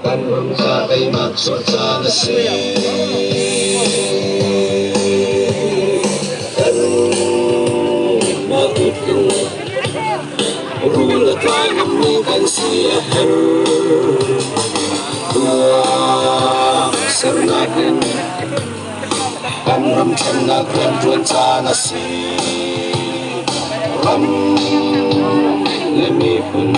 Kan ram ca teimak chuah caan a si. Kan mah kut in rul a tlai ngammi kan si a herh. Tuah sernak in kan ram thlennak rianṭuan caan a si. Ram le miphun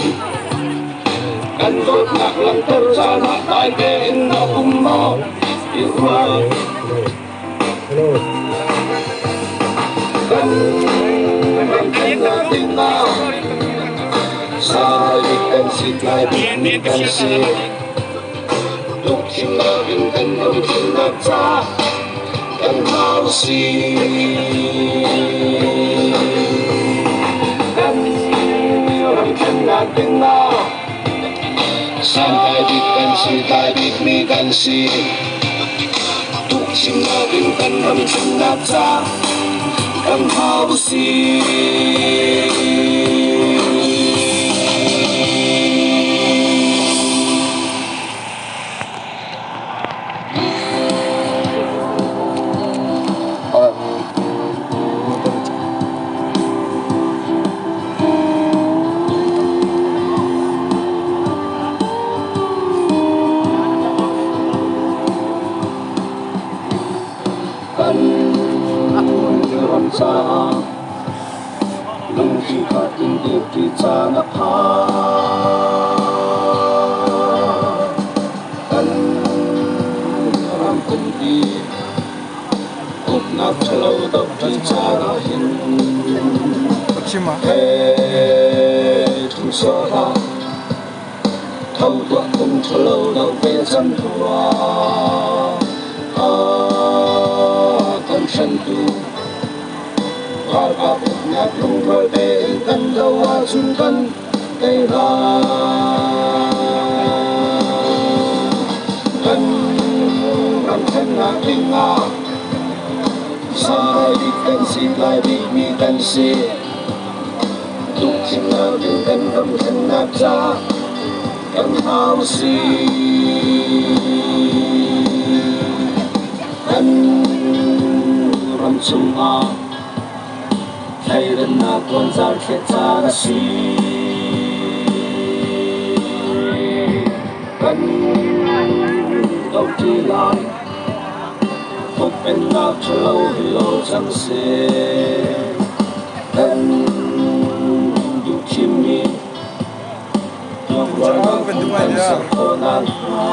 kan dawtnak langhter caan ah dai tein na um maw i ruat. Kan ram thlennak dingah sai bik kan si, tlai bikmi kan si. Tukthimnak in kan ram thlennak ca kan hau si. Kan ram thlennak dingah santlai bik kan si, tlai bikmi kan si. Tukthimnak in kan ram thlennak ca kan hau si. Kan ram caah lungthin khat in dirṭi caan a phan. Kan ram pumpi uknak ṭhalo dohṭi caan ah hin he ṭhu sawh hlah. Tho tuah phung ṭhalo doh ve cang tuah. A kan hrentu ralkap uknak lungrual tein kan do ahcun kan tei lai. Kan ram thlennak dingah santlai bik kan si, tlai bikmi kan si. Tukthimnak in kan ram thlennak ca kan hau si. Kan ram chungah thleidannak tuanzar thleh caan a si. Kan dohṭi lai. Huppennak ṭhalo hi lo cang seh. Kan duh thimmi tlukrualnak phung kan ser khawh nakhnga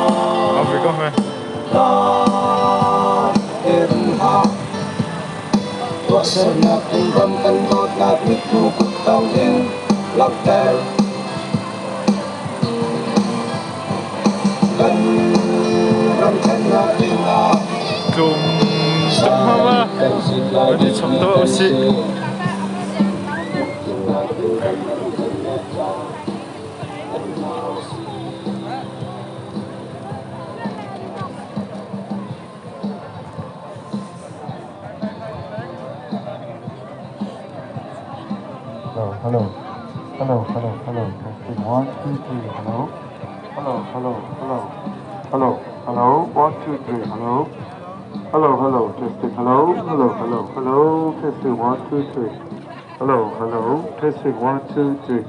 tuahsernak in ram kan dawtnak mithmuh kuttong in langhter. Kan ram thlennak dingah Tlum tuk hmang ah van i chom tuah usih. Hello, hello, hello, hello, hello. Testing one, two, three. Hello, hello, hello, hello, hello, hello. One, two, three. Hello, hello, hello. Testing. Hello, hello, hello, hello. Testing one, two, three. Hello, hello. Testing one, two, three.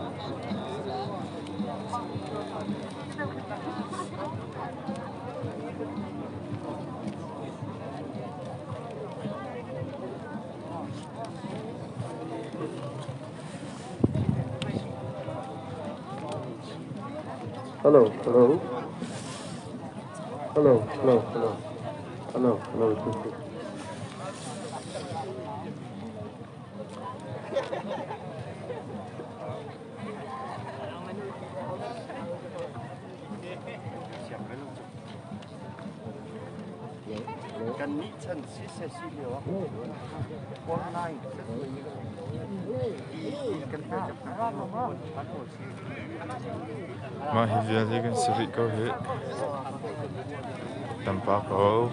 Hello, hello, hello, hello, hello, hello, hello. Testing. Kannih chan siseh si lio ah online Mah hi vial hi kan si rih ko hih. Tampa ko.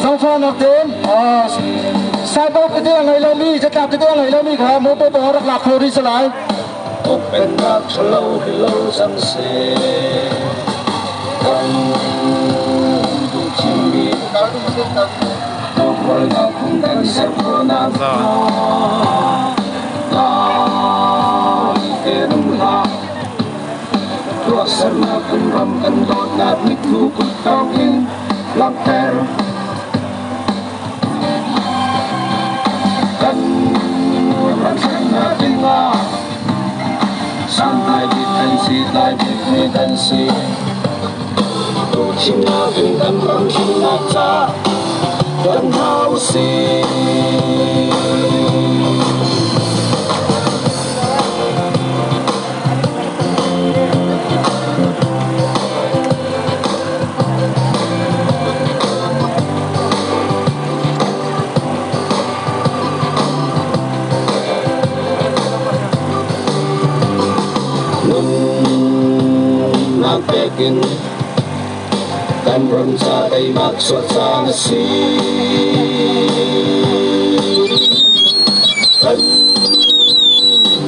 Zangfahnak tein cyber tete a ngei lomi catlap tete a ngei lomi kha motor pawng rak lak khawh rih si lai. Ukpennak ṭhalo hi lo cang seh. Kan duh thimmi Tukhawlnak phung kan ser khawhnak hnga dai tein um hlah. Tuahsernak kan ram kan dawtnak mithmuh kuttawk in langhter. Kan ram hremnak dingah santlai bik kan si, tlai bikmi kan si. Duhthimnak in kan ram himnak ca kan hau si. Nunnak pekin kan ram ca teimak suat caan a si. Kan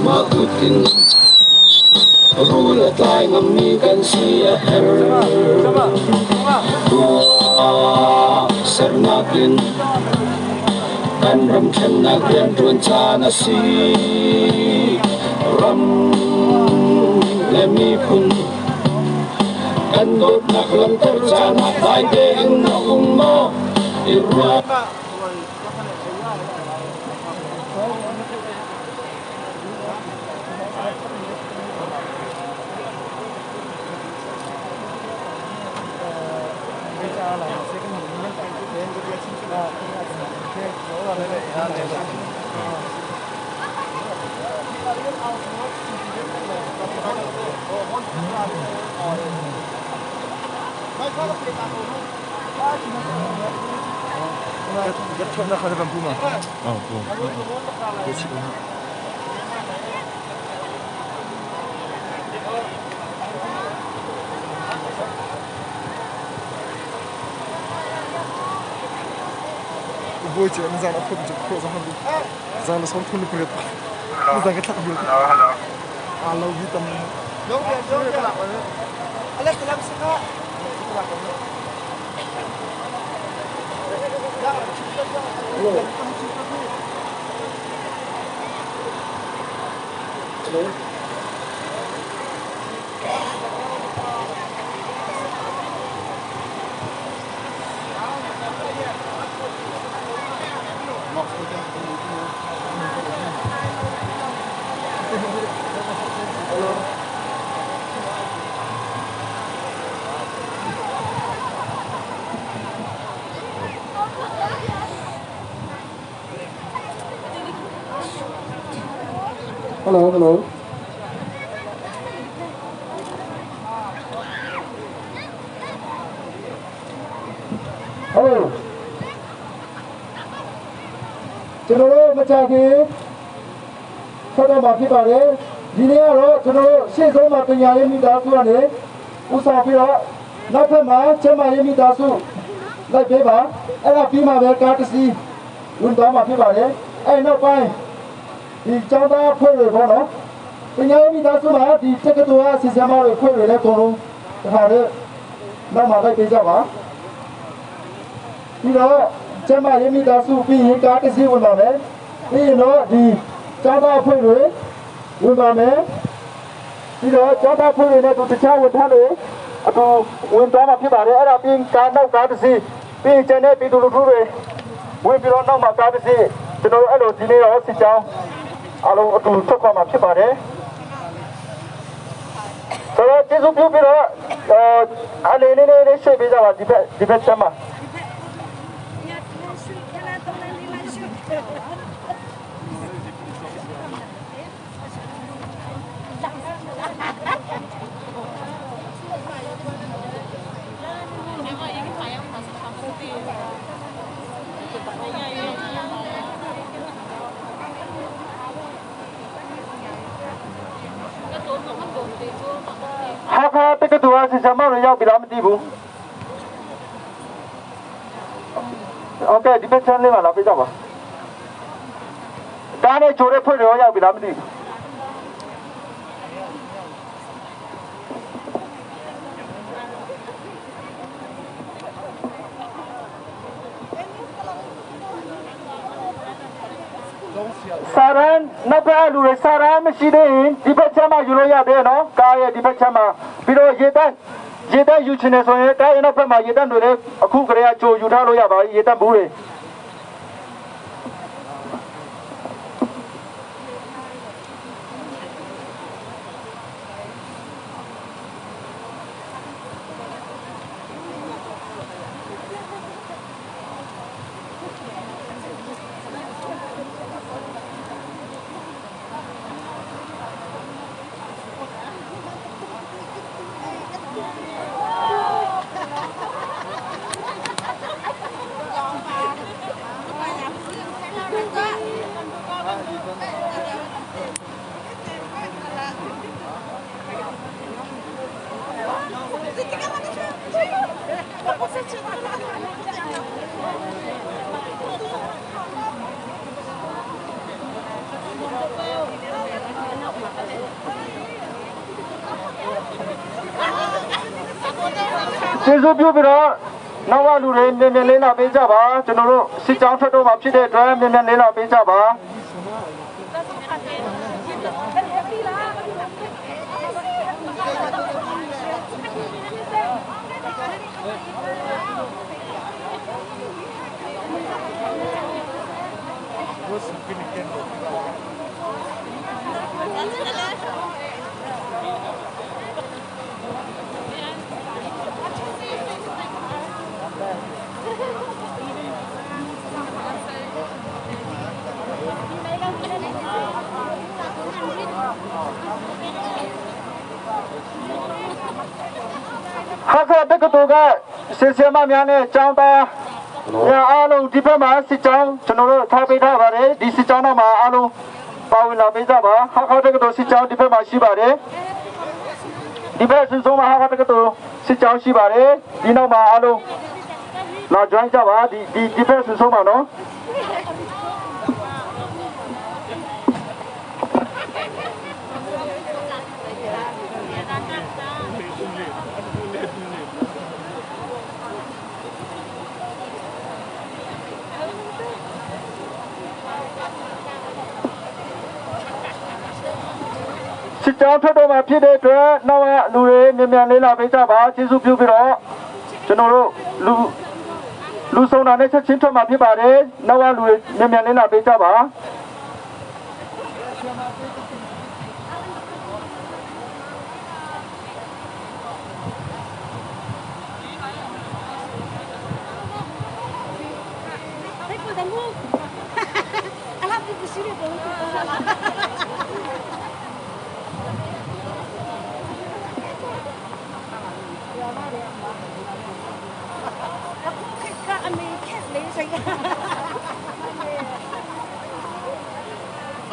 mah kut in rul a tlai ngammi kan si a herh. Tuah sernak in kan ram thlennak rianṭuan caan a si. Ram le miphun kan dawtnak langhter caan ah dai tein na um maw? I ruat. Bawi cu na zan a phun cu khawh zong zan la sawm thun le pariat na zan ka thlak bil aa lo hi tam. Hello hello. Hello. ကျွန်တော်တို့မကြခင်ဆက်တော့မှာဖြစ်ပါတယ်ဒီနေ့ကတော့ကျွန်တော်တို့ရှေ့ဆုံးမှာပညာရေးမိသားစုကနေဥဆောင်ပြီးတော့နောက်ဖက်မှာကျမရေးမိသားစုလိုက်ပေးပါအဲ့ဒါပြီးမှပဲကားတစ်စီးဝင်သွားမှာဖြစ်ပါတယ်အဲ့နောက်ပိုင်းဒီကျောင်းသားဖွဲ့တွေပေါ့နော်ပညာရေးမိသားစုမှာဒီတက္ကသိုလ်အစီအစဉ်မတွေဖွဲ့တွေလည်းအကုန်လုံးတခါတည်းနောက်မှာလိုက်ပေးကြပါပြီးတော့ကျမရေးမိသားစုပြီးရင်ကားတစ်စီးဝင်ပါမယ်ပြီးရင်တော့ဒီကျောင်းသားဖွဲ့တွေဝင်ပါမယ်ပြီးတော့ကျောင်းသားဖွဲ့တွေနဲ့သူတခြားဝန်ထမ်းတွေအတူဝင်သွားမှာဖြစ်ပါတယ်အဲ့ဒါပြီးကားနောက်ကားတစ်စီးပြီးရင်ကျန်တဲ့ပြည်သူလူထုတွေဝင်ပြီးတော့နောက်မှာကားတစ်စီးကျွန်တော်တို့အဲ့လိုဒီနေ့တော့စစ်ကြောင်းအလုံးအတူထွက်ခွာမှာဖြစ်ပါတယ်ဆိုတော့ကျေးဇူးပြုပြီးတော့အနေနဲ့လေးရှေ့ပေးကြပါဒီဘက်ဒီဘက်ချမ်းပါ ဟာခါတက္ကသိုလ်အစီအစဉ်မတွေရောက်ပြီလားမသိဘူးโอเคဒီဘက်ချမ်းလေးမှာလာပေးကြပါကားနဲ့ချိုတဲ့ဖွဲ့တွေရောက်ပြီလားမသိဘူးစာရန်နောက်ဘက်လူတွေစာရန်မရှိသေးရင်ဒီဘက်ချမ်းမှာယူလို့ရတယ်နော်ကားရဲ့ဒီဘက်ချမ်းမှာပြီးတော့ရေတန်းရေတန်းယူချင်တယ်ဆိုရင်ကားရဲ့နောက်ဘက်မှာရေတန်းတွေလည်းအခုကလေးကကြိုယူထားလို့ရပါပြီရေတန်းဘူးတွေ ကျေးဇူးပြုပြီးတော့နောက်ကလူတွေမြန်မြန်လေးလာပေးကြပါကျွန်တော်တို့စစ်ကြောင်းထွက်တော့မှာဖြစ်တဲ့အတွက်မြန်မြန်လေးလာပေးကြပါ ဟာခါတက္ကသိုလ်ကဆေဆရာမများနဲ့ကျောင်းသားများအားလုံးဒီဘက်မှာစစ်ကြောင်းကျွန်တော်တို့ထားပေးထားပါတယ်ဒီစစ်ကြောင်းတော့မှာအားလုံးပါဝင်လာပေးကြပါဟာခါတက္ကသိုလ်စစ်ကြောင်းဒီဘက်မှာရှိပါတယ်ဒီဘက်စဆုံးမှာဟာခါတက္ကသိုလ်စစ်ကြောင်းရှိပါတယ်ဒီနောက်မှာအားလုံးလာ join ကြပါဒီဒီဒီဘက်စဆုံးမှာနော်စစ်ကြောင်းထွက်တော့မှာဖြစ်တဲ့အတွက်နောက်ကလူတွေမြန်မြန်လေးလာပေးကြပါကျေးဇူးပြုပြီးတော့ကျွန်တော်တို့လူလူဆုံးတာနဲ့ချက်ချင်းထွက်မှာဖြစ်ပါတယ်နောက်ကလူတွေမြန်မြန်လေးလာပေးကြပါ Alhamdulillah.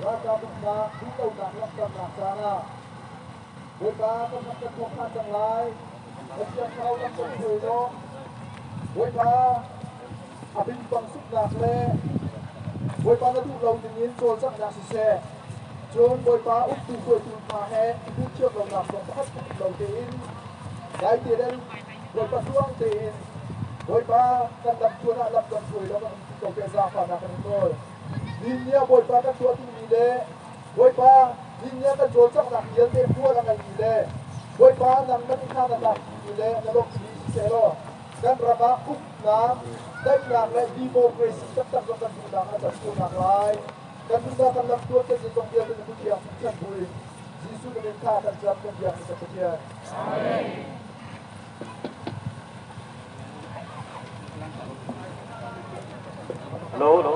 Ralkap uknak duhlonak langhternak caan ah Bawipa kan rak kan thawk ṭhan cang lai. Na Thiang Thlarau lam kan hruai law Bawipa a bingpang suknak le Bawipa na duh lo dingin cawlcanghnak siseh, cun Bawipa uktu hruaitu hna he i duh thiam lonak zong pakhat um lo tein dai te le Bawipa tluang tein Bawipa kan lam tluan ah lam kan hruai law kan um ko tiah zaangfahnak kan in nawl. Nihin ah Bawipa kan tuah duhmi le Bawipa nihin ah kan cawlcanghnak vialte hmual a ngeimi le Bawipa nang na hna na tlakmi le na lawmhmi siseh law kan ram ah uknak, daihnak le democracy taktak zong kan duhnak a can khawhnak lai. Kan nunnak kan lam tuan kan zeizong vialte na kuthiang chan buin Jesuh na min kha kan cam kan biak ni kan Pathian. Amen. Hello, hello.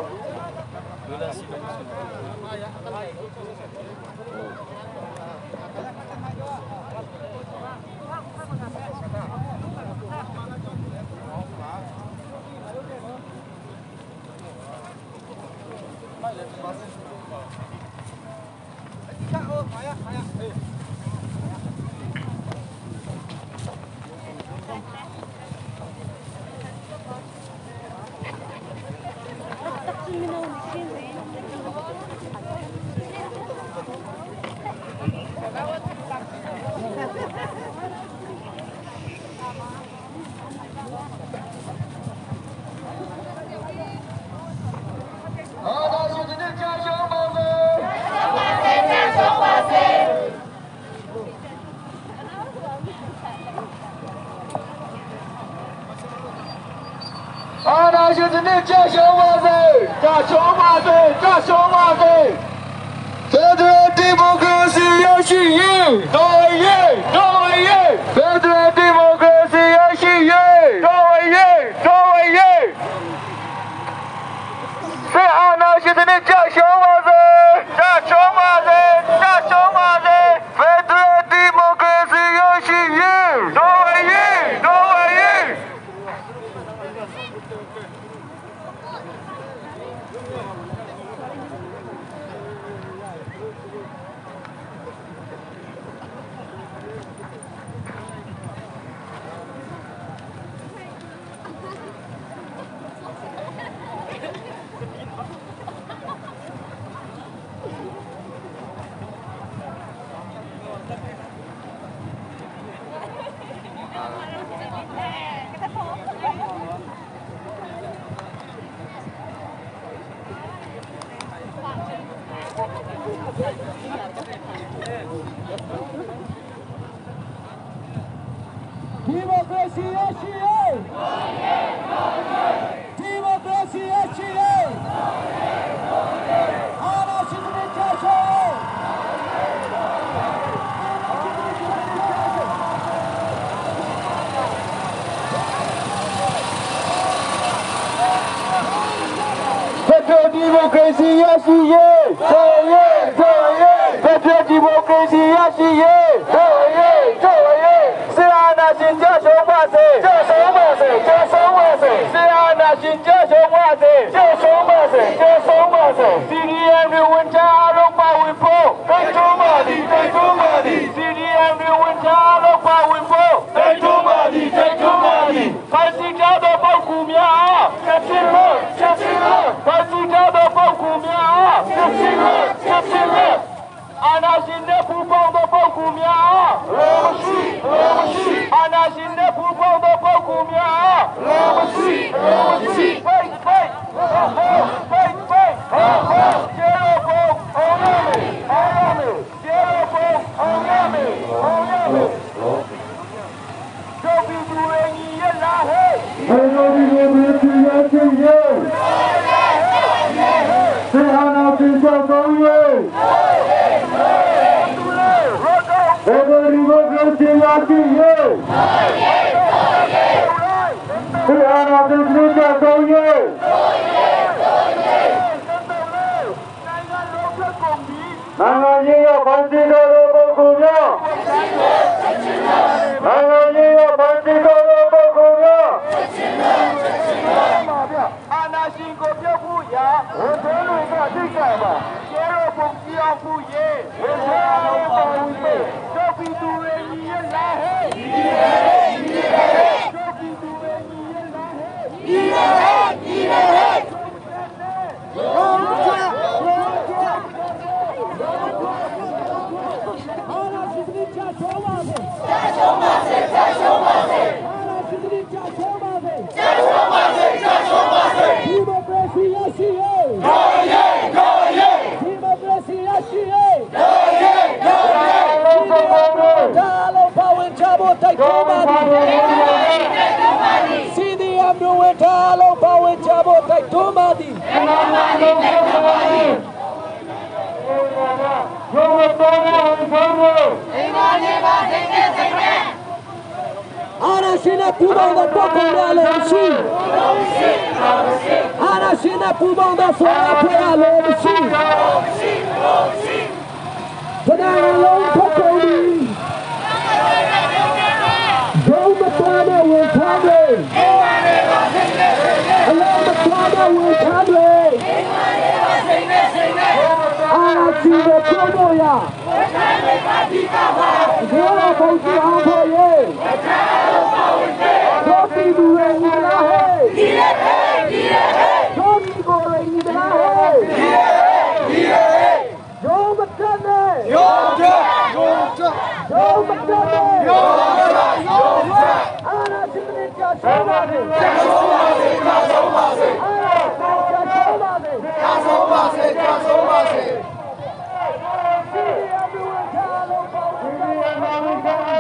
Democracy ရရှိရေး Democracy ရရှိရေးအာဏာရှင်စနစ်ချရှုံး ဖက်ဒရယ်ဒီမိုကရေစီရရှိရေးတော်ရေးတော်ရေးဖက်ဒရယ်ဒီမိုကရေစီရရှိရေးတော်ရေးတော်ရေးဆီအာနာရှင်ကြရှုံးပါစေကြရှုံးပါစေကြရှုံးပါစေဆီအာနာရှင်ကြရှုံးပါစေကြရှုံးပါစေကြရှုံးပါစေ CDM တွေဝန်ချအားလုံးပါဝင်ဖို့တိုက်တွန်းပါသည်တိုက်တွန်းပါသည် CDM တွေဝန်ချအားလုံးပါဝင်ဖို့တိုက်တွန်းပါသည်တိုက်တွန်းပါသည်ဖန်စီကြသောပုဂ္ဂိုလ်များအားချက်ချင်းလို့ချက်ချင်းလို့ဖန်စီကြသောပုဂ္ဂိုလ်များအားချက်ချင်းလို့ချက်ချင်းလို့အာနာရှင်တဲ့ပူပေါင်းသောပုဂ္ဂိုလ်များအားလောမရှိလောမရှိအာနာရှင်တဲ့ပူပေါင်းသောပုဂ္ဂိုလ်များအားလောမရှိလောမရှိဖိတ်ဖိတ်ဟောဟောဖိတ်ဖိတ်ဟောဟောကျေရောပုံအောင်ရမေအောင်ရမေကျေရောပုံအောင်ရမေအောင်ရမေတို့ပြည်သူတွေညီရလားဟဲ့ ဖက်ဒရယ်ဒီမိုကရေစီရရှိရေးဆီအာနာရှင်ကြဆုံးရေးဖက်ဒရယ်ဒီမိုကရေစီရရှိရေးဆီအာနာရှင်ကြဆုံးရေးနိုင်ငံရေးရဖန်တီးတော်ပုဂ္ဂိုလ်များနိုင်ငံရေးရဖန်တီးတော်ပုဂ္ဂိုလ်များ အာနာရှင်ကိုပြောက်ဖို့ရာဝန်ထမ်းတွေကသိကြပါကျေရောပုံ သည် CDM တို့ဝန်ထမ်းအလုံးပါဝင်ကြဖို့တိုက်တွန်းပါသည် အာရရှင်နဲ့ပူပေါင်းတဲ့ပုဂ္ဂိုလ်များလည်းမရှိအာရရှင်နဲ့ပူပေါင်းတဲ့ဆွေအဖွဲ့အလည်းမရှိတနင်္လာလုံးပုဂ္ဂိုလ်ဒီဘုံမတော်တဲ့ဝန်ထမ်းတွေအလုံးမတော်တဲ့ဝန်ထမ်းတွေအာရရှင်ကိုပြောလို့ရဘုရားဘုံကြီးအောင်ဖို့ရေ တို့ပြည်သူတွေညီလားဟဲ့ညီရဟဲ့ညီရဟဲ့တို့ညီကိုတွေညီလားဟဲ့ညီရဟဲ့ညီရဟဲ့ရုံးမတက်နဲ့ရုံးတက်ရုံးတက်ရုံးမတက်နဲ့ရုံးတက်ရုံးတက်အာနာစင်နေကြဆုံးပါစေကြဆုံးပါစေကြဆုံးပါစေအာနာကြဆုံးပါစေကြဆုံးပါစေကြဆုံးပါစေစီရမူထားလို့ပေါ့စီရမူထား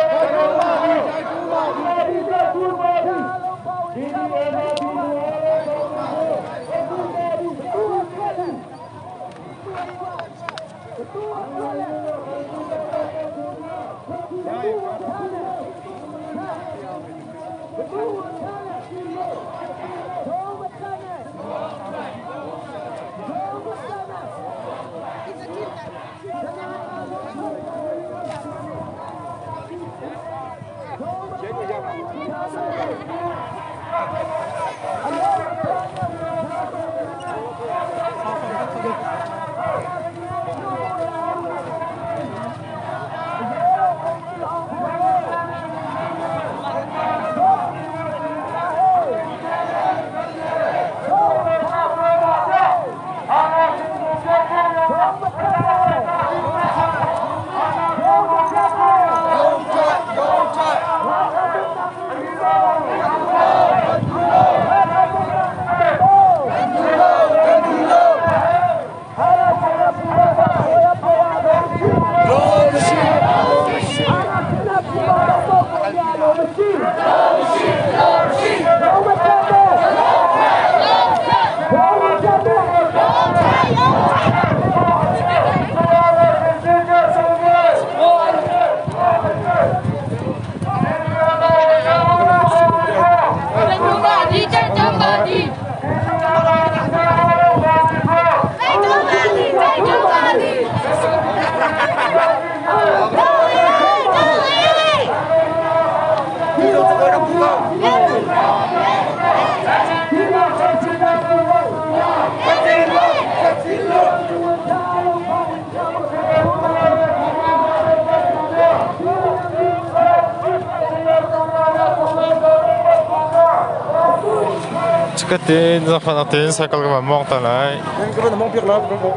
Chikkhat zaangfahnak tein cycle ka van mawng ta lai. Ka van mawng piak la ka ko.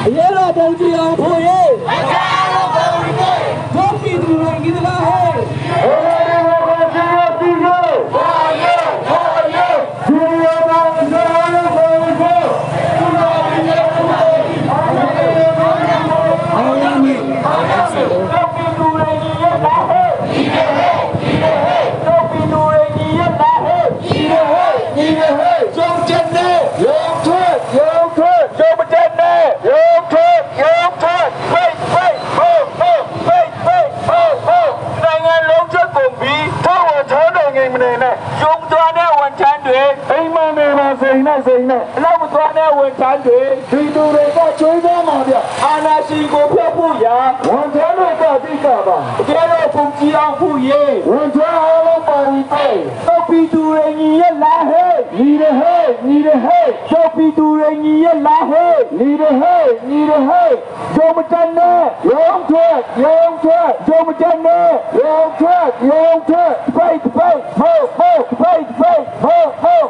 အရေးတော်ပုံကြီးအောင်ဖို့ရေတို့ပြည်သူတွေညီလားဟဲ့ နိုင်ငံလုံးချက်ကုန်ပြီးထောက်ဝချောင်းတော်ငိမ်မနေနဲ့ယုံသွားတဲ့ဝန်ထမ်းတွေ အိမ်မနေမှာစိန်နဲ့စိန်နဲ့ အလောက်မသွားတဲ့ဝန်ထမ်းတွေ ဒီသူတွေကချွေးသားမှာဗျ အာနာရှင်ကိုဖျက်ဖို့ရာ ဝန်ထမ်းတွေကအဓိကပါ တကယ်တော့ပုံကြည့်အောင်ဖို့ရေ ဝန်ထမ်းအားလုံးပါဝင်တဲ့ တော့ပြည်သူတွေညီရလားဟဲ့ ညီတယ်ဟဲ့ညီတယ်ဟဲ့ကျော်ပီသူတွေညီရဲ့လားဟဲ့ညီတယ်ဟဲ့ညီတယ်ဟဲ့ရုံမတက်နဲ့ရုံထွက်ရုံထွက်ရုံမတက်နဲ့ရုံထွက်ရုံထွက်ပိတ်ပိတ်ဟိုးဟိုးပိတ်ပိတ်ဟိုးဟိုး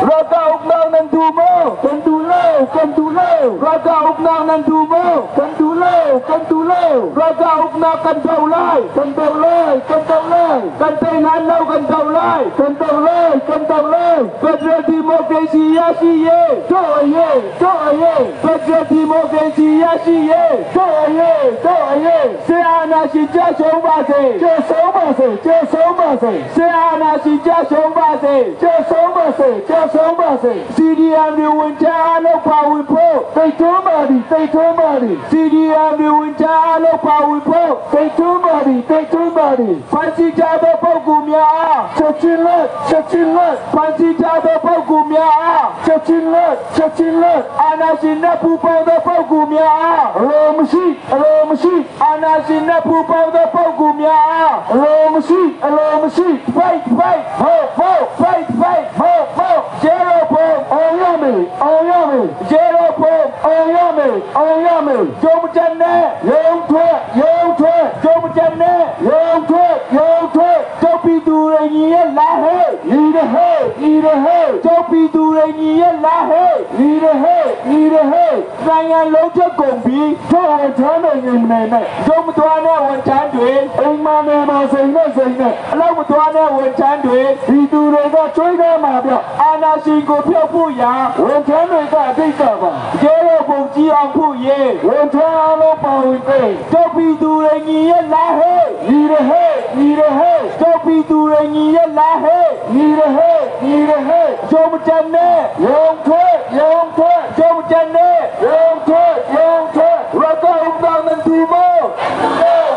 ရတာဥပနာနန်ဒူမောကန်တူလောကန်တူလောရတာဥပနာနန်ဒူမောကန်တူလောကန်တူလောရတာဥပနာကန်တောလိုက်ကန်တောလိုက်ကန်တောလိုက်ကန်တေနန်လောကန်တောလိုက်ကန်တောလိုက်ကန်တောလိုက်ဖက်ဒရယ်ဒီမိုကရေစီရရှိရေးတို့ရေးတို့ရေးဖက်ဒရယ်ဒီမိုကရေစီရရှိရေးတို့ရေးတို့ရေးစေအာနာရှင်ကြဆုံးပါစေကြဆုံးပါစေကြဆုံးပါစေစေအာနာရှင်ကြဆုံးပါစေကြဆုံးပါစေကြဆုံးပါစေ CDM တွေဝင်ချအားလုံးပါဝင်ဖို့တိတ်တွန်းပါသည်တိတ်တွန်းပါသည် CDM တွေဝင်ချအားလုံးပါဝင်ဖို့တိတ်တွန်းပါသည်တိတ်တွန်းပါသည်ဖန်စီကြသောပုဂ္ဂိုလ်များအားချက်ချင်းလက်ချက်ချင်းလက်ဖန်စီကြသောပုဂ္ဂိုလ်များအားချက်ချင်းလက်ချက်ချင်းလက်အာနာရှင်နဲ့ပူပေါင်းသောပုဂ္ဂိုလ်များအားအလိုမရှိအလိုမရှိအာနာရှင်နဲ့ပူပေါင်းသောပုဂ္ဂိုလ်များအားအလိုမရှိအလိုမရှိဖိတ်ဖိတ်ဟိုဟိုဖိတ်ဖိတ်ဟိုဟိုကျေရောဖို့အောင်ရမေအောင်ရမေကျေရောဖို့အောင်ရမေအောင်ရမေကျုံတနဲ့ရုံထွက်ရုံထွက်ကျုံတနဲ့ရုံထွက်ရုံထွက်ကျုပ်ပြီးသူတွေညီရဲ့လာဟဲ့ညီရဟဲ့ညီရဟဲ့ကျုပ်ပြီးသူတွေညီရဲ့လာဟဲ့ညီရဟဲ့ညီရဟဲ့နိုင်ငံလုံးချက်ကုန်ပြီးထုတ်အောင်ချမ်းနေနေမနေနဲ့ကျုံမသွားနဲ့ဝန်ချမ်းတွေအိမ်မနေမှာစိန်နဲ့စိန်နဲ့အလောက်မသွားနဲ့ဝန်ချမ်းတွေဒီသူတွေကကျွေးတယ်မှာဗျအာနာရှင်ကိုဖျောက်ဖို့ရာဝန်ထမ်းတွေကအတိတ်ကပါကျဲတော့ပုံကြည့်အောင်ဖို့ရေဝန်ထမ်းအားလုံးပါဝင်ပေးကျုပ်ပြီးသူတွေညီရဲ့လာဟဲ့ညီရဟဲ့ညီရဟဲ့ကျုပ်ပြီးသူတွေညီရဲ့လာဟဲ့ညီရဟဲ့ညီရဟဲ့ကျုံမတန်နဲ့ရုံထွက်ရုံထွက်ကျုံမတန်နဲ့ရုံထွက်ရုံထွက်ရကဥပနာနန်တူမော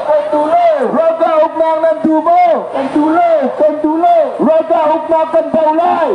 ကန်တူလေရကဥပနာနန်တူမောကန်တူလေကန်တူလေရကဥပနာကန်တောလိုက်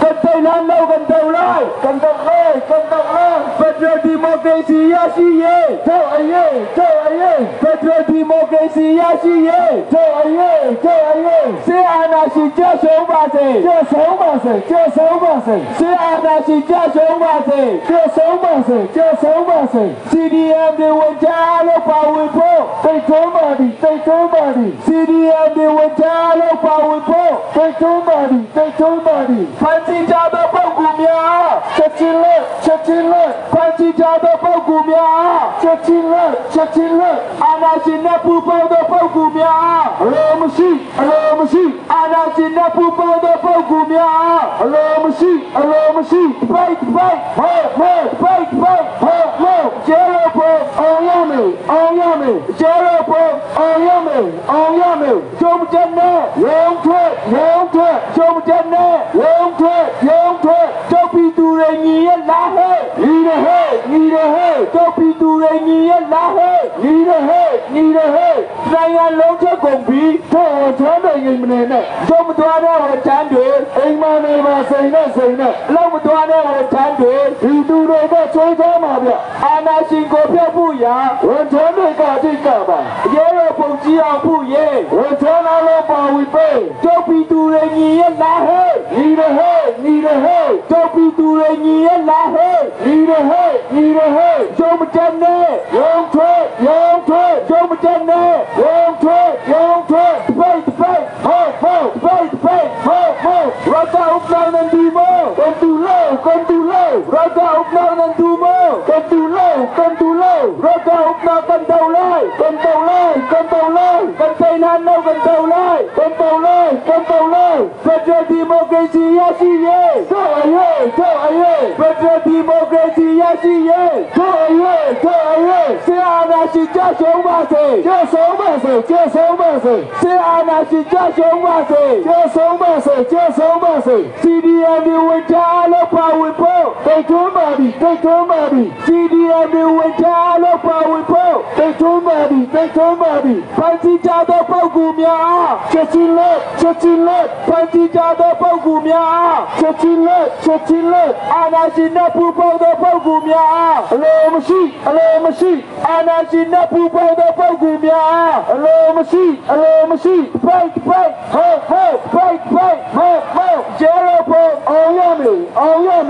ကန်တေနန်လောကန်တောလိုက်ကန်တောလိုက်ကန်တောလိုက်ဖက်ဒရယ်ဒီမိုကရေစီရရှိရေးတို့အရေးတို့အရေးဖက်ဒရယ်ဒီမိုကရေစီရရှိရေးတို့အရေးတို့အရေးစေအာနာရှင်ကြဆုံးပါစေကြဆုံးပါစေကြဆုံးပါစေစေအာနာရှင်ကြဆုံးပါစေကြဆုံးပါစေကြဆုံးပါစေ CDM တွေဝင်ချလို့ပါဝင်ဖို့တိတ်ထုံးပါသည်တိတ်ထုံးပါသည် CDM တွေဝင်ချလို့ပါဝင်ဖို့တိတ်ထုံးပါသည်တိတ်ထုံးပါသည်ဖန်စီကြသောပုဂ္ဂိုလ်များချက်ချင်းလက်ချက်ချင်းလက်ဖန်စီကြသောပုဂ္ဂိုလ်များချက်ချင်းလက်ချက်ချင်းလက်အာနာရှင်နဲ့ပူပေါင်းသောပုဂ္ဂိုလ်များအလိုမရှိအလိုမရှိအာနာရှင်နဲ့ပူပေါင်းသောပုဂ္ဂိုလ်များအလိုမရှိအလိုမရှိပိတ်ပိတ်ဟိုဟိုပိတ်ပိတ်ဟိုဟိုကျဲရောဖို့အောင်ရမေအောင်ရမေကျဲရောဖို့အောင်ရမေအောင်ရမေကျုံတဲ့နဲ့ရုံထွက်ရုံထွက်ကျုံတဲ့နဲ့ရုံထွက်ရုံထွက်ကျုပ်ပြီးသူတွေညီရဲ့လာဟဲ့ညီရဟဲ့ညီရဟဲ့ကျုပ်ပြီးသူတွေညီရဲ့လာဟဲ့ညီရဟဲ့ညီရဟဲ့နိုင်ငံလုံးချက်ကုန်ပြီးထုတ်အောင်ချမ်းနေရင်မနေနဲ့ကျုံမသွားတဲ့ဝန်ထမ်းတွေအိမ်မနေမှာစိန်နဲ့စိန်နဲ့အလောက်မသွားတဲ့ဝန်ထမ်းတွေဒီသူတွေကချွေးသားမှာဗျအာနာရှင်ကိုဖျက်ဖို့ရာဝန်ထမ်းတွေကအတိတ်ကပါရဲရောပုံကြည့်အောင်ဖို့ရေဝန်ထမ်းအားလုံးပါဝင်ပေးကျုပ်ပြီးသူတွေညီရဲ့လာဟဲ့ညီရဟဲ့ညီရဟဲ့ကျုပ်ပြီးသူတွေညီရဲ့လာဟဲ့ညီရဟဲ့ညီရဟဲ့ကျုံမတန်နဲ့ရုံထွက်ရုံထွက်ကျုံမတန်နဲ့ရုံထွက်ရုံထွက်ပိတ်ပိတ်ဟိုးဟိုးပိတ်ပိတ်ဟိုးဟိုးရတာဥပနာနန်ဒီမောကန်တူလောကန်တူလောရတာဥပနာနန်ဒူမောကန်တူလောကန်တူလောရတာဥပနာကန်တောလိုက်ကန်တောလိုက်ကန်တောလိုက်ကန်တေနန်လောကန်တောလိုက်ကန်တောလိုက်ကန်တောလိုက်ဖက်ဒရယ်ဒီမိုကရေစီရရှိရေးတို့အရေးတို့အရေးဖက်ဒရယ်ဒီမိုကရေစီရရှိရေးတို့အရေးတို့အရေးစေအာနာရှင်ကြဆုံးပါစေကြဆုံးပါစေကြဆုံးပါစေစေအာနာရှင်ကြဆုံးပါစေကြဆုံးပါစေကြဆုံးပါစေ CDM တွေဝင်ချလို့ပါဝင်ဖို့တိတ်ထုံးပါသည်တိတ်ထုံးပါသည် CDM တွေဝင်ချလို့ပါဝင်ဖို့တိတ်ထုံးပါသည်တိတ်ထုံးပါသည်ဖန်စီကြသောပုဂ္ဂိုလ်များချက်ချင်းလက်ချက်ချင်းလက်ဖန်စီကြသောပုဂ္ဂိုလ်များချက်ချင်းလက်ချက်ချင်းလက်အာနာရှင်နဲ့ပူပေါင်းသောပုဂ္ဂိုလ်များအလိုမရှိအလိုမရှိအာနာရှင်နဲ့ပူပေါင်းသောပုဂ္ဂိုလ်များအလိုမရှိအလိုမရှိပိတ်ပိတ်ဟိုးဟိုးပိတ်ပိတ်ဟိုးဟိုးကျဲ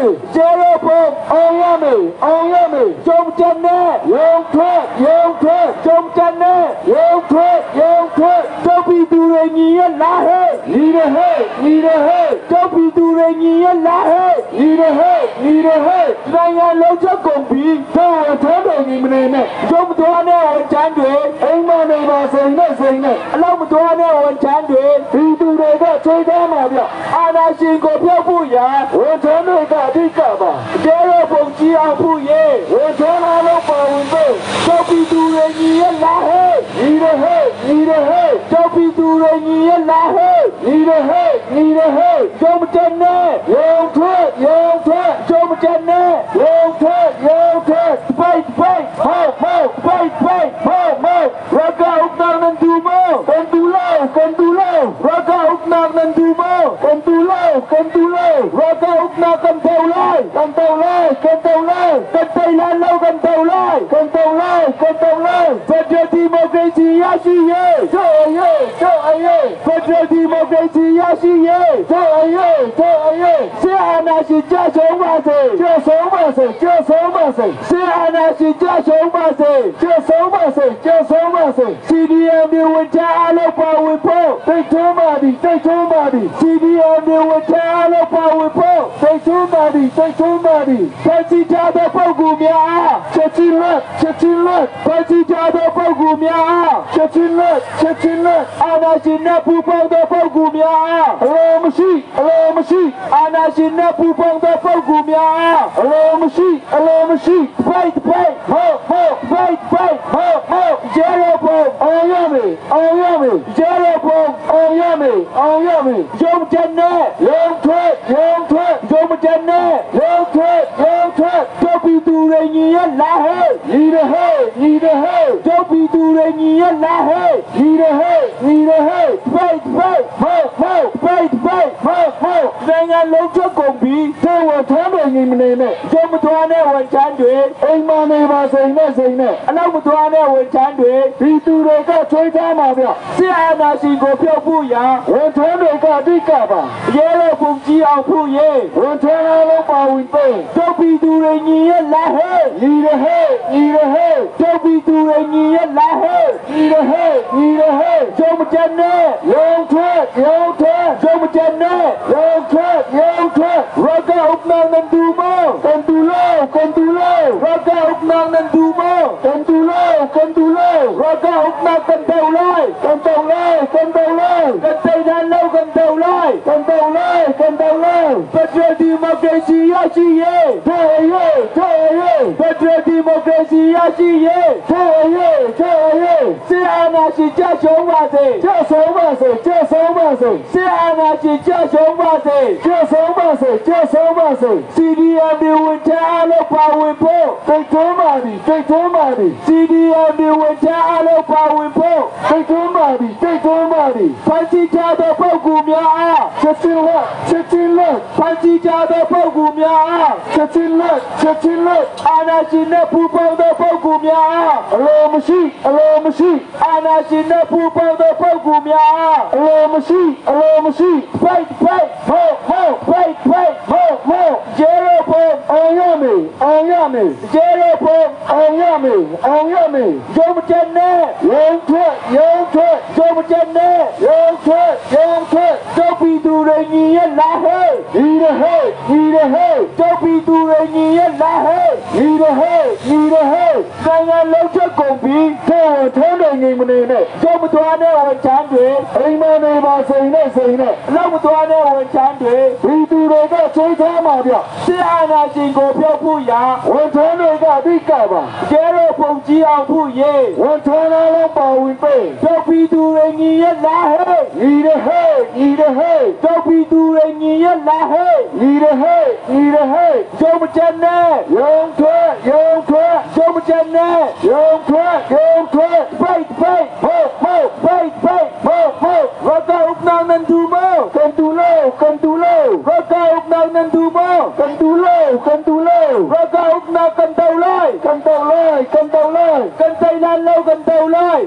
မယ်ကျေရောပုံအောင်ရမယ်အောင်ရမယ်ကျုံတဲ့နဲ့ရုံထွက်ရုံထွက်ကျုံတဲ့နဲ့ရုံထွက်ရုံထွက်တို့ပြည်သူတွေညီရလားဟဲ့ညီရဟဲ့ညီရဟဲ့တို့ပြည်သူတွေညီရလားဟဲ့ညီရဟဲ့ညီရဟဲ့နိုင်ငံလုံးချက်ကုန်ပြီတို့ဝထမ်းတော်ညီမနေနဲ့ကျုံတော်နဲ့ဝန်ချမ်းတွေအိမ်မနေပါစိန်နဲ့စိန်နဲ့အလောက်မတော်နဲ့ဝန်ချမ်းတွေဒီသူတွေကချိန်သားမှာဗျအာနာရှင်ကိုပြောက်ဖို့ရာဝန်ထမ်းတွေကအဓိကပါတဲရောပုံကြီးအောင်ဖို့ရေဝန်ထမ်းအားလုံးပါဝင်ဖို့တို့ပြည်သူတွေညီရလားဟဲ့ညီရဟဲ့ညီရဟဲ့တို့ပြည်သူတွေညီရလားဟဲ့ညီရဟဲ့ညီရဟဲ့ကျုံတဲ့နဲ့ရုံထွက်ရုံထွက်ကျုံတဲ့နဲ့ရုံထွက်ရုံထွက်ပိတ်ပိတ်ဟောဟောပိတ်ပိတ်ဟောဟောရကောက်နာနန်ဒူမောကန်တူလောကန်တူလောရကောက်နာနန်ဒူမောကန်တူလောကန်တူလောရကောက်နာကန်တူလိုက်ကန်တူလိုက်ကန်တူလိုက်ကန်တိုင်လာလောကန်တူလိုက်ကန်တူလိုက်ကန်တူလိုက်ဖက်ဒရယ်ဒီမိုကရေစီရရှိရေးတို့ရေးတို့ရေးဖက်ဒရယ်ဒီမိုကရေစီရရှိရေးတို့ရေးတို့ရေးဆရာနာရှိကြဆုံးပါစေကြဆုံးပါစေကြဆုံးပါစေဆရာနာရှိကြဆုံးပါစေကြဆုံးပါစေကြဆုံးပါစေ CDM တွေဝန်ချအားလုံးပါဝင်ဖို့တိတ်ထုံးပါသည်တိတ်ထုံးပါသည် CDM တွေဝန်ချအားလုံးပါဝင်ဖို့တိတ်ထုံးပါသည်တိတ်ထုံးပါသည်ဖက်စီထားသောပုဂ္ဂိုလ်များအားချက်ချင်းလက်ချက်ချင်းလက်ဖက်စီထားသောပုဂ္ဂိုလ်များအားချက်ချင်းလက်ချက်ချင်းလက်အာနာရှင်နဲ့ပူပေါင်းသောပုဂ္ဂိုလ်များအားအလိုမရှိအလိုမရှိအာနာရှင်နဲ့ပူပေါင်းသောပုဂ္ဂိုလ်များအားအလိုမရှိအလိုမရှိပိတ်ပိတ်ဟောဟောပိတ်ပိတ်ဟောဟောကျေရောပုံအောင်ရမယ်အောင်ရမယ်ကျေရောပုံအောင်ရမယ်အောင်ရမယ်ယုံတဲ့နဲ့ရုံထွက်ရုံထွက်ယုံတဲ့နဲ့ရုံထွက်ရုံထွက်တို့ပြည်သူတွေညီရလားဟဲ့ညီရဟဲ့ညီရဟဲ့တို့ပြည်သူတွေညီရလားဟဲ့ညီရဟဲ့ညီရဟဲ့ပိတ်ပိတ်ဟောဟောပိတ်ပိတ်ဟောဟောနိုင်ငံလုံးချက်ကုန်ပြီတို့ဝထမ်းတော်ညီမနေနဲ့ကျုံမတော်နဲ့ဝန်ချမ်းတွေအိမ်မနေပါစိန်နဲ့စိန်နဲ့အလောက်မတော်နဲ့ဝန်ချမ်းတွေဒီသူတွေကချွေးထားမှာဗျဆရာနာရှင်ကိုဖြုတ်ဖို့ရာဝန်ထမ်းတွေကအဓိကပါရဲရောပုံကြီးအောင်ဖို့ရေဝန်ထမ်းအားလုံးပါဝင်ဖို့တို့ပြည်သူတွေညီရလားဟဲ့ညီရဟဲ့ညီရဟဲ့တို့ပြည်သူတွေညီရလားဟဲ့ညီရဟဲ့ညီရဟဲ့ကျုံမတဲ့နဲ့ရုံထွက်ရုံထွက်ကျုံမတဲ့နဲ့ရုံထွက်ရုံထွက်ရကောက်နာနန်ဒူမောကန်တူလောကန်တူလောရကောက်နာနန်ဒူမောကန်တူလောကန်တူလောရကောက်နာကန်တူလိုက်ကန်တူလိုက်ကန်တူလိုက်ကန်တိုင်လာလောကန်တူလိုက်ကန်တူလိုက်ကန်တူလိုက်ဖက်ဒရယ်ဒီမိုကရေစီရရှိရေးတို့ရေးတို့ရေးဖက်ဒရယ်ဒီမိုကရေစီရရှိရေးတို့ရေးတို့ရေးဆရာနာရှိကြရှုံးပါစေကြဆုံးပါစေကြဆုံးပါစေဆရာနာရှိကြရှုံးပါစေကြဆုံးပါစေကြဆုံးပါစေ CDM တွေဝန်ထမ်းအားလုံးပါဝင်ဖို့တိတ်ထုံးပါသည်တိတ်ထုံးပါသည် CDM တွေဝန်ထမ်းအားလုံးပါဝင်ဖို့တိတ်ထုံးပါသည်တိတ်ထုံးပါသည်ဖန်စီထားသောပုဂ္ဂိုလ်များအားချက်ချင်းလက်ချက်ချင်းလက်ဖန်စီထားသောပုဂ္ဂိုလ်များအားချက်ချင်းလက်ချက်ချင်းလက်အာနာရှင်နဲ့ပူပေါင်းသောပုဂ္ဂိုလ်များအားအလိုမရှိအလိုမရှိအာနာရှင်နဲ့ပူပေါင်းသောပုဂ္ဂိုလ်များအားအလိုမရှိအလိုမရှိပိတ်ပိတ်ဟောဟောပိတ်ပိတ်ဟောဟောကျေရောပုံအောင်ရမယ်အောင်ရမယ်ကျေရောပုံအောင်ရမယ်အောင်ရမယ်ယုံတဲ့နဲ့ရုံထွက်ရုံထွက်ယုံတဲ့နဲ့ရုံထွက်ရုံထွက်တို့ပြည်သူတွေညီရလားဟဲ့ညီရဟဲ့ညီရဟဲ့တို့ပြည်သူတွေညီရလားဟဲ့ညီရဟဲ့ညီရဟဲ့နိုင်ငံလုံးချက်ကုန်ပြီတို့ထမ်းတော်ညီမနေနဲ့ကျုံမတော်နဲ့ဝန်ချမ်းတွေအိမ်မနေပါစိန်နဲ့စိန်နဲ့အလောက်မတော်နဲ့ဝန်ချမ်းတွေဒီသူတွေကချွေးထားမှာဗျဆရာနာရှင်ကိုဖြုတ်ဖို့ရာဝန်ထမ်းတွေကအဓိကပါကျဲရောပုံကြီးအောင်ဖို့ရေဝန်ထမ်းအားလုံးပါဝင်ပေးတို့ပြည်သူတွေညီရလားဟဲ့ညီရဟဲ့ညီရဟဲ့တို့ပြည်သူတွေညီရလားဟဲ့ညီရဟဲ့ညီရဟဲ့ကျုံမတဲ့နဲ့ရုံထွက်ရုံထွက်ကျုံမတဲ့နဲ့ရုံထွက်ရုံထွက်ပိတ်ပိတ်ဟောဟောပိတ်ပိတ်ဟောဟောရကောက်နာနန်ဒူမောကန်တူလောကန်တူလောရကောက်နာနန်ဒူမောကန်တူလောကန်တူလောရကောက်နာကန်တူလိုက်ကန်တူလိုက်ကန်တူလိုက်ကန်တိုင်လာလောကန်တူလိုက်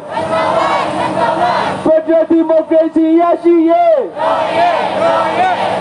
ဖက်ဒရယ်ဒီမိုကရေစီရရှိရေး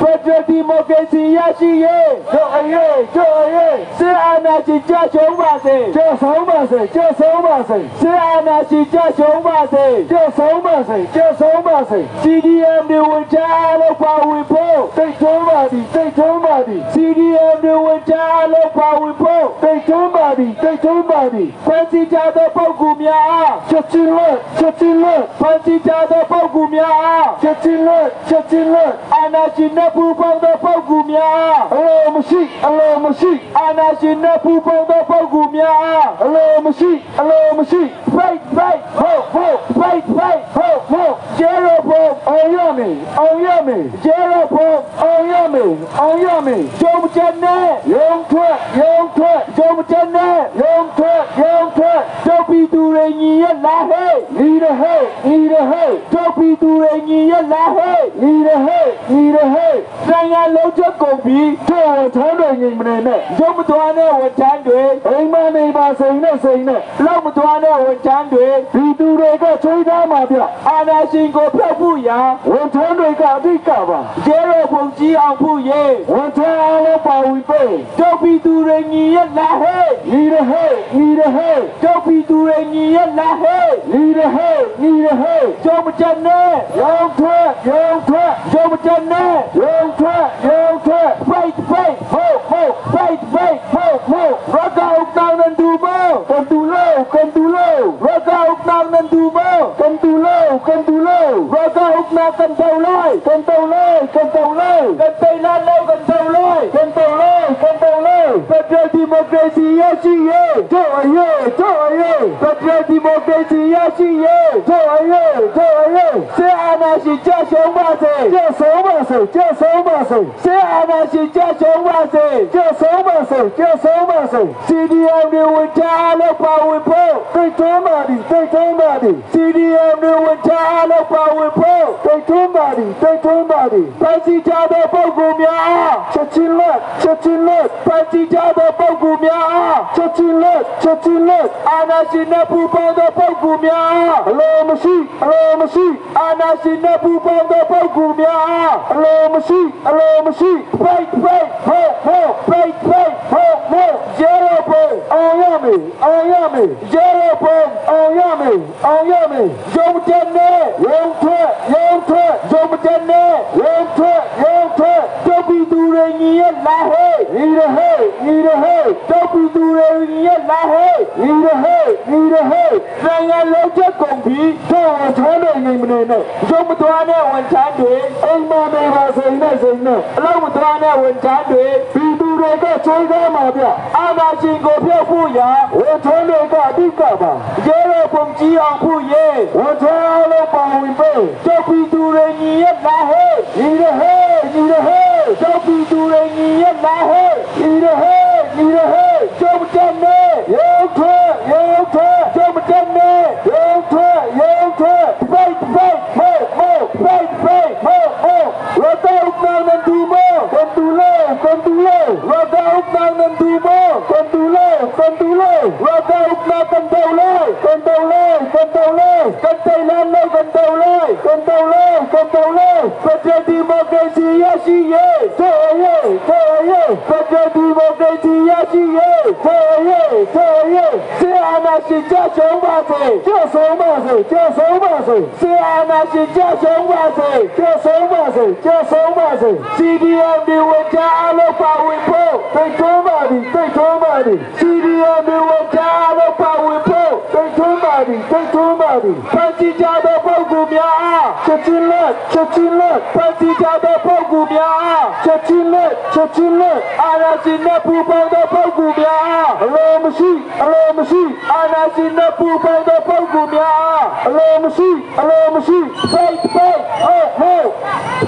ဖက်ဒ ဖက်ဒရယ်ဒီမိုကရေစီရရှိရေး တို့အရေးတို့အရေး စစ်အာဏာရှင်ကြရှုံးပါစေ ကျဆုံးပါစေကျဆုံးပါစေ စစ်အာဏာရှင်ကြရှုံးပါစေ ကျဆုံးပါစေကျဆုံးပါစေ CDM တွေဝန်ချအားလုံးပါဝင်ဖို့ တိတ်ထုံးပါသည်တိတ်ထုံးပါသည် CDM တွေဝန်ချအားလုံးပါဝင်ဖို့ တိတ်ထုံးပါသည်တိတ်ထုံးပါသည် ဖန်စီကြသောပုဂ္ဂိုလ်များအား ချက်ချင်းလွတ်ချက်ချင်းလွတ် ဖန်စီကြသောပုဂ္ဂိုလ်များအား ချက်ချင်းလွတ်ချက်ချင်းလွတ် အာဏာရှင်နှင့်ပူးပေါင်းသောပုဂ္ဂိုလ်များအား အလိုမရှိအလိုမရှိ အာဏာရှင်နှင့်ပူးပေါင်းသောပုဂ္ဂိုလ်များအား အလိုမရှိအလိုမရှိ fight fight ဟုတ်ဟုတ် fight fight ဟုတ်ဟုတ် ကျေရောဖို့ အောင်ရမည်အောင်ရမည် ကျေရောဖို့ အောင်ရမည်အောင်ရမည် ကျုံချနဲ့ ရုံထွက်ရုံထွက် ကျုံချနဲ့ ရုံထွက်ရုံထွက် တို့ပီသူတွေညီရလာဟဲ့ ညီရဟဲ့ညီရဟဲ့ တို့ပီသူတွေညီရလာဟဲ့ ညီရဟဲ့ညီရဟဲ့ နိုင်ငံလုံးချက်ကုန်ပြီ တို့ဝထမ်းတွေညီမနေနဲ့ ရုံမသွားတဲ့ဝန်ထမ်းတွေ အိမ်မနေပါစိန်နဲ့စိန်နဲ့ လောက်မသွားတဲ့ဝန်ထမ်းတွေ ဒီသူတွေကချွေးသားမှာဗျ အာဏာရှင်ကိုဖျက်ဖို့ရာ ဝန်ထမ်းတွေကအဓိကပါ ကျေရောပုံကြီးအောင်ဖို့ရေ ဝန်ထမ်းအားလုံးပါဝင်ပေး တို့ပီသူတွေညီရလာဟဲ့ ညီရဟဲ့ညီရဟဲ့ တို့ပီသူတွေညီရလာဟဲ့ ညီရဟဲ့ညီရဟဲ့ ကျုံချနဲ့ ရုံထွက်ရုံထွက် ကျုံချနဲ့ ရုံထွက်ရုံထွက် fight fight ဟုတ်ဟုတ် fight fight ဟုတ်ဟုတ် ရကောက်တောင်းနန်ဒူမော ကန်တူလောကန်တူလော ရကောက်တောင်းနန်ဒူမော ကန်တူလောကန်တူလော ရကောက်နာကန်တောင်းလိုက် ကန်တူလောကန်တူလော ကန်တိန်လာလောက်ကန်တောင်းလိုက် ကန်တူလောကန်တူလော ဖက်ဒရယ်ဒီမိုကရေစီရရှိရေး တို့အရေးတို့အရေး ဖက်ဒရယ်ဒီမိုကရေစီရရှိရေး တို့အရေးတို့အရေး စစ်အာဏာရှင်ကြရှုံးပါစေ ကျဆုံးပါစေကျဆုံးပါစေ စစ်အာဏာရှင်ကြရှုံးပါစေ ကျဆုံးပါစေကျဆုံးပါစေ CDM တွေဝန်ထမ်းအားလုံးပါဝင်ဖို့ တိတ်ထုံးပါသည်တိတ်ထုံးပါသည် CDM တွေဝန်ထမ်းအားလုံးပါဝင်ဖို့ တိတ်ထုံးပါသည်တိတ်ထုံးပါသည် ဖန်စီကြသောပုဂ္ဂိုလ်များအား ချက်ချင်းလက်ချက်ချင်းလက် ဖန်စီကြသောပုဂ္ဂိုလ်များအား ချက်ချင်းလက်ချက်ချင်းလက် အာဏာရှင်နှင့်ပူးပေါင်းသောပုဂ္ဂိုလ်များအား အလိုမရှိအလိုမရှိ အာဏာရှင်နှင့်ပူးပေါင်းသောပုဂ္ဂိုလ်များအား အလိုမရှိအလိုမရှိ fight fight ဟုတ်ဟုတ် fight fight ဟုတ်ဟုတ် ကျေရောဖို့ အောင်ရမည်အောင်ရမည် ကျေရောဖို့ အောင်ရမည်အောင်ရမည် ကျုံချနဲ့ ရုံထွက်ရုံထွက် ကျုံချနဲ့ ရုံထွက်ရုံထွက် တို့ပီသူတွေညီရလာဟဲ့ ညီရဟဲ့ညီရဟဲ့ တို့ပီသူတွေညီရလာဟဲ့ ညီရဟဲ့ညီရဟဲ့ နိုင်ငံလုံးချက်ကုန်ပြီ တို့ဝထမ်းတွေညီမနေနဲ့ ရုံမသွားတဲ့ဝန်ထမ်းတွေ အိမ်မနေပါစိန်နဲ့စိန်နဲ့ အလုံးမသွားတဲ့ဝန်ထမ်းတွေ ဒီသူတွေကချွေးသားမှာဗျ အာဏာရှင်ကိုဖျက်ဖို့ရာ ဝန်ထမ်းတွေကအဓိကပါ ကျေရောပုံကြီးအောင်ဖို့ရေ ဝန်ထမ်းအားလုံးပါဝင်ပေး တို့ပီသူတွေညီရလာဟဲ့ ညီရဟဲ့ညီရဟဲ့ တို့ပီသူတွေညီရလာဟဲ့ ညီရဟဲ့ညီရဟဲ့ ကျုံချနဲ့ ရုံထွက်ရုံထွက် ကျုံချနဲ့ ရုံထွက်ရုံထွက် fight fight ဟုတ်ဟုတ် fight fight ဟုတ်ဟုတ် ရကောက်နောင်နန်ဒူမော ကန်တူလောကန်တူလော ရကောက်နောင်နန်ဒူမော ကန်တူလောကန်တူလော ရကောက်နာကန်တောင်းလိုက် ကန်တူလောကန်တူလော ကန်တိန်လာလောက်ကန်တောင်းလိုက် ကန်တူလောကန်တူလော ဖက်ဒရယ်ဒီမိုကရေစီရရှိရေး တို့အရေးတို့အရေး ဖက်ဒရယ်ဒီမိုကရေစီရရှိရေး တို့အရေးတို့အရေး စစ်အာဏာရှင်ကြရှုံးပါစေ ကျဆုံးပါစေကျဆုံးပါစေ စစ်အာဏာရှင်ကြရှုံးပါစေ ကျဆုံးပါစေကျဆုံးပါစေ CDM တွေဝန်ထမ်းအားလုံးပါဝင်ဖို့ တိတ်ထုံးပါသည်တိတ်ထုံးပါသည် CDM တွေဝန်ထမ်းအားလုံးပါဝင်ဖို့ တိတ်ထုံးပါသည်တိတ်ထုံးပါသည် ဖန်စီကြသောပုဂ္ဂိုလ်များအား ချက်ချင်းလက်ချက်ချင်းလက် ဖန်စီကြသောပုဂ္ဂိုလ်များအား ချက်ချင်းလက်ချက်ချင်းလက် အာဏာရှင်နှင့်ပူးပေါင်းသောပုဂ္ဂိုလ်များအား အလိုမရှိအလိုမရှိ အာဏာရှင်နှင့်ပူးပေါင်းသောပုဂ္ဂိုလ်များအား အလိုမရှိအလိုမရှိ fight fight ဟုတ်ဟုတ်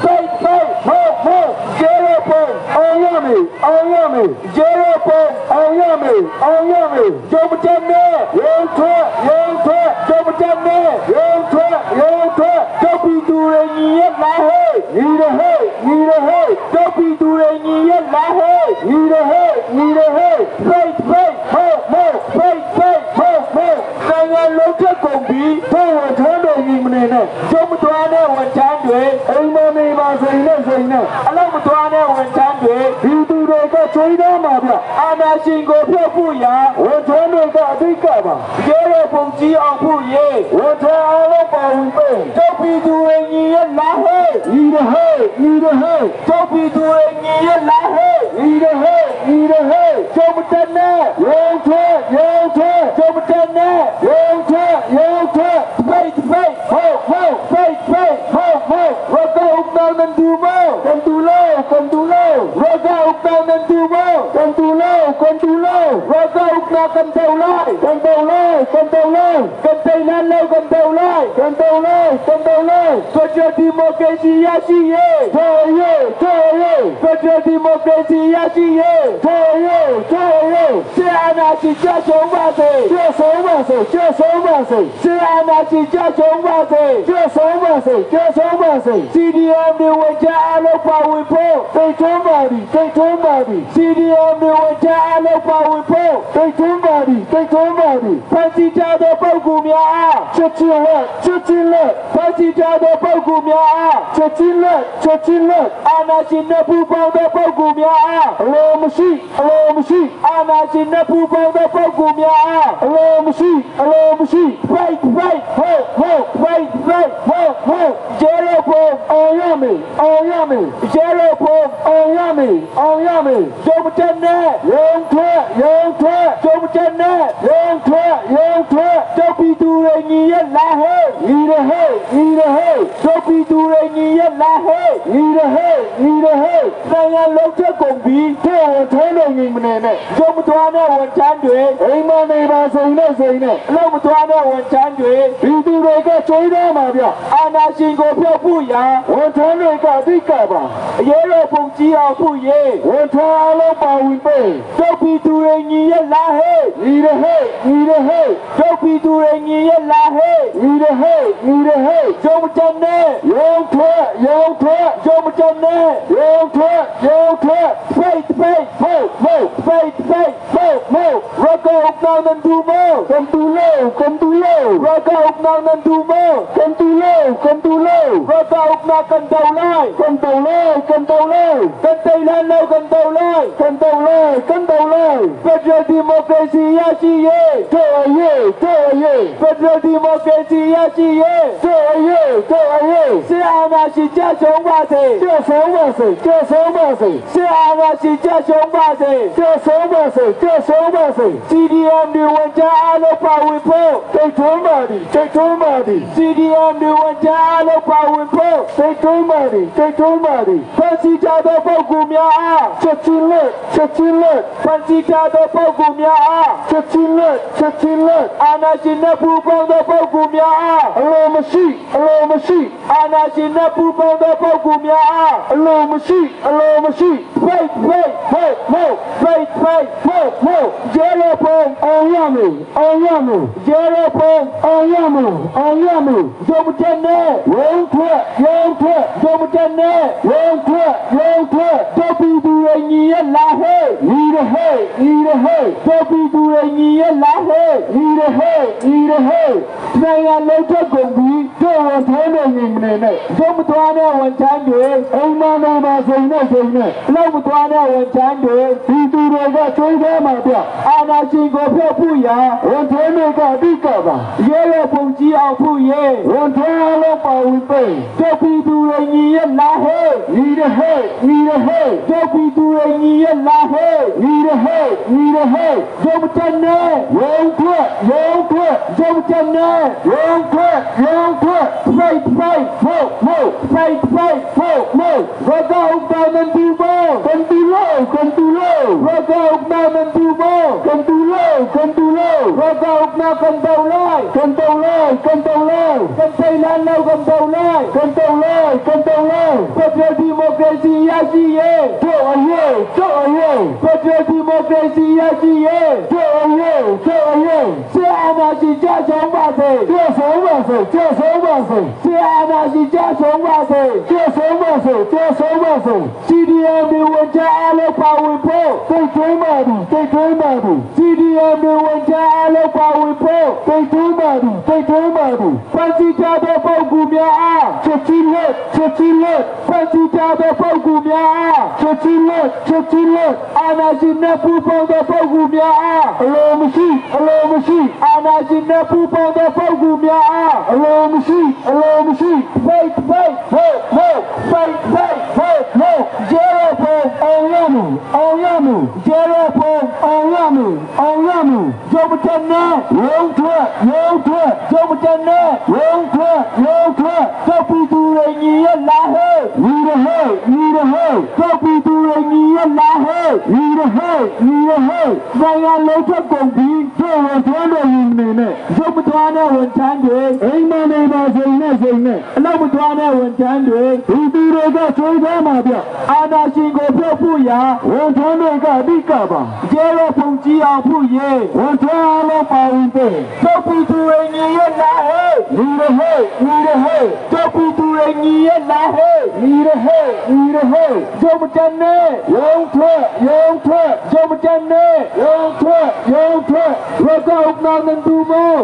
fight fight ဟုတ်ဟုတ် ကျေရောပုံ အောင်ရမည်အောင်ရမည် ကျေရောပုံ အောင်ရမည်အောင်ရမည် ကျုံချနဲ့ ရုံထွက်ရုံထွက် ကျုံချနဲ့ ရုံထွက်ရုံထွက် တို့ပီသူတွေညီရလာဟဲ့ ညီရဟဲ့ညီရဟဲ့ တို့ပီသူတွေညီရလာဟဲ့ ညီရဟဲ့ညီရဟဲ့ fight fight ဟုတ်ဟုတ် fight fight ဟုတ်ဟုတ် နိုင်ငံလုံးချက်ကုန်ပြီ တို့ဝန်ထမ်းတွေညီမနေနဲ့ ကျုံမသွားတဲ့ဝန်ထမ်းတွေ အိမ်မနေပါစိန်နဲ့စိန်နဲ့ အလုံးမသွား သွားတဲ့ဝန်ထမ်းတွေ ပြည်သူတွေကကြွေးသားမှာဗျ အာဏာရှင်ကိုဖျက်ဖို့ရာ ဝန်ထမ်းတွေကအဓိကပါ ရဲရဲပုံကြီးအောင်ဖို့ရေ ဝန်ထမ်းအားလုံးပါဝင်ပေး တို့ပြည်သူတွေညီရလာဟဲ့ ညီရဟဲ့ညီရဟဲ့ တို့ပြည်သူတွေညီရလာဟဲ့ ညီရဟဲ့ညီရဟဲ့ ကျုံတနဲ့ ရုံထွက်ရုံထွက် ကျုံတနဲ့ ရုံထွက်ရုံထွက် ပိတ်ပိတ် ဟုတ်ဟုတ် ပိတ်ပိတ် ဟုတ်ဟုတ် ရကောက်နောင်နန်ဒူမော ကန်တူလောကန်တူလော ရကောက်နောင်နန်ဒူမော ကန်တူလောကန်တူလော ရကောက်နာကန်တောလိုက် ကန်တူလောကန်တူလော ကန်တိန်လာလောက်ကန်တောလိုက် ကန်တူလောကန်တူလော ဖက်ဒရယ်ဒီမိုကရေစီရရှိရေး ထော်ရဲထော်ရဲ ဖက်ဒရယ်ဒီမိုကရေစီရရှိရေး ထော်ရဲထော်ရဲ ဆရာနာရှိကြရှုံးပါစေ ကျဆုံးပါစေကျဆုံးပါစေ ဆရာနာရှိကြရှုံးပါစေ ကျဆုံးပါစေကျဆုံးပါစေ CDM တွေဝန်ချအားလုံးပါဝင်ဖို့ တိတ်ထွန်းပါသည်တိတ်ထွန်းပါသည် CDM တွေဝန်ချအားလုံးပါဝင်ဖို့ တိတ်ထွန်းပါသည်တိတ်ထွန်းပါသည် ဖန်စီထားသောပုဂ္ဂိုလ်များအား ချက်ချင်းလက်ချက်ချင်းလက် ဖန်စီထားသောပုဂ္ဂိုလ်များအား ချက်ချင်းလက်ချက်ချင်းလက် အာနာရှင်နှပူပေါင်းသောပုဂ္ဂိုလ်များအား အလိုမရှိအလိုမရှိ အာနာရှင်နှပူပေါင်းသောပုဂ္ဂိုလ်များအား အလိုမရှိအလိုမရှိ fight fight ဟုတ်ဟုတ် fight fight ဟုတ်ဟုတ် ရဲရောပုံ အောင်ရမေအောင်ရမေ ရဲရောပုံ အောင်ရမေအောင်ရမေ ကျုံတနဲ့ ရုံထွက်ရုံထွက် ကျုံတနဲ့ ရုံထွက်ရုံထွက် တို့ပြည်သူတွေညီရလာဟဲ့ ညီရဟဲ့ညီရဟဲ့ တို့ပြည်သူတွေညီရလာဟဲ့ ညီရဟဲ့ညီရဟဲ့ နိုင်ငံလုံးချက်ကုန်ပြီ တဲ့ဝန်ထမ်းတော်ညီမနေနဲ့ ကျုံမသွားတဲ့ဝန်ထမ်းတွေ အိမ်မနေပါစိန်နဲ့စိန်နဲ့ အလုံးမသွားတဲ့ဝန်ထမ်းတွေ ဒီသူတွေကကြွေးသားမှာဗျ အာနာရှင်ကိုဖျက်ဖို့ရာ ဝန်ထမ်းတွေကအဓိကပါ အရေးတော်ပုံကြီးအောင်ဖို့ရေ ဝန်ထမ်းအားလုံးပါဝင်ပေး တို့ပြည်သူတွေညီရလာဟဲ့ ညီရဟဲ့ညီရဟဲ့ တို့ပြည်သူတွေညီရလာဟဲ့ ညီရဟဲ့ညီရဟဲ့ ကျုံတနဲ့ ရုံထွက်ရုံထွက် ကျုံတနဲ့ ရုံထွက်ရုံထွက် fight fight ဟုတ်ဟုတ် fight fight ဟုတ်ဟုတ် ရကောက်နောင်နန်ဒူမော ကန်တူလောကန်တူလော ရကောက်နောင်နန်ဒူမော ကန်တူလောကန်တူလော ရကောက်နာကန်တောလိုက် ကန်တူလောကန်တူလော ကန်တိန်လာလောက်ကန်တောလိုက် ကန်တူလောကန်တူလော ဖက်ဒရယ်ဒီမိုကရေစီရရှိရေး တော်ရဲတော်ရဲ ဖက်ဒရယ်ဒီမိုကရေစီရရှိရေး တော်ရဲတော်ရဲ ဆရာနာရှိကြရှုံးပါစေ ကျဆုံးပါစေကျဆုံးပါစေ ဆရာနာရှိကြရှုံးပါစေ ကျဆုံးပါစေကျဆုံးပါစေ CDM တွေဝန်ချအားလုံးပါဝင်ဖို့ တိတ်ထွန်းပါသည်တိတ်ထွန်းပါသည် CDM တွေဝန်ချအားလုံးပါဝင်ဖို့ တိတ်ထွန်းပါသည်တိတ်ထွန်းပါသည် ဖန်စီကြသောပုဂ္ဂိုလ်များအား ချက်ချင်းလက်ချက်ချင်းလက် ဖန်စီကြသောပုဂ္ဂိုလ်များအား ချက်ချင်းလက်ချက်ချင်းလက် အာနာရှင်နှပူပေါင်းသောပုဂ္ဂိုလ်များအား အလိုမရှိအလိုမရှိ အာနာရှင်နှပူပေါင်းသောပုဂ္ဂိုလ်များအား အလိုမရှိအလိုမရှိ fight fight ဟုတ်ဟုတ် fight fight ဟုတ်ဟုတ် ရဲရောပုံ အောင်ရမေအောင်ရမေ ရဲရောပုံ အောင်ရမေအောင်ရမေ ကျုံတနဲ့ ရုံထွက်ရုံထွက် ကျုံတနဲ့ ရုံထွက်ရုံထွက် တို့ပြည်သူတွေညီရလာဟဲ့ ညီရဟဲ့ညီရဟဲ့ တို့ပြည်သူတွေညီရလာဟဲ့ ညီရဟဲ့ညီရဟဲ့ နိုင်ငံလုံးချက်ကုန်ပြီ တို့ဝန်ထမ်းတော်ညီမနေနဲ့ ကျုံမသွားတဲ့ဝန်ထမ်းတွေ အိမ်မနေပါစိန်နဲ့စိန်နဲ့ အလုံးမသွားတဲ့ဝန်ထမ်းတွေ ဒီသူတွေကကြွေးသားမှာဗျ အာနာရှင်ကိုဖျက်ဖို့ရာ ဝန်ထမ်းတွေကအဓိကပါ ရဲရောပုံကြီးအောင်ဖို့ရေ ဝန်ထမ်းအားလုံးပါဝင်ပေး တို့ပြည်သူတွေညီရလာဟဲ့ ညီရဟဲ့ညီရဟဲ့ တို့ပြည်သူတွေညီရလာဟဲ့ ညီရဟဲ့ညီရဟဲ့ ကျုံတနဲ့ ရုံထွက်ရုံထွက် ကျုံတနဲ့ ရုံထွက်ရုံထွက် fight fight ဟုတ်ဟုတ် fight fight ဟုတ်ဟုတ် ရကောက်တောင်နန်ဒူမော ကန်တူလောကန်တူလော ရကောက်တောင်နန်ဒူမော ကန်တူလောကန်တူလော ရကောက်နာကန်တောလိုက် ကန်တူလောကန်တူလော ကန်တိန်လာလောက်ကန်တောလိုက် ကန်တူလောကန်တူလော ဖက်ဒရယ်ဒီမိုကရေစီရရှိရေး တို့အရေးတို့အရေး ဖက်ဒရယ်ဒီမိုကရေစီရရှိရေး တို့အရေးတို့အရေး ဆရာနာရှိကြရှုံးပါစေ ကျဆုံးပါစေကျဆုံးပါစေ ဆရာနာရှိကြရှုံးပါစေ ကျဆုံးပါစေကျဆုံးပါစေ CDM တွေဝန်ချအားလုံးပါဝင်ဖို့ တိတ်ထွန်းပါသည်တိတ်ထွန်းပါသည် CDM CDM တွေဝန်ထမ်းအားလုံးပါဝင်ဖို့ တိတ်တွန်းပါသည်တိတ်တွန်းပါသည် ဖန်စီကြသောပုဂ္ဂိုလ်များအား ချက်ချင်းလက်ချက်ချင်းလက် ဖန်စီကြသောပုဂ္ဂိုလ်များအား ချက်ချင်းလက်ချက်ချင်းလက် အာနာရှင်နဲ့ပူးပေါင်းသောပုဂ္ဂိုလ်များအား အလိုမရှိအလိုမရှိ အာနာရှင်နဲ့ပူးပေါင်းသောပုဂ္ဂိုလ်များအား အလိုမရှိအလိုမရှိ fight fight ဟုတ်ဟုတ် fight fight ဟုတ်ဟုတ် ကျေရဖို့ အောင်ရမည်အောင်ရမည် ကျေရဖို့ အောင်ရမည်အောင်ရမည် ရုပ်တနဲ့ ရုံထွက်ရုံထွက် ရုပ်တနဲ့ ရုံထွက်ရုံထွက် တော့ပီသူရညီရလာဟဲ့ ညီရဟဲ့ညီရဟဲ့ တော့ပီသူရညီရလာဟဲ့ ညီရဟဲ့ညီရဟဲ့ နိုင်ငံလုံးထွက်ကုန်ပြီ တို့ဝန်ထမ်းတို့ညီနေနဲ့ ရုပ်မသွားတဲ့ဝန်ထမ်းတွေ အိမ်မနေပါစိန်နဲ့စိန်နဲ့ အလုပ်မသွားတဲ့ဝန်ထမ်းတွေ ဒီသူတွေကချွေးသားမှာဗျ အာနာရှင်ကိုဖြုတ်ဖို့ရာ ဝန်ထမ်းတွေကအဓိကပါ ကျေရပုံကြီးအောင်ဖို့ရေ ဝန်ထမ်းအားလုံးပါဝင်တဲ့ တော့ပီသူရညီရလာဟဲ့ ညီရဟဲ့ညီရဟဲ့ တော့ပီသူရညီရလာဟဲ့ ညီရဟဲ့ညီရဟဲ့ ရုပ်တနဲ့ ရုံထွက်ရုံထွက် ရုပ်တနဲ့ ရုံထွက်ရုံထွက် ရကောက်နာနန်တူမော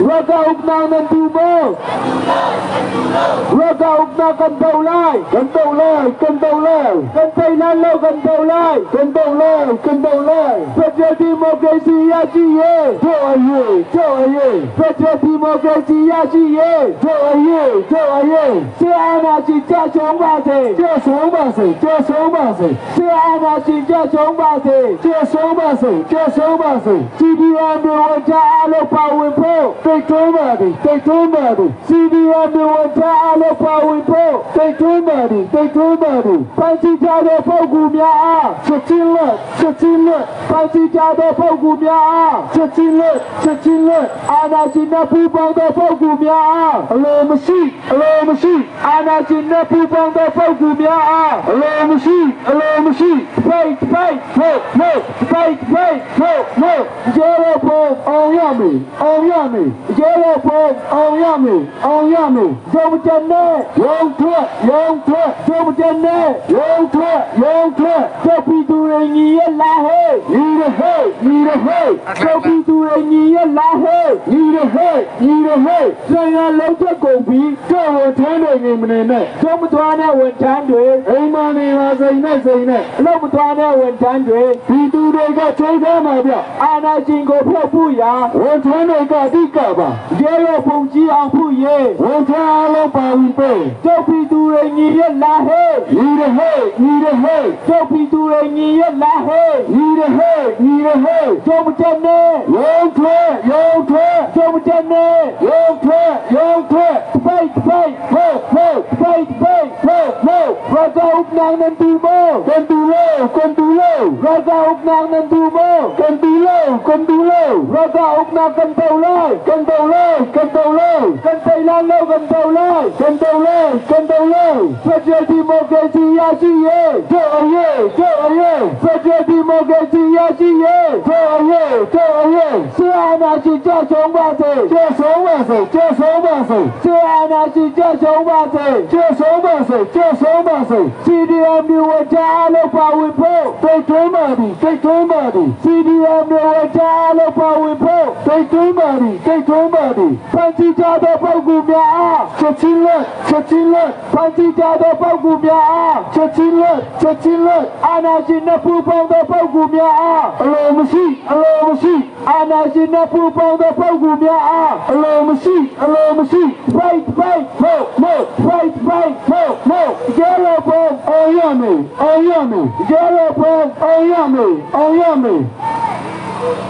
ရကောက်နာနန်တူမောရကောက်နာကန်တောလိုက် ကန်တော့လိုက်ကန်တော့လိုက် ကန်တိုင်လာလောက်ကန်တောလိုက် ကန်တော့လိုက်ကန်တော့လိုက် ဖက်ဒရယ်ဒီမိုကရေစီရရှိရေး တို့အရေးတို့အရေး ဖက်ဒရယ်ဒီမိုကရေစီရရှိရေး တို့အရေးတို့အရေး စေအာနာရှင်ကြရှုံးပါစေ ကျဆုံးပါစေကျဆုံးပါစေ စေအာနာရှင်ကြရှုံးပါစေ ကျဆုံးပါစေကျဆုံးပါစေ CDM တွေဝန်ထမ်းအားလုံးပါဝင်ဖို့ တိတ်တွန်းပါသည်တိတ်တွန်းပါသည် CDM တွေဝန်ထမ်းအားလုံးပါဝင်ဖို့ တိတ်တွန်းပါသည်တိတ်တွန်းပါသည် ဖန်စီကြတဲ့ပုဂ္ဂိုလ်များအား ချက်ချင်းလက်ချက်ချင်းလက် ဖန်စီကြတဲ့ပုဂ္ဂိုလ်များအား ချက်ချင်းလက်ချက်ချင်းလက် အာနာရှင်နဲ့ပူးပေါင်းတဲ့ပုဂ္ဂိုလ်များအား အလိုမရှိအလိုမရှိ အာနာရှင်နဲ့ပူးပေါင်းတဲ့ပုဂ္ဂိုလ်များအား အလိုမရှိအလိုမရှိ fight fight ဟုတ်ဟုတ် fight fight ဟုတ်ဟုတ် ကျေရဖို့ အောင်ရမည်အောင်ရမည် ကျေရဖို့ အောင်ရမည်အောင်ရမည် ရုပ်တနဲ့ ရုံထွက်ရုံထွက် ရုပ်တနဲ့ ရုံထွက်ရုံထွက် တော့ပီသူရညီရလာဟဲ့ ညီရဟဲ့ညီရဟဲ့ တော့ပီသူရညီရလာဟဲ့ ညီရဟဲ့ညီရဟဲ့ နိုင်ငံလုံးထွက်ကုန်ပြီ တို့ဝန်ထမ်းတွေညီမနေနဲ့ ရုပ်မသွားတဲ့ဝန်ထမ်းတွေ အိမ်မနေပါစိန်နဲ့စိန်နဲ့ အလုပ်မသွားတဲ့ဝန်ထမ်းတွေ ဒီသူတွေကချွေးသားမှာဗျ အာနာရှင်ကိုဖြုတ်ဖို့ရာ ဝန်ထမ်းတွေကအဓိကပါ ရဲရပုံကြီးအောင်ဖို့ရေ ဝန်ထမ်းအားလုံးပါဝင်ပေး တော့ပီသူရညီရလာဟဲ့ ညီရဟဲ့ညီရဟဲ့ တော့ပီသူရညီရလာဟဲ့ ညီရဟဲ့ညီရဟဲ့ ရုပ်တနဲ့ ရုံထွက်ရုံထွက် ရုပ်တနဲ့ ရုံထွက်ရုံထွက် fight fight ဟုတ်ဟုတ် fight fight ဟုတ်ဟုတ် ရကောက်နာနန်တူမော ကွန်တူလောကွန်တူလော ရကောက်နာနန်တူမော ကွန်တူလောကွန်တူလော ရကောက်နာကန်တောလိုက် ကန်တော်လောကန်တော်လော ကန်တိုင်လာလောက်ကန်တောလိုက် ကန်တော်လောကန်တော်လော ဖက်ဒရယ်ဒီမိုကရေစီရရှိရေး တို့အရေးတို့အရေး ဖက်ဒရယ်ဒီမိုကရေစီရရှိရေး တို့အရေးတို့အရေး စေအာနာရှင်ကြရှုံးပါစေ ကျဆုံးပါစေကျဆုံးပါစေ စေအာနာရှင်ကြရှုံးပါစေ ကျဆုံးပါစေကျဆုံးပါစေ CDM တွေဝန်ထမ်းအားလုံးပါဝင်ဖို့ တိတ်တွန်းပါသည်တိတ်တွန်းပါသည် CDM တွေဝန်ထမ်းအားလုံးပါဝင်ဖို့ တိတ်တွန်းပါသည်တိတ်တွန်းပါသည် ဖန်စီကြသောပုဂ္ဂိုလ်များအား ချက်ချင်းလက်ချက်ချင်းလက် ဖန်စီကြသောပုဂ္ဂိုလ်များအား ချက်ချင်းလက်ချက်ချင်းလက် အာနာရှင်နဲ့ပူးပေါင်းသောပုဂ္ဂိုလ်များအား အလိုမရှိအလိုမရှိ အာနာရှင်နဲ့ပူးပေါင်းသောပုဂ္ဂိုလ်များအား အလိုမရှိအလိုမရှိ fight fight ဟုတ်ဟုတ် fight fight ဟုတ်ဟုတ် ကျေရဖို့ အောင်ရမည်အောင်ရမည် ကျေရဖို့ အောင်ရမည်အောင်ရမည်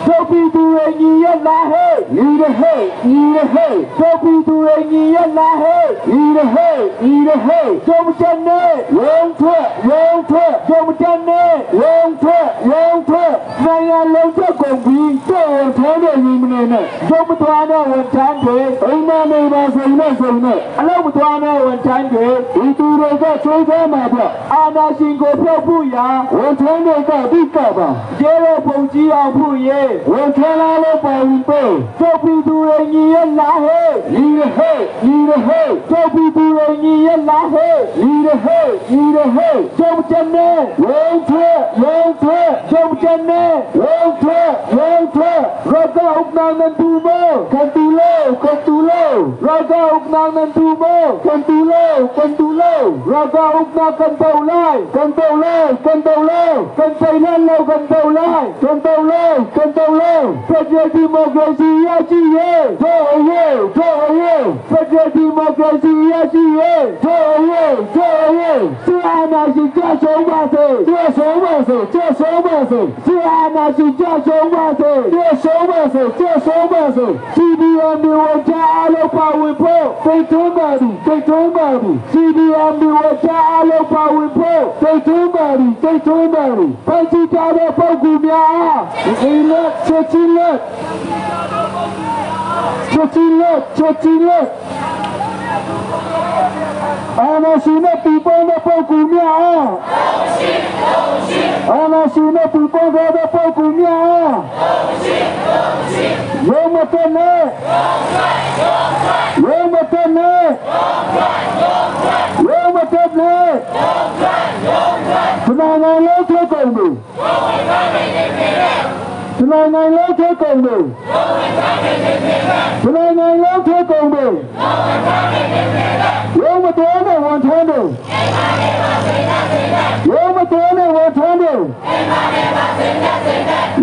တော့ပီသူရညီရလာဟဲ့ ညီရဟဲ့ညီရဟဲ့ တော့ပီသူရညီရလာဟဲ့ ညီရဟဲ့ညီရဟဲ့ ရုပ်တနဲ့ ရုံထွက်ရုံထွက် ရုပ်တနဲ့ ရုံထွက်ရုံထွက် နိုင်ငံလုံးထွက်ကုန်ပြီ တို့ဝန်ထမ်းတွေညီမနေနဲ့ ရုပ်မသွားတဲ့ဝန်ထမ်းတွေ အိမ်မနေပါစိန်နဲ့စိန်နဲ့ အလုပ်မသွားတဲ့ဝန်ထမ်းတွေ ဒီသူတွေကချွေးသားမှာ မှာဗျ အာနာရှင်ကိုဖြုတ်ဖို့ရာ ဝန်ထမ်းတွေကအဓိကပါ ရဲတော်ပုံကြီးအောင်ဖို့ရေ ဝန်ထမ်းအားလုံးပါဝင်ဖို့ တို့ပြည်သူတွေညီရလားဟဲ့ ညီရဟဲ့ညီရဟဲ့ တို့ပြည်သူတွေညီရလားဟဲ့ ညီရဟဲ့ညီရဟဲ့ ကျုံကျနေ ရုံထွက်ရုံထွက် ကျုံကျနေ ရုံထွက်ရုံထွက် ရကဥပနာနန်တူမော ကန်တူလောကန်တူလော ရကဥပနာနန်တူမော ကန်တူလောကန်တူလော ရကဥပနာကန်တောလိုက် ကန်တူလောကန်တူလော ကန်တိုင်လန်လောကန်တောလိုက် ကန်တူလောကန်တူလော ဖက်ဒရယ်ဒီမိုကရေစီရရှိရေး တို့ရဲတို့ရဲ ဖက်ဒရယ်ဒီမိုကရေစီရရှိရေး တို့ရဲတို့ရဲ ဆီအာနာရှင်ကြဆုံးပါစေ ကျဆုံးပါစေကျဆုံးပါစေ ဆီအာနာရှင်ကြဆုံးပါစေ ကျဆုံးပါစေကျဆုံးပါစေ CDM တွေဝန်ချအားလုံးပါဝင်ဖို့ တိတ်ထွန်းပါသည်တိတ်ထွန်းပါသည် CDM တွေဝန်ချအားလုံးပါဝင်ဖို့ တိတ်ထွန်းပါသည်တိတ်ထွန်းပါသည် ဖန်စီထားတဲ့ပုဂ္ဂိုလ်များအား အိလက်ချက်ချင်းလက်ချက်ချင်းလက်ချက်ချင်းလက်အာနာရှင်နဲ့ပူပေါင်းတဲ့ပုဂ္ဂိုလ်များအားအာနာရှင်နဲ့ပူပေါင်းတဲ့ပုဂ္ဂိုလ်များအားရုံးမတက်နဲ့ရုံးမတက်နဲ့ရုံးမတက်နဲ့ဒီနိုင်ငံလုံးထွက်ကုန်ပြီ ဒီနိုင်ငံလုံးထွက်ကုန်ပြီဒီနိုင်ငံလုံးထွက်ကုန်ပြီရုံးမတော်နဲ့ဝန်ထမ်းတွေရုံးမတော်နဲ့ဝန်ထမ်းတွေ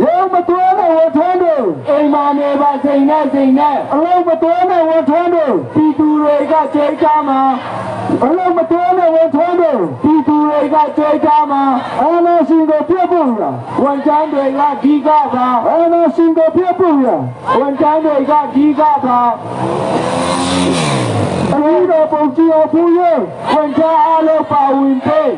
ရုံးမတော်နဲ့ဝန်ထမ်းတွေ အိမ်မာနေပါစိန်နဲ့စိန်နဲ့ အလုံးမတော်နဲ့ဝန်ထမ်းတွေ ပြည်သူတွေကကြွေးကြမှာ အလုံးမတော်နဲ့ဝန်ထမ်းတွေ ပြည်သူတွေကကြွေးကြမှာ အာနာရှင်ကိုပြတ်ဖို့ရာ ဝန်ချမ်းတွေကဒီကပါ အာနာရှင်ကိုပြတ်ဖို့ရာ ဝန်ချမ်းတွေကဒီကပါ အပြီးတော်ပုံကြည့်အောင်ဖူးရဲ့ ဝန်ချမ်းအားလုံးပါဝင်ပေး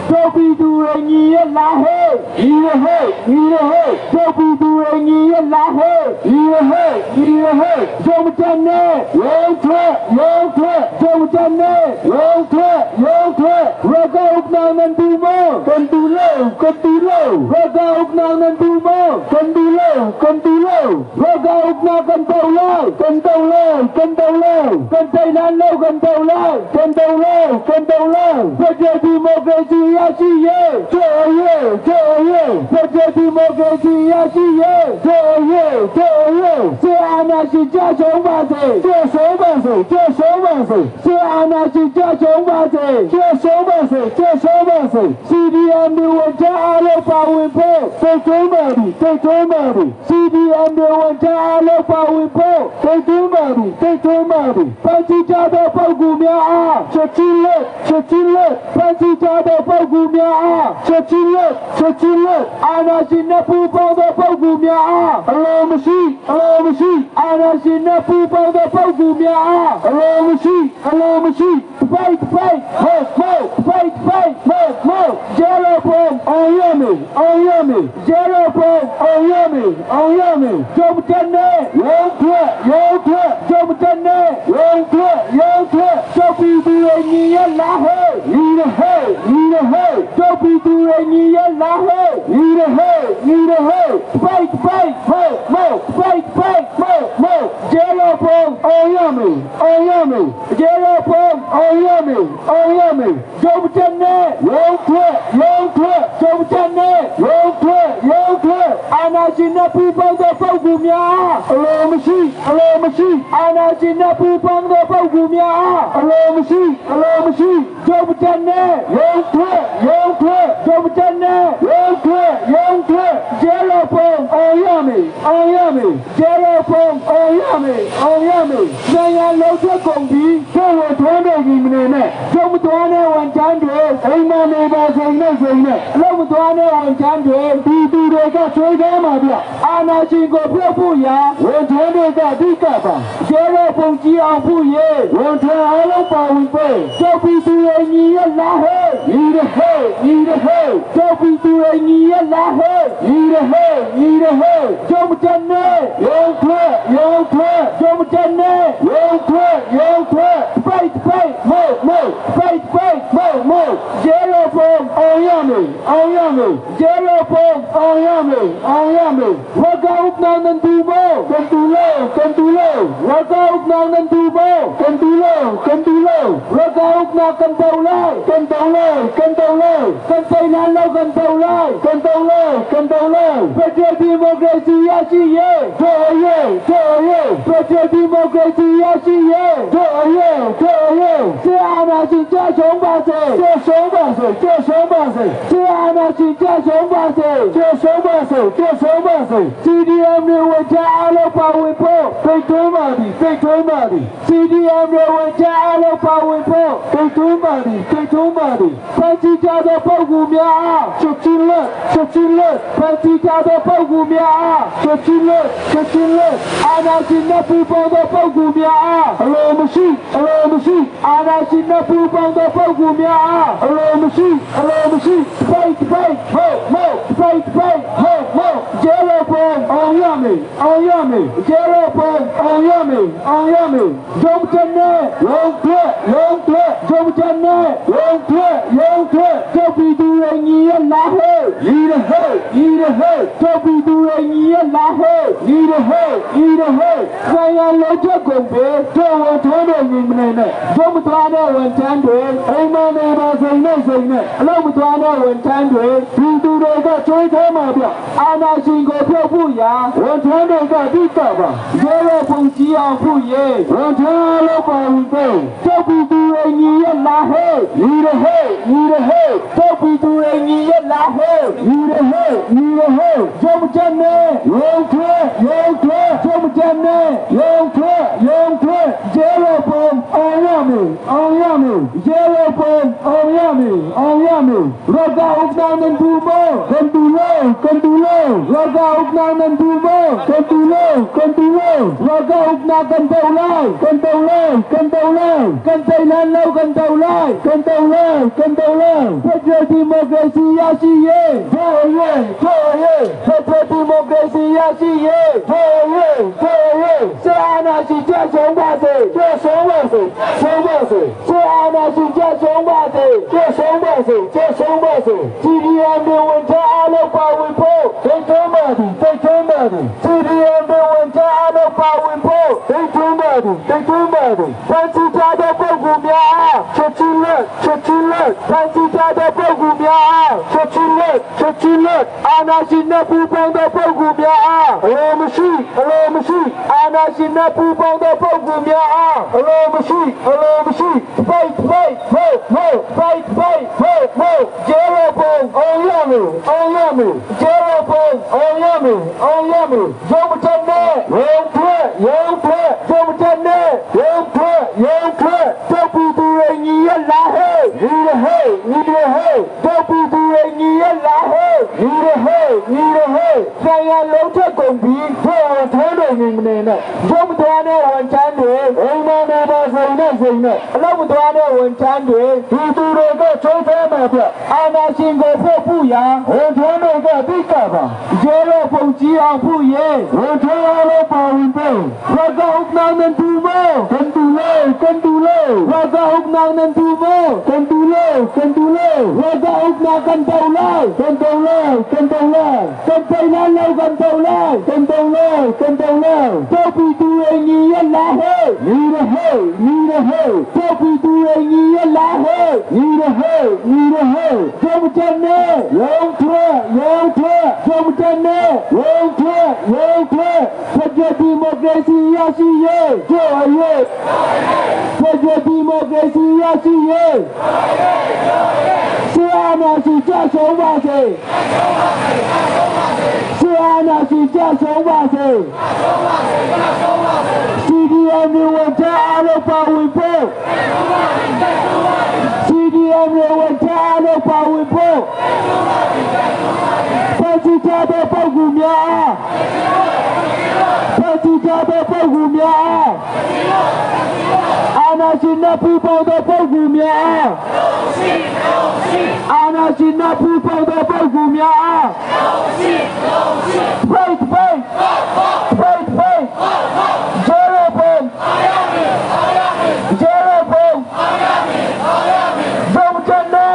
တို့ပြည်သူတွေညီရလားဟဲ့ ညီရဟဲ့ညီရဟဲ့ တို့ပြည်သူတွေညီရလားဟဲ့ ညီရဟဲ့ညီရဟဲ့ ကျုံကျနေ ရုံထွက်ရုံထွက် ကျုံကျနေ ရုံထွက်ရုံထွက် ရကဥပနာနန်တူမော ကန်တူလောကန်တူလော ရကဥပနာနန်တူမော ကန်တူလောကန်တူလော ရကဥပနာကန်တောလိုက် ကန်တူလောကန်တူလော ကန်တိုင်လန်လောကန်တောလိုက် ကန်တူလောကန်တူလော ဖက်ဒရယ်ဒီမိုကရေစီရရှိရေး ကျော်ရဲကျော်ရဲ ဖက်ဒရယ်ဒီမိုကရေစီရရှိရေး ကျော်ရဲကျော်ရဲ ဆီအာနာရှင်ကြဆုံးပါစေ ကျော်ဆုံးပါစေကျော်ဆုံးပါစေ ဆီအာနာရှင်ကြဆုံးပါစေ ကျော်ဆုံးပါစေကျော်ဆုံးပါစေ CDM တွေဝန်ချအားလုံးပါဝင်ဖို့ တိတ်ထွန်းပါသည်တိတ်ထွန်းပါသည် CDM တွေဝန်ချအားလုံးပါဝင်ဖို့ တိတ်ထွန်းပါသည်တိတ်ထွန်းပါသည် ဖန်စီကြတဲ့ပုဂ္ဂိုလ်များအား ချက်ချင်းလက်ချက်ချင်းလက် ဖန်စီကြတဲ့ပုဂ္ဂိုလ်များအား ချက်ချင်းလက်ချက်ချင်းလက် အာနာရှင်နဲ့ပူးပေါင်းတဲ့ပုဂ္ဂိုလ်များအား အလိုမရှိအလိုမရှိ အာနာရှင်နဲ့ပူးပေါင်းတဲ့ပုဂ္ဂိုလ်များအား အလိုမရှိအလိုမရှိ fight fight ဟုတ်ဟုတ် fight fight ဟုတ်ဟုတ် ဇေရိုပုံ အောင်ရမယ်အောင်ရမယ် ဇေရိုပုံ အောင်ရမယ်အောင်ရမယ် ကျုံတဲ့နေ ရုံထွက်ရုံထွက် ကျုံတဲ့နေ ရုံထွက်ရုံထွက် ကျုပ်ပြည်သူတွေညီရလားဟဲ့ ညီရဟဲ့ညီရဟဲ့ ကျုပ်ပြည်သူတွေညီရလားဟဲ့ ညီရဟဲ့ညီရဟဲ့ fight fight ဟုတ်ဟုတ် fight fight ဟုတ်ဟုတ် ဇေရိုပုံ အောင်ရမယ်အောင်ရမယ် ဇေရိုပုံ အောင်ရမယ်အောင်ရမယ် ကျုံတဲ့နေ ရုံထွက်ရုံထွက် ကျုံတဲ့နေ ရုံထွက်ရုံထွက် အာနာရှင်နဲ့ပူးပေါင်းတဲ့ပုဂ္ဂိုလ်များ အလိုမရှိအလိုမရှိ အာနာရှင်နဲ့ပူးပေါင်းတဲ့ပုဂ္ဂိုလ်များ အလိုမရှိအလိုမရှိ ကျုံတဲ့နေ ရုံထွက်ရုံထွက် ကျုံတဲ့နေ ရုံထွက်ရုံထွက် ဇေရိုပုံ အောင်ရမယ်အောင်ရမယ် ဇေရိုပုံ အောင်ရမယ်အောင်ရမယ် နိုင်ငံလုံးထွက်ကုန်ပြီ တို့ဝထွန်းတဲ့ကြီးမနေနဲ့ ကျုံမတော်တဲ့ဝန်ချမ်းတွေ အိမ်မနေပါစိန်နဲ့စိန်နဲ့ အလုံးမတော်တဲ့ဝန်ချမ်းတွေ ဒီသူတွေကချွေးသားမှာဗျ အာနာရှင်ကိုဖြုတ်ဖို့ရာ ဝန်ထမ်းတွေကအဓိကပါ ဇေရိုပုံကြီးအောင်ဖို့ရေ ဝန်ထမ်းအားလုံးပါဝင်ဖို့ ကျုပ်ပြည်သူတွေညီရလားဟဲ့ ညီရဟဲ့ညီရဟဲ့ ကျုပ်ပြည်သူတွေညီရလားဟဲ့ ညီရဟဲ့ညီရဟဲ့ ကျုံတဲ့နေ ရုံထွက်ရုံထွက် ကျုံတဲ့နေ ရုံထွက်ရုံထွက် fight fight မို့မို့ fight fight မို့မို့ ဖို့ရဲရောပုံအောင်ရမယ်အောင်ရမယ်ရဲရောပုံအောင်ရမယ်အောင်ရမယ်ဝကဥပနာနန်တူဘောကန်တူလောကန်တူလောဝကဥပနာနန်တူဘောကန်တူလောကန်တူလောဝကဥပနာကန်တောလိုက်ကန်တောလိုက်ကန်တောလိုက်ကန်စိန်လောကန်တောလိုက်ကန်တောလိုက်ကန်တောလိုက်ဖက်ဒရယ်ဒီမိုကရေစီရရှိရေးတို့ရဲတို့ရဲဖက်ဒရယ်ဒီမိုကရေစီရရှိရေးတို့ရဲတို့ရဲဆရာနာရှင်ကြရှုံးပါစေကြရှုံးပါစေကြရှုံးပါစေဆရာနာရှင်ကြရှုံးပါစေကြရှုံးပါစေကြရှုံးပါစေ CDM တွေဝင်ချအားလုံးပါဝင်ဖို့တိတ်တွင်းပါသည်တိတ်တွင်းပါသည် CDM တွေဝင်ချအားလုံးပါဝင်ဖို့တိတ်တွင်းပါသည်တိတ်တွင်းပါသည်ဖန်စီကြသောပုဂ္ဂိုလ်များအားချက်ချင်းလက်ချက်ချင်းလက်ဖန်စီကြသောပုဂ္ဂိုလ်များအားချက်ချင်းလက်ချက်ချင်းလက်အာနာရှင်နဲ့ပူပေါင်းသောပုဂ္ဂိုလ်များအားအလိုမရှိအလိုမရှိအာနာရှင်နဲ့ပူပေါင်းသောပုဂ္ဂိုလ်များအားအလိုမရှိအလိုမရှိ fight fight ဟိုဟို fight fight ဟိုဟိုကျဲလို့ပုံအောင်ရမယ်အောင်ရမယ်ကျဲလို့ပုံအောင်ရမယ်အောင်ရမယ်ဂျုံချန်နဲ့ရုံထွက်ရုံထွက်ဂျုံချန်နဲ့ရုံထွက်ရုံထွက်ကျုပ်ပြီးသူရဲ့ညီရလာဟဲ့ညီရဟဲ့ညီရဟဲ့ကျုပ်ပြီးသူရဲ့ညီရလာဟဲ့ညီရဟဲ့ညီရဟဲ့ဆိုင်ရလုံးချက်ကုန်ပဲတို့ဝန်ထမ်းတွေညီမနေနဲ့ရုံမသွားတဲ့ဝန်ထမ်းတွေအိမ်မနေပါစိန်နဲ့စိန်နဲ့အလုံးမသွားတဲ့ဝန်ထမ်းတွေဒီသူတွေကချွေးထဲမှာပြအာနာရှင်ကိုဖြုတ်ဖို့ရာဝန်ထမ်းတွေကတိတပါရဲရဲပုံကြီးအောင်ဖို့ရေဝန်ထမ်းလို့ပါဝင်ဖို့ကျုပ်ပြီးသူရဲ့ညီရလာဟဲ့ညီရဟဲ့ညီရဟဲ့ကျုပ်ပြီးသူရဲ့ညီရလာဟဲ့ညီရဟဲ့ညီရဟဲ့ကျုံချမ်းနဲ့ရုံထွက်ရုံထွက်ကျုံချမ်းနဲ့ရုံထွက်ရုံထွက်ရဲရဲပုံအောင်ရမယ်အောင်ရမယ်ရဲရဲပုံအောင်ရမယ်အောင်ရမယ်ရကဥပနာနန်တူမောကန်တူလောကန်တူလောရကဥပနာနန်တူမောကန်တူလောကန်တူလောရကဥပနာကန်တောလိုက်ကန်တောလိုက်ကန်တောလိုက်ကန်တိန်လောကန်တောလိုက်ကန်တောလိုက်ကန်တောလိုက်ဖက်ဒရယ်ဒီမိုကရေစီရရှိရေးတို့ရဲတို့ရဲဖက်ဒရယ်ဒီမိုကရေစီရရှိရေးတို့ရဲတို့ရဲဆရာနာရှိကြဆုံးပါစေကြဆုံးပါစေဆုံးပါစေဆရာနာရှိကြဆုံးပါစေကြဆုံးပါစေကြဆုံးပါစေ CDM တွေဝင်ချအားလုံးပါဝင်ဖို့ဒိတ်ထုံးပါသည်ဒိတ်ထုံးပါသည် CDM တွေဝင်ချအားလုံးပါဝင်ဖို့ဒိတ်ထုံးပါသည်ဒိတ်ထုံးပါသည်ဖန်စီကြတဲ့ပုဂ္ဂိုလ်များအားချက်ချင်းလက်ချက်ချင်းလက်ဖန်စီကြတဲ့ပုဂ္ဂိုလ်များအားချက်ချင်းလက်ချက်ချင်းလက်အာနာရှင်နဲ့ပူပေါင်းတဲ့ပုဂ္ဂိုလ်များအားအလိုမရှိအလိုမရှိအာနာရှင်နဲ့ပူပေါင်းတဲ့ပုဂ္ဂိုလ်များအားအလိုမရှိအလိုမရှိ fight fight ဟိုဟို fight fight ဟိုဟိုကျဲလို့ပုံအောင်ရမယ်အောင်ရမယ်ကျဲလို့ပုံအောင်ရမယ်အောင်ရမယ်ရုံချတဲ့ရုံထွက်ရုံထွက်ရုံချတဲ့ရုံထွက်ရုံထွက်တို့ပူသူရဲ့ညီရလာဟဲ့ညီရဟဲ့ညီရဟဲ့တို့ပူသူရဲ့ညီရလာဟဲ့ညီရဟဲ့ညီရဟဲ့ဆိုင်ရလုံးချက်ကုန်ပြီးတို့ဝန်ထမ်းတွေညီမနေနဲ့ရုံမသွားတဲ့ဝန်ထမ်းတွေအိမ်မနေပါစိန်နဲ့စိန်နဲ့အလုံးမသွားတဲ့ဝန်ထမ်းတွေဒီသူတွေကချိုးထဲမှာပြအာနာရှင်ကိုဖို့ဖို့ရာဝန်ထမ်းတွေကတိကပါရဲလို့ပုံကြီးအောင်ဖို့ရေဝန်ထမ်းလို့ပါဝင်ဖို့ရကဥပနာနန်တူမောကန်တူလောကန်တူလောရကဥပနာနန်တူမောကန်တူလောကန်တူလောရကဥပနာကန်တောလိုက်ကန်တောလိုက်ကန်တောလိုက်ကန်ပိန်လောကန်တောလိုက်ကန်တောလိုက်ကန်တောလိုက်တို့ပီတူရဲ့ညီရလာဟဲ့ညီရဟဲ့ညီရဟဲ့တို့ပီတူရဲ့ညီရလာဟဲ့ညီရဟဲ့ညီရဟဲ့တို့ချန်နေရုံထွက်ရုံထွက်တို့ချန်နေရုံထွက်ရုံထွက်ဖက်ဒရယ်ဒီမိုကရေစီရရှိရေးတို့ရဲ့ဖက်ဒရယ်ဒီမိုကရေစီရရှိရေးဆရာနာရှိကြဆုံးပါစေဆရာနာရှိကြဆုံးပါစေ CDM တွေဝန်ထမ်းအားလုံးပါဝင်ဖို့ CDM တွေဝန်ထမ်းအားလုံးပါဝင်ဖို့ဖန်စီကြတဲ့ပုဂ္ဂိုလ်များအားဖန်စီကြတဲ့ပုဂ္ဂိုလ်များအားအာနာရှင်နဲ့ပူပေါင်းတဲ့ပုဂ္ဂိုလ်များအားအာနာရှင်နဲ့ပူပေါင်းတဲ့ပုဂ္ဂိုလ်များအား Fight fight fight fight ဂျေရိုပုံဂျေရိုပုံဇုံချန်နေ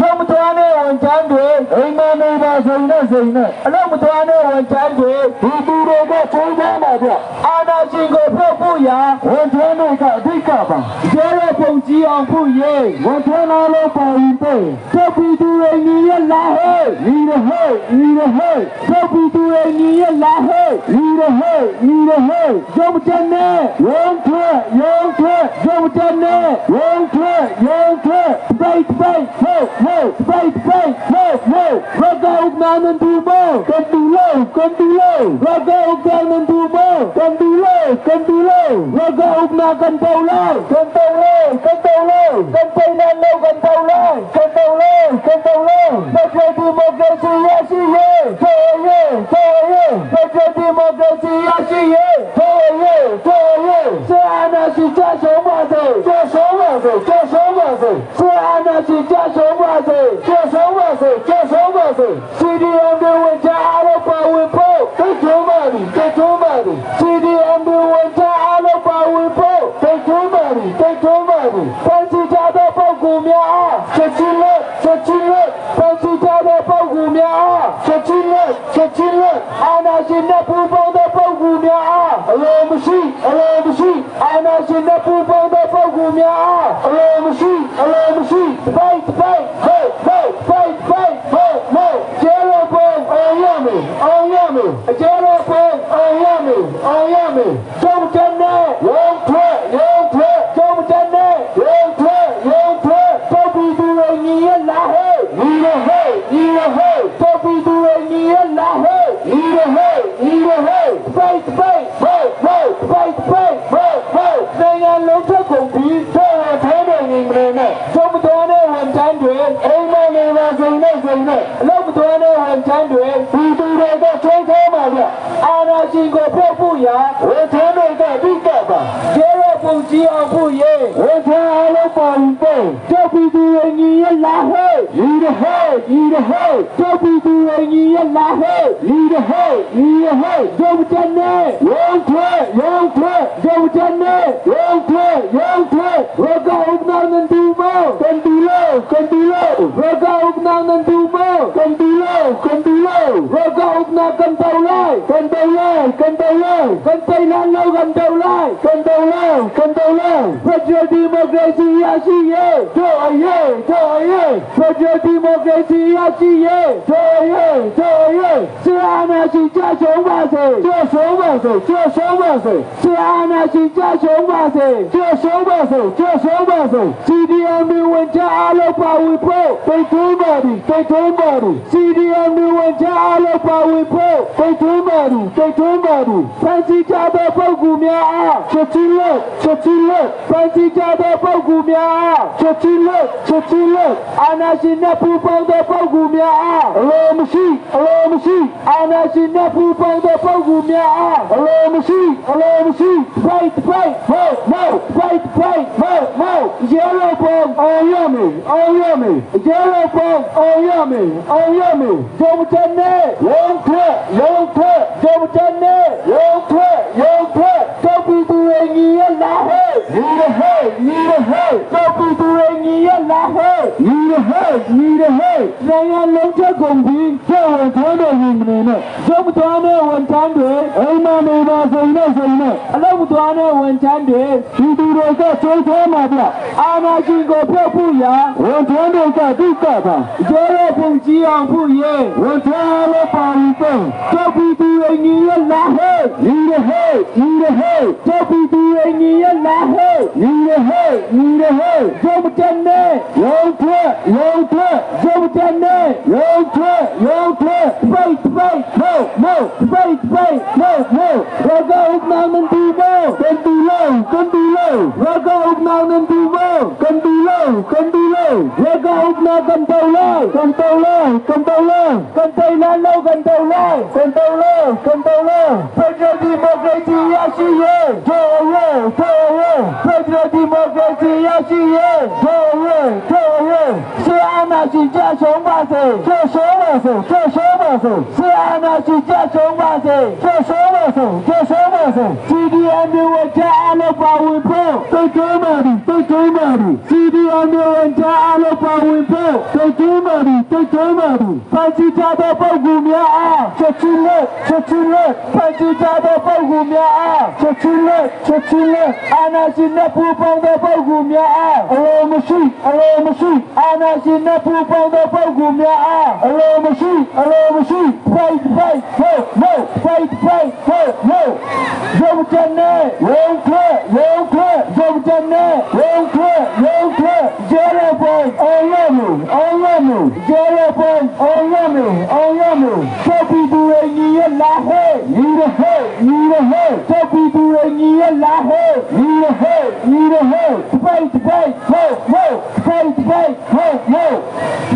ရုံမသွားနဲ့ဝန်ချမ်းတွေ အိမ်မနေပါစိန်နဲ့စိန်နဲ့ အလုံးမသွားနဲ့ဝန်ချမ်းတွေ ဒီသူတွေကချိန်ထားပါဗျ အာနာရှင်ကိုဖျက်ဖို့ရာ ဝန်ထမ်းတွေကအဓိကပါ ရဲရပုံကြီးအောင်ဖို့ရေ ဝန်ထမ်းအားလုံးပါဝင်တဲ့ တို့ပြည်သူတွေညီရလာဟဲ့ ညီရဟဲ့ညီရဟဲ့ တို့ပြည်သူတွေညီရလာဟဲ့ ညီရဟဲ့ညီရဟဲ့ ရုံတနဲ့ ရုံထွက်ရုံထွက် ရုံတနဲ့ ရုံထွက်ရုံထွက် ပိတ်ပိတ် ဟေးဟေး ပိတ်ပိတ် ဟေးဟေး ရကောက်နာနန်တူမော ကန်တူလောကန်တူလော ရကောက်နာနန်တူမော ကန်တူလောကန်တူလော ရကောက်နာကန်ပေါလာ ကန်တူလောကန်တူလော ကန်ပိနန်လောကန်ပေါလာ ကန်တူလောကန်တူလော ဖက်ဒရယ်ဒီမိုကရေစီရရှိရေး ဖေးရဲဖေးရဲ ဖက်ဒရယ်ဒီမိုကရေစီရရှိရေး ဖေးရဲဖေးရဲ ဆရာနာရှိကြဆုံးပါစေ ကျဆုံးပါစေကျဆုံးပါစေ ဆရာနာရှိကြဆုံးပါစေ ကျဆုံးပါစေကျဆုံးပါစေ CDM တွေဝင်ကြအားလုံးပါဝင်ဖို့ တိတ်ထုံးပါသည်တိတ်ထုံးပါသည် CDM တွေဝင်ကြအားလုံးပါဝင်ဖို့ တိတ်ထုံးပါသည်တိတ်ထုံးပါသည် ဖန်စီကြသောပုဂ္ဂိုလ်များအား ချက်ချင်းလက်ချက်ချင်းလက် ဖန်စီကြသောပုဂ္ဂိုလ်များအား ချက်ချင်းလက်ချက်ချင်းလက် အာနာရှင်နဲ့ပူးပေါင်းသောပုဂ္ဂိုလ်များအား အလိုမရှိအလိုမရှိ အာနာရှင်နဲ့ပူးပေါင်းသောပုဂ္ဂိုလ်များအား အလိုမရှိအလိုမရှိ ပိတ်ပိတ် ဟေးဟေး ပိတ်ပိတ် ဟေးဟေး ကျဲရောပုံ အောင်ရမယ်အောင်ရမယ် အကျဲရောပုံ အောင်ရမယ်အောင်ရမယ် ကျုံတဲ့နဲ့ ရုံထွက်ရုံထွက် ကျုံတဲ့နဲ့ ရုံထွက်ရုံထွက် ပုပ်ပြီးသူတွေညီရလာဟဲ့ ညီရဟေးညီရဟေး ပုပ်ပြီးသူတွေညီရလာဟဲ့ ညီရဟေးညီရဟေး ပိတ်ပိတ် ဟေးဟေး ပိတ်ပိတ် ဟေးဟေး နိုင်ငံလုံးထွက်ကုန်ပြီး ထဲထဲနေနေမနေနဲ့ ကျုံမတော်တဲ့ဝန်ထမ်းတွေ အိမ်မနေပါစိန်နဲ့စိန်နဲ့ အလုပ်မတော်တဲ့ဝန်ထမ်းတွေ ဒီသူတွေကချိန်ထားပါဗျ အာနာရှင်ကိုဖျက်ဖို့ရာ ဝန်ထမ်းတွေကအဓိကပါ ကျဲရပုံကြီးအောင်ဖို့ရေ ဝန်ထမ်းအားလုံးပါဝင်တဲ့ တို့ပြည်သူတွေညီရလာဟဲ့ ညီရဟေးညီရဟေး တို့ပြည်သူတွေညီရလာဟဲ့ ညီရဟေးညီရဟေး ကျုံတဲ့နဲ့ ရုံထွက်ရုံထွက် ကျုံတဲ့နဲ့ ရုံထွက်ရုံထွက် ရကောက်နာနန်တူမော ကန်တူလောကန်တူလော ရကောက်နာနန်တူမော ကန်တူလောကန်တူလော ရကောက်နာကန်ပေါလိုက် ကန်တူလောကန်တူလော ကန်ပိလန်လောကန်တောလိုက် ကန်တူလောကန်တူလော ဖက်ဒရယ်ဒီမိုကရေစီရရှိရေး တို့အရေးတို့အရေး ဖက်ဒရယ်ဒီမိုကရေစီရရှိရေး တို့အရေးတို့အရေး ဆရာနာရှိကြဆုံးပါစေ ကျဆုံးပါစေကျဆုံးပါစေ ဆရာနာရှိကြဆုံးပါစေ ကျဆုံးပါစေကျဆုံးပါစေ CDM တွေဝင်ကြအားလုံးပါဝင်ဖို့ တိတ်ထုံးပါသည်တိတ်ထုံးပါသည် CDM တွေဝင်ကြအားလုံးပါဝင်ဖို့ တိတ်ထုံးပါသည်တိတ်ထုံးပါသည် ဖန်စီကြသောပုဂ္ဂိုလ်များအား ချက်ချင်းလက်ချက်ချင်းလက် ဖန်စီကြသောပုဂ္ဂိုလ်များအား ချက်ချင်းလက်ချက်ချင်းလက် အာနာရှင်နဲ့ပူးပေါင်းသောပုဂ္ဂိုလ်များအား အလိုမရှိအလိုမရှိ အာနာရှင်နဲ့ပူးပေါင်းသောပုဂ္ဂိုလ်များအား အလိုမရှိအလိုမရှိ ပိတ်ပိတ် ဟေးဟေး ပိတ်ပိတ် ဟေးဟေး ရဲရောပုံ အောင်ရမယ်အောင်ရမယ် ရဲရောပုံ အောင်ရမယ်အောင်ရမယ် ကျုံတဲ့နဲ့ ရုံထွက်ရုံထွက် ကျုံတဲ့နဲ့ ရုံထွက်ရုံထွက် တို့ပြည်သူတွေညီရလာဟဲ့ ညီရဟေးညီရဟေး တို့ပြည်သူတွေညီရလာဟဲ့ ညီရဟေးညီရဟေး နိုင်ငံလုံးချက်ကုန်ပြီး ကျဝန်ထမ်းတွေညီမနေနဲ့ ရုံမတော်တဲ့ဝန်ထမ်းတွေ အိမ်မနေပါစိန်နဲ့စိန်နဲ့ အလုပ်မတော်တဲ့ဝန်ထမ်းတွေ ဒီသူတွေကချိန်ထားမှာဗျ အာနာရှင်ကိုဖျက်ဖို့ရာ ဝန်ထမ်းတွေကအဓိကပါ ရဲရောပုံကြီးအောင်ဖို့ရေ ဝန်ထမ်းအားလုံးပါဝင်တဲ့ တို့ပြည်သူတွေညီရလာဟဲ့ ညီရဟေးညီရဟေး တို့ပြည်သူတွေညီရလာဟဲ့ ညီရဟေးညီရဟေး ရုံတဲ့နဲ့ ရုံထွက်ရုံထွက် ရုံတဲ့နဲ့ ရုံထွက်ရုံထွက် ပိတ်ပိတ် ဟေးဟေး ပိတ်ပိတ် ဟေးဟေး ရကောက်နာနန်တူမော ကန်တူလောကန်တူလော ရကောက်နာနန်တူမော ကန်တူလောကန်တူလော ရကောက်နာကန်တောလိုက် ကန်တူလောကန်တူလော ကန်ပိလန်လောကန်တောလိုက် ကန်တူလောကန်တူလော ဖက်ဒရယ်ဒီမိုကရေစီရရှိရေး တို့ရဲတို့ရဲ ဖက်ဒရယ်ဒီမိုကရေစီရရှိရေး တို့ရဲတို့ရဲ ဆရာနာ ဏာရှင်ကြဆုံးပါစေ ကျဆုံးပါစေကျဆုံးပါစေ စစ်အာဏာရှင်ကြဆုံးပါစေ ကျဆုံးပါစေကျဆုံးပါစေ CDM တွေဝန်ထမ်းအလုပ်ပါဝင်ဖို့ တိတ်တွင်းပါသည်တိတ်တွင်းပါသည် CDM တွေဝန်ထမ်းအလုပ်ပါဝင်ဖို့ တိတ်တွင်းပါသည်တိတ်တွင်းပါသည် ဖန်စီထားသောပုဂ္ဂိုလ်များအား ချက်ချင်းလက်ချက်ချင်းလက် ဖန်စီထားသောပုဂ္ဂိုလ်များအား ချက်ချင်းလက်ချက်ချင်းလက် အာဏာရှင်နဲ့ပူးပေါင်းသောပုဂ္ဂိုလ်များအား အလိုမရှိအလိုမရှိ အာဏာရှင်နဲ့ပူးပေါင်းသောပုဂ္ဂိုလ်များအား အလိုမရှိအလိုမရှိ fight fight no no fight fight no no ရုံတနေ ရုံထွက်ရုံထွက် ရုံတနေ ရုံထွက်ရုံထွက် ရဲရပုံ အောင်ရမည်အောင်ရမည် ရဲရပုံ အောင်ရမည်အောင်ရမည် တို့ပြည်သူတွေညီရလာဟဲ့ ညီရဟဲ့ညီရဟဲ့ တို့ပြည်သူတွေညီရလာဟဲ့ ညီရဟဲ့ညီရဟဲ့ fight fight no no fight fight no no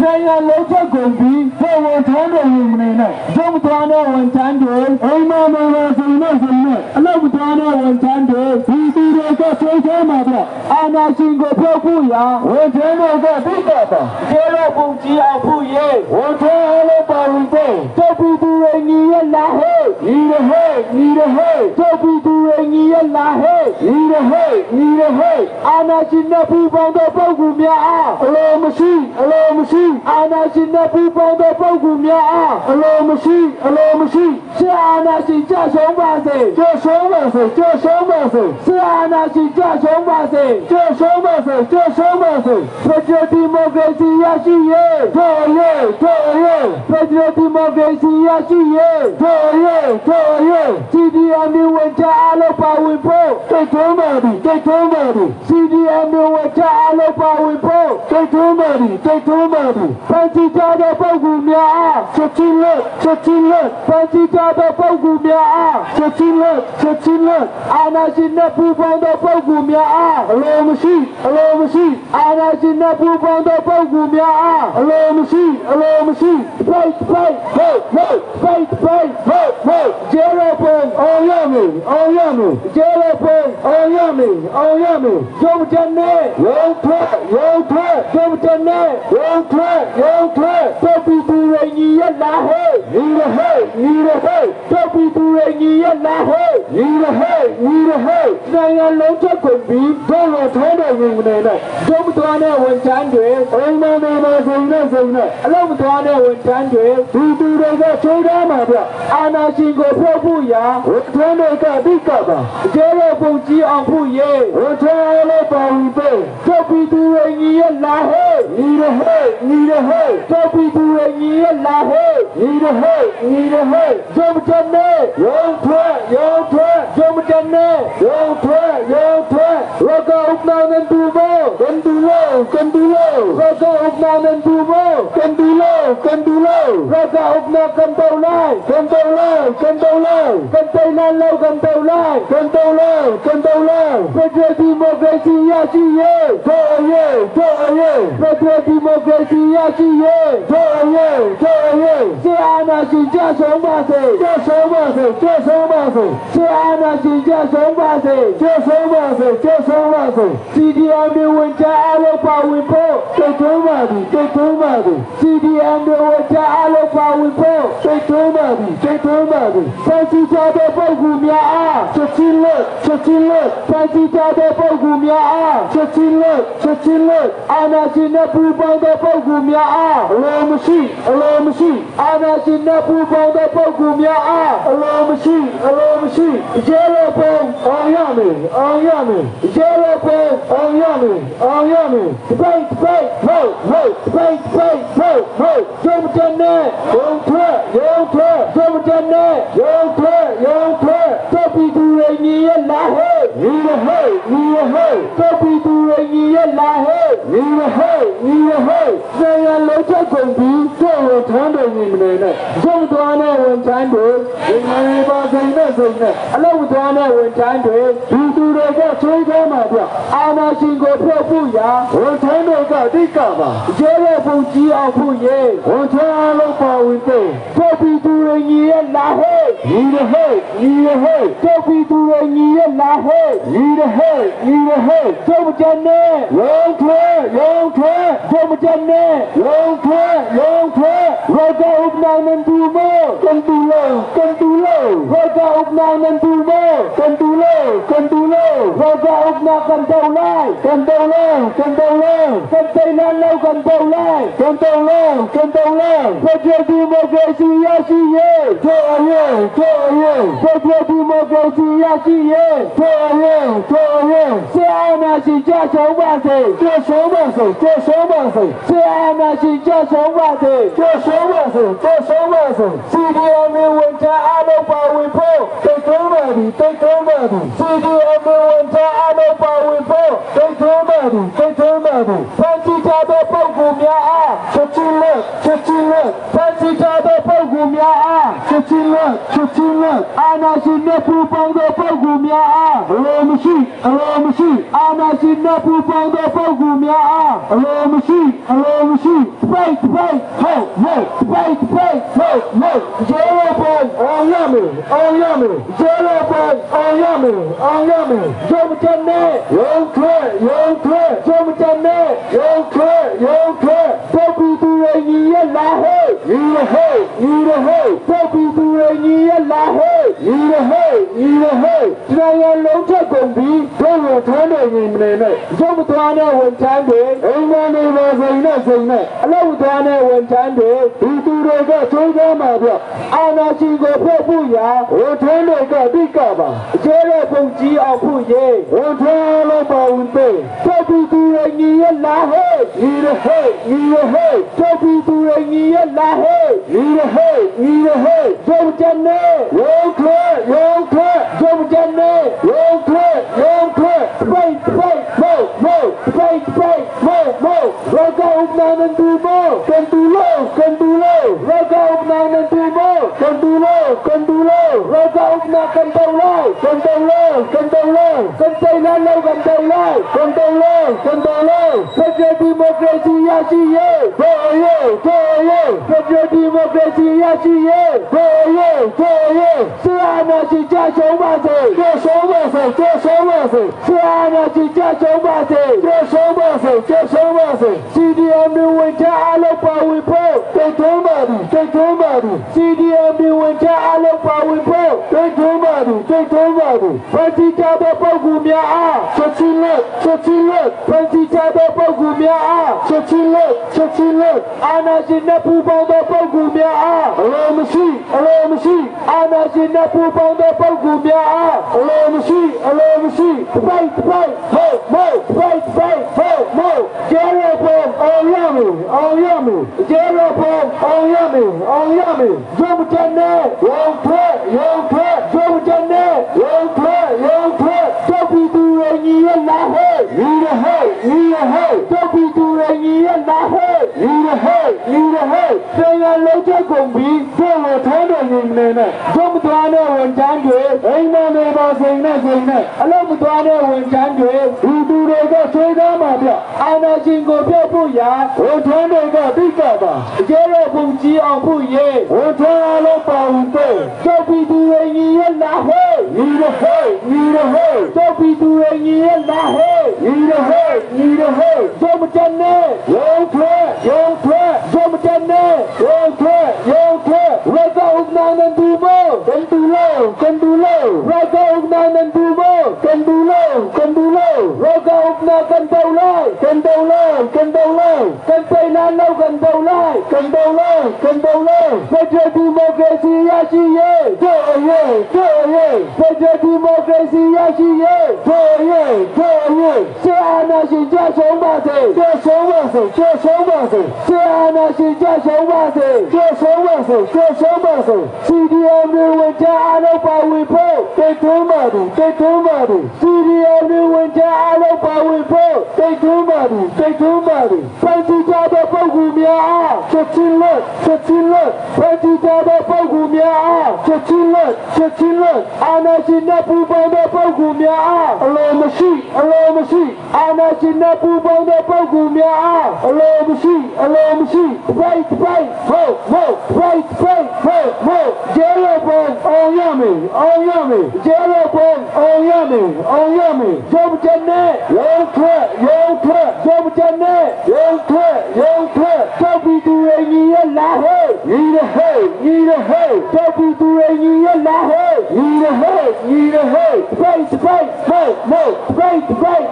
နိုင်ငံလုံးချက်ကုန်ပြီး ဘဝထမ်းတော်ဝင်မနေနဲ့ ရုံသွားတဲ့ဝန်ထမ်းတွေ အိမ်မမေလာစိန်နဲ့စိန်နဲ့ အလုပ်မသွားတဲ့ဝန်ထမ်းတွေ ဒီသူတွေကဆွေးချမှာဗျ အာဏာရှင်ကိုဖြုတ်ဖို့ရာ ဝန်ထမ်းတွေကတိတ်တာပါ ရဲရပုံကြီးအောင်ဖို့ရေး ဝန်ထမ်းအားလုံးပါဝင်ဖို့ တို့ပြည်သူတွေညီရလာဟဲ့ ညီရဟဲ့ညီရဟဲ့ တို့ပြည်သူတွေညီရလာဟဲ့ ညီရဟဲ့ညီရဟဲ့ အာဏာရှင်နဲ့ပူးပေါင်းသောပုဂ္ဂိုလ်များအား အလိုမရှိအလိုမရှိ အာဏာရှင်နဲ့ပူးပေါင်းသောပုဂ္ဂိုလ်များအား အလိုမရှိအလိုမရှိ ဆရာအာဏာရှင်ကြဆုံးပါစေ ကျဆုံးပါစေကျဆုံးပါစေ ဆရာအာဏာရှင်ကြဆုံးပါစေ ကျဆုံးပါစေကျဆုံးပါစေ ဖက်ဒရယ်ဒီမိုကရေစီရရှိရေး တို့ရဲတို့ရဲ ဖက်ဒရယ်ဒီမိုကရေစီရရှိရေး တို့ရဲတို့ရဲ CDM ဝန်ထမ်းအားလုံးပါဝင်ဖို့ တိတ်ထုံးပါသည်တိတ်ထုံးပါသည် CDM ဝန်ထမ်းအားလုံးပါဝင်ဖို့ တိတ်ထုံးပါသည်တိတ်ထုံးပါသည် ဖန်စီထားသောပုဂ္ဂိုလ်များအား ချက်ချင်းလက်ချက်ချင်းလက် ဖန်စီထားသောပုဂ္ဂိုလ်များအား ချက်ချင်းလက်ချက်ချင်းလက် အာဏာရှင်နဲ့ပူးပေါင်းသောပုဂ္ဂိုလ်များအား အလိုမရှိအလိုမရှိ အာဏာရှင်နဲ့ပူးပေါင်းသောပုဂ္ဂိုလ်များအား အလိုမရှိအလိုမရှိ fight fight no no fight fight no no ရဲရပုံ အောင်ရမည်အောင်ရမည် ရဲရပုံ အောင်ရမည်အောင်ရမည် ရုံတနေ ရုံထွက်ရုံထွက် ရုံတနေ ရုံထွက်ရုံထွက် တို့ပြည်သူတွေညီရလာဟဲ့ ညီရဟဲ့ညီရဟဲ့ တို့ပြည်သူတွေညီရလာဟဲ့ ညီရဟဲ့ညီရဟဲ့ နိုင်ငံလုံးချက်ကုန်ပြီး တို့လိုထုံးတော်ဝင်နေနဲ့ ရုံမသွားတဲ့ဝန်ထမ်းတွေ အိမ်မမေမစိန်နဲ့စိန်နဲ့ အလုပ်မသွားတဲ့ဝန်ထမ်းတွေ ဒီသူတွေကချိန်ထားမှာဗျ အာဏာရှင်ကိုဖြုတ်ဖို့ရာ ဝန်ထမ်းတွေကအဓိကပါ ရဲရပုံကြီးအောင်ဖို့ရေး ဝန်ထမ်းအားလုံးပါဝင်ဖို့ တို့ပြည်သူတွေညီရလာဟဲ့ ညီရဟဲ့ညီရဟဲ့ တို့ပြည်သူတွေညီရလာဟဲ့ ညီရဟဲ့ညီရဟဲ့ ရုံတနေ ရုံထွက်ရုံထွက် ရုံတနေ ရုံထွက်ရုံထွက် ရကဥပနာနန်တူမော ကန်တူလောကန်တူလော ရကဥပနာနန်တူမော ကန်တူလောကန်တူလော ရကဥပနာကန်တောလိုက် ကန်တူလောကန်တူလော ကန်တိုင်လန်လောက်ကန်တောလိုက် ကန်တူလောကန်တူလော ဖက်ဒရယ်ဒီမိုကရေစီရရှိရေး တို့ရဲတို့ရဲ ဖက်ဒရယ်ဒီမိုကရေစီရရှိရေး တို့ရဲတို့ရဲ ဆရာနာရှင်ကြဆုံးပါစေ ကျဆုံးပါစေကျဆုံးပါစေ ဆရာနာရှင်ကြဆုံးပါစေ ကျဆုံးပါစေကျဆုံးပါစေ CDM တွေဝန်ထမ်းအားလုံးပါဝင်ဖို့ တိတ်ထုံးပါသည်တိတ်ထုံးပါသည် CDM တွေဝန်ထမ်းအားလုံးပါဝင်ဖို့ တိတ်ထုံးပါသည်တိတ်ထုံးပါသည် ဖန်စီထားသောပုဂ္ဂိုလ်များအား ချက်ချင်းလက်ချက်ချင်းလက် ဖန်စီထားသောပုဂ္ဂိုလ်များအား ချက်ချင်းလက်ချက်ချင်းလက် အာဏာရှင်နဲ့ပူးပေါင်းသောပုဂ္ဂိုလ်များအား အလိုမရှိအလိုမရှိ အာဏာရှင်နဲ့ပူးပေါင်းသောပုဂ္ဂိုလ်များအား အလိုမရှိအလိုမရှိ ရဲရပုံ အောင်ရမည်အောင်ရမည် ရဲရပုံ အောင်ရမည်အောင်ရမည် fight fight no no fight fight no no ရုံတနေ ရုံထွက်ရုံထွက် ရုံတနေ ရုံထွက်ရုံထွက် တို့ပြည်သူတွေညီရလာဟဲ့ ညီရဟဲ့ညီရဟဲ့ တို့ပြည်သူတွေညီရလာဟဲ့ ညီရဟဲ့ညီရဟဲ့ နိုင်ငံလုံးချက်ကုန်ပြီး တို့ဝန်ထမ်းတွေညီမနေနဲ့ ရုံသွားတဲ့ဝန်ထမ်းတွေ ဒီမေပါစိန်နဲ့စိန်နဲ့ အလုပ်သွားတဲ့ဝန်ထမ်းတွေ ဒီသူတွေကချိန်ထားမှာဗျ အာဏာရှင်ကိုဖြုတ်ဖို့ရာ ဝန်ထမ်းတွေကအဓိကပါ ရဲရပုံကြီးအောင်ဖို့ရေး ဝန်ထမ်းအားလုံးပါဝင်ဖို့ တို့ပြည်သူတွေညီရလာဟဲ့ ညီရဟဲ့ညီရဟဲ့ကျုပ်ပြည်သူတွေညီရလားဟဲ့ညီရဟဲ့ညီရဟဲ့ကျုပ်မကြနဲ့ရုံထွဲရုံထွဲကျုပ်မကြနဲ့ရုံထွဲရုံထွဲရောကဥပနာနန်တူမေကန်တူလောကန်တူလောရောကဥပနာနန်တူမေကန်တူလောကန်တူလောရောကဥပနာကန်တောလိုက်ကန်တောလောကန်တောလောကန်တိန်လောကန်တောလိုက်ကန်တောလောကန်တောလောဖက်ဒရယ်ဒီမိုကရေစီရရှိရေးတို့ရဲတို့ရဲဖက်ဒရယ်ဒီမိုကရေစီရရှိရေးတို့ရဲတို့ရဲဆရာနာရှိကြဆုံးပါစေကြဆုံးပါစေကြဆုံးပါစေဆရာနာရှိကြဆုံးပါစေကြဆုံးပါစေကြဆုံးပါစေ CDM ဝန်ထမ်းအားလုံးပါဝင်ဖို့တိတ်ထုံးပါသည်တိတ်ထုံးပါသည် CDM ဝန်ထမ်းအားလုံးပါဝင်ဖို့တိတ်ထုံးပါသည်တိတ်ထုံးပါသည်ဖန်စီကြသောပုဂ္ဂိုလ်များအားချက်ချင်းလက်ချက်ချင်းလက်ဖန်စီကြသောပုဂ္ဂိုလ်များအားချက်ချင်းလက်ချက်ချင်းလက်အာနာရှင်နှင့်ပူပေါင်းသောပုဂ္ဂိုလ်များအားအလိုမရှိအလိုမရှိအာနာရှင်နှင့်ပူပေါင်းသောပုဂ္ဂိုလ်များအားအလိုမရှိအလိုမရှိပိတ်ပိတ်ဟုတ်ဟုတ်ပိတ်ပိတ်ဟုတ်ဟုတ်ရေဘောအောင်ရမယ်အောင်ရမယ်ရေဘောအောင်ရမယ်အောင်ရမယ်ရုံတနဲ့ရုံထွက်ရုံထွက်ရုံတနဲ့ရုံထွက်ရုံထွက်ပုပ်ပြီးသူရညီရလာဟဲ့ညီရဟဲ့ညီရဟဲ့ပုပ်ပြီးသူရညီရလာဟဲ့ညီရဟဲ့ညီရဟဲ့တရားလုံးချက်ကုန်ပြီးတို့ရထမ်းနေရင်မနေနဲ့ရုံမသွားတဲ့ဝန်ထမ်းတွေအိမ်မနေပါစိန်နဲ့စိန်နဲ့အလုပ်သွားတဲ့ဝန်ထမ်းတွေဒီသူတွေကချိုးသားမှာပြအာနာရှင်ကိုဖက်ဖို့ရာဝန်ထမ်းတွေကအဓိကပါအကျဲတဲ့ပုံကြီးအောင်ဖို့ရေဝန်ထမ်းလုံးပါဝင်တဲ့ထုတ်ပြီးသူရညီရလာဟဲ့ညီရဟဲ့ညီရဟဲ့ထုတ်ပြီးသူရညီရလာဟဲ့ညီရဟဲ့ညီရဟဲ့ရုံတနဲ့ရုံခွဲရုံခွဲရုံတနဲ့ရုံခွဲရုံခွဲပိတ်ပိတ်မို့မို့ပိတ်ပိတ်မို့မို့ရောကဥပနာနန်တူမောကန်တူလောကန်တူလောရောကဥပနာနန်တူမောကန်တူလောကန်တူလောရောကဥပနာကန်တောလောကန်တောလောကန်တောလောကန်တိန်လောကန်တောလောကန်တောလောကန်တောလောဖက်ဒရယ်ဒီမိုကရေစီရရှိရေးတို့ရဲတို့ရဲဖက်ဒရယ်ဒီမိုကရေစီရရှိရေးတို့ရဲတို့ရဲဆရာနာရှိကြဆုံးပါစေကြဆုံးပါစေကြဆုံးပါစေဆရာနာရှိကြဆုံးပါစေကြဆုံးပါစေကြဆုံးပါစေ CDM ဝင်ချအားလုံးပါဝင်ဖို့တိတ်ထုံးပါသည်တိတ်ထုံးပါသည် CDM ဝင်ချအားလုံးပါဝင်ဖို့တိတ်ထုံးပါသည်တိတ်ထုံးပါသည်ဖန်စီကြသောပုဂ္ဂိုလ်များအားချက်ချင်းလက်ချက်ချင်းလက်ဖန်စီကြသောပုဂ္ဂိုလ်များအားချက်ချင်းလက်ချက်ချင်းလက်အာနာရှင်နှင့်ပူပေါင်းသောပုဂ္ဂိုလ်များအားအလိုမရှိအလိုမရှိအာနာရှင်နှင့်ပူပေါင်းသောပုဂ္ဂိုလ်များအားအလိုမရှိအလိုမရှိပိတ်ပိတ်ဟုတ်ဟုတ်ပိတ်ပိတ်ဟုတ်ဟုတ်ကျဲရပုံအောင်ရမယ်အောင်ရမယ်ကျဲရပုံအောင်ရမယ်အောင်ရမယ်ရုံတနဲ့ရုံထွက်ရုံထွက်ရုံတနဲ့ရုံထွက်ရုံထွက်တော့ပြီးသူရညီရလာဟဲ့ညီရဟဲ့ညီရဟဲ့တော့ပြီးသူရညီရလာဟဲ့ညီရဟဲ့ညီရဟဲ့ဆယ်ရလုံးချက်ကုန်ပြီးတို့ရထမ်းတယ်ရင်နေနဲ့ရုံမသွားတဲ့ဝန်ထမ်းတွေအိမ်မနေပါစိန်နဲ့စိန်နဲ့အလုံးမသွားတဲ့ဝန်ထမ်းတွေဒီသူတွေကဆွေးသားမှာပြအာနာရှင်ကိုပြတ်ဖို့ရာဝန်ထမ်းတွေကအဓိကပါအကျဲတဲ့ပုံကြီးအောင်ဖို့ရေဝန်ထမ်းအားလုံးပါဝင်တဲ့တော့ပြီးသူရညီရလာဟဲ့ညီရဟဲ့ညီရဟဲ့တော့ပြီးသူရညီရလာဟဲ့ညီရဟဲ့ညီရဟဲ့ရုံမတနဲ့ရုံထွက်ရုံထွက်ရုံမတနဲ့ရုံထွက်ရုံထွက်ရကဥပနာနန်တူမောကန်တူလောကန်တူလောရကဥပနာနန်တူမောကန်တူလောကန်တူလောရကဥပနာကန်တောလိုက်ကန်တောလောကန်တောလောကန်တိန်လောကန်တောလိုက်ကန်တောလောကန်တောလောဖက်ဒရယ်ဒီမိုကရေစီရရှိရေးတို့ရဲတို့ရဲဖက်ဒရယ်ဒီမိုကရေစီရရှိရေးတို့ရဲတို့ရဲဆရာနာရှင်ကြဆုံးပါစေကြဆုံးပါစေကြဆုံးပါစေဆရာနာရှင်ကြဆုံးပါစေကြဆုံးပါစေကြဆုံးပါစေ CDM ဝင်ချအားလုံးပါဝင်ဖို့တိတ်ထုံးပါသည်တိတ်ထုံးပါသည် CDM ဝင်ချအားလုံးပါဝင်ဖို့တိတ်ထုံးပါသည်တိတ်ထုံးပါသည်ဖန်စီကြသောပုဂ္ဂိုလ်များအားချက်ချင်းလက်ချက်ချင်းလက်ဖန်စီကြသောပုဂ္ဂိုလ်များအားချက်ချင်းလက်ချက်ချင်းလက်အာနာရှင်နှင့်ပူပေါင်းသောပုဂ္ဂိုလ်များအားအလိုမရှိအလိုမရှိအာနာရှင်နှင့်ပူပေါင်းသောပုဂ္ဂိုလ်များအားအလိုမရှိအလိုမရှိပိတ်ပိတ်ဟုတ်ဟုတ်ပိတ်ပိတ်ဟုတ်ဟုတ်ကျဲရပုံ အောင်ရမယ်အောင်ရမယ်ရဲရောပုံအောင်ရမယ်အောင်ရမယ်ရုံတဲ့နဲ့ရုံထွက်ရုံထွက်ရုံတဲ့နဲ့ရုံထွက်ရုံထွက်တော့ပြီးသူရညီရလာဟဲ့ညီရဟဲ့ညီရဟဲ့တော့ပြီးသူရညီရလာဟဲ့ညီရဟဲ့ညီရဟဲ့ fight fight fight no fight fight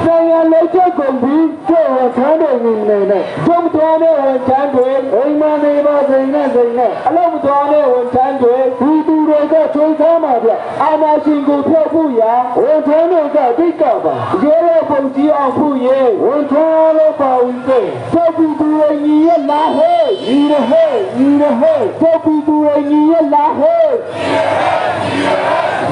နိုင်ငံလက်ချက်ကုန်ပြီးကျော်ဝထမ်းတဲ့ညီနေနဲ့ကျုံတော်တဲ့ဝန်ထမ်းတွေအိမ်မနေပါစိန်နဲ့စိန်နဲ့အလုံးမတော်တဲ့ဝန်ထမ်းတွေဒီသူတွေကချုံသားမှာဗျအာနာရှင်ကိုဖျက်ဖို့ရာဝန်ထမ်းတွေကအဓိကပါရဲရဲပုံကြီးအောင်ဖို့ရေဝန်ထမ်းလို့ပါဝင်တဲ့ကျောက်ပြီးသူတွေညီရလာဟဲ့ညီရဟဲ့ညီရဟဲ့ကျောက်ပြီးသူတွေညီရလာဟဲ့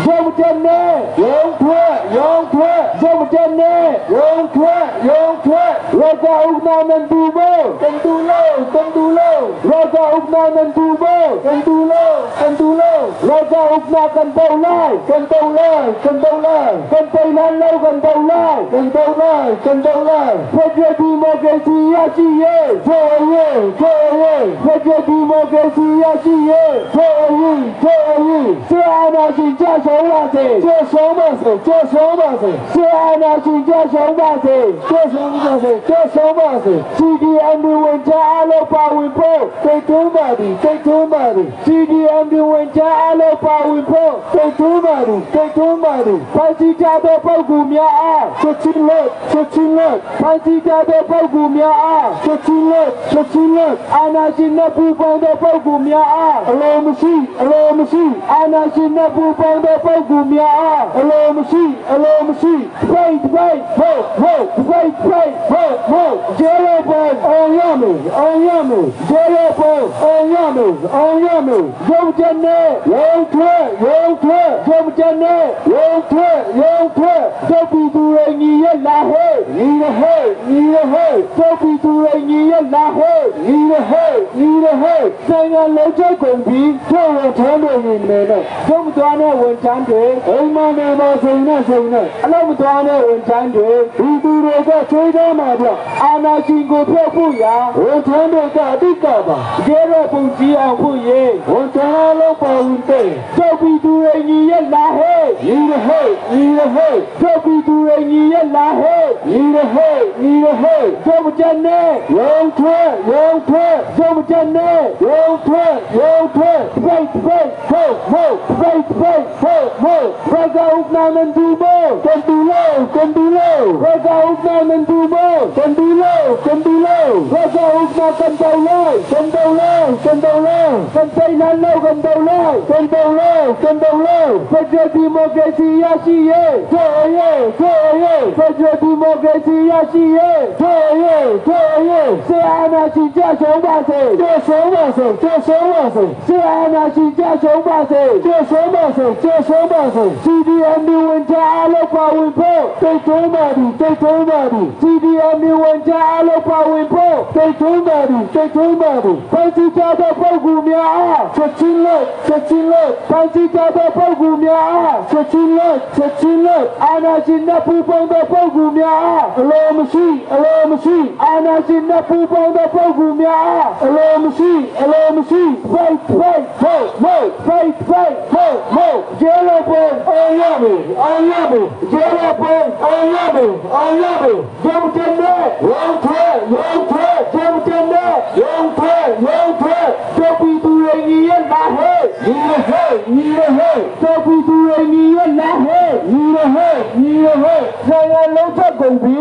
ရုံတဲ့နဲ့ရုံထွက်ရုံထွက်ရုံတဲ့နဲ့ရုံထွက်ရုံထွက်ရဇာဥနာနန်ဒူဘောကန်ဒူလောကန်ဒူလောရဇာဥနာနန်ဒူဘောကန်ဒူလောကန်ဒူလောရဇာဥနာကန်တောလိုက်ကန်တောလိုက်ကန်တောလိုက်ကန်တောလန်လောကန်တောလိုက်ကန်တောလိုက်ကန်တောလိုက်ဖက်ဒရယ်ဒီမိုကရေစီရရှိရေးဖေရေးဖေရေးဖက်ဒရယ်ဒီမိုကရေစီရရှိရေးဖေရေးဖေရေးဆရာနာရှင်ကြဆုံးပါစေကြဆုံးပါစေကြဆုံးပါစေဆရာနာရှင်ကြဆုံးပါစေကြဆုံးပါစေကြဆုံးပါစေ CDM ဝင်ချအားလုံးပါဝင်ဖို့တိတ်ထုံးပါသည်တိတ်ထုံးပါသည် CDM ဝင်ချအားလုံးပါဝင်ဖို့တိတ်ထုံးပါသည်တိတ်ထုံးပါသည်ဖန်စီကြသောပုဂ္ဂိုလ်များအားချက်ချင်းလက်ချက်ချင်းလက်ဖန်စီကြသောပုဂ္ဂိုလ်များအားချက်ချင်းလက်ချက်ချင်းလက်အာနာရှင်နဲ့ပူပေါင်းသောပုဂ္ဂိုလ်များအားအလိုမရှိအလိုမရှိအာနာရှင်နဲ့ပူပေါင်းသောပုဂ္ဂိုလ်များအားအလိုမရှိအလိုမရှိ fight fight ho ho fight fight ho ho ရဲရောပုံအောင်ရမယ်အောင်ရမယ်ရဲရောပုံအောင်ရမယ်အောင်ရမယ်ရုံတဲ့နဲ့ရုံထွက်ရုံထွက်ရုံတဲ့နဲ့ရုံထွက်ရုံထွက်တော့ပြီးသူရညီရလာဟဲ့ညီရဟဲ့ညီရဟဲ့တော့ပြီးသူရညီရလာဟဲ့ညီရဟဲ့ညီရဟဲ့နိုင်ငံလုံးချက်ကုန်ပြီးကျော်ဝထမ်းတွေနေနေနဲ့ရုံသွားတဲ့ဝန်ထမ်းတွေအိမ်မနေပါစိန်နဲ့စိန်နဲ့အလုံးမသွားတဲ့ဝန်ထမ်းတွေဒီသူတွေကချွေးသားမှာဗျအာနာရှင်ကိုဖျက်ဖို့ရာဝန်ထမ်းတွေကအဓိကပါရဲရောပုံကြီးအောင်ဖို့ရေဝန်ထမ်းလုံးပါဝင်တဲ့ကျောက်ပြီးသူတွေညီရလာဟဲ့ညီရဟဲ့ညီရဟဲ့ကျောက်ပြီးသူတွေညီရလာဟဲ့ညီရဟဲ့ညီရဟဲ့ကျောက်ကြနဲ့ရုံထွက်ရုံထွက်ကျောက်ကြနဲ့ရုံထွက်ရုံထွက် fight fight ho ho fight fight ho ho ရဇာဥပနာနန်ဒူဘောကန်ဒူလောကန်ဒူလောရဇာဥပနာနန်ဒူဘောကန်ဒူလောကန်ဒူလောရဇာဥပနာကန်တောလိုက်ကန်တောလိုက်ကန်တောလိုက်ကန်တိုင်လန်လောကန်တောလိုက်ကန်တောလိုက်ကန်တောလိုက်ဖက်ဒရယ်ဒီမိုကရေစီရရှိရေးဖေရေးဖေရေးဖက်ဒရယ်ဒီမိုကရေစီရရှိရေးဖေရေးဖေရေးဆရာနာရှင်ကြဆုံးပါစေကြဆုံးပါစေကြဆုံးပါစေဆရာနာရှင်ကြဆုံးပါစေကြဆုံးပါစေကြဆုံးပါစေ CDM ဝင်ချအားလုံးပါဝင်ဖို့တိတ်ထုံးပါသည်တိတ်ထုံးပါသည် CDM ဝင်ချအားလုံးပါဝင်ဖို့တိတ်ထုံးပါသည်တိတ်ထုံးပါသည်ဖန်စီကြသောပုဂ္ဂိုလ်များအားချက်ချင်းလက်ချက်ချင်းလက်ဖန်စီကြသောပုဂ္ဂိုလ်များအားချက်ချင်းလက်ချက်ချင်းလက်အာနာရှင်နဲ့ပူပေါင်းသောပုဂ္ဂိုလ်များအားအလိုမရှိအလိုမရှိအာနာရှင်နဲ့ပူပေါင်းသောပုဂ္ဂိုလ်များအားအလိုမရှိအလိုမရှိ fight fight ho ho fight fight ho ho ရဲရောပုံအောင်ရမယ်အောင်ရမယ်ရဲရောပုံအောင်ရမယ်အောင်ရမယ်ရုံတဲ့နဲ့ရုံထွက်ရုံထွက်ရုံတဲ့နဲ့ရုံထွက်ရုံထွက်တော့ပြီးသူရညီရလာဟဲ့ညီရဟဲ့ညီရဟဲ့တော့ပြီးသူရညီရလာဟဲ့ညီရဟဲ့ညီရဟဲ့နိုင်ငံလုံးချက်ကုန်ပြီ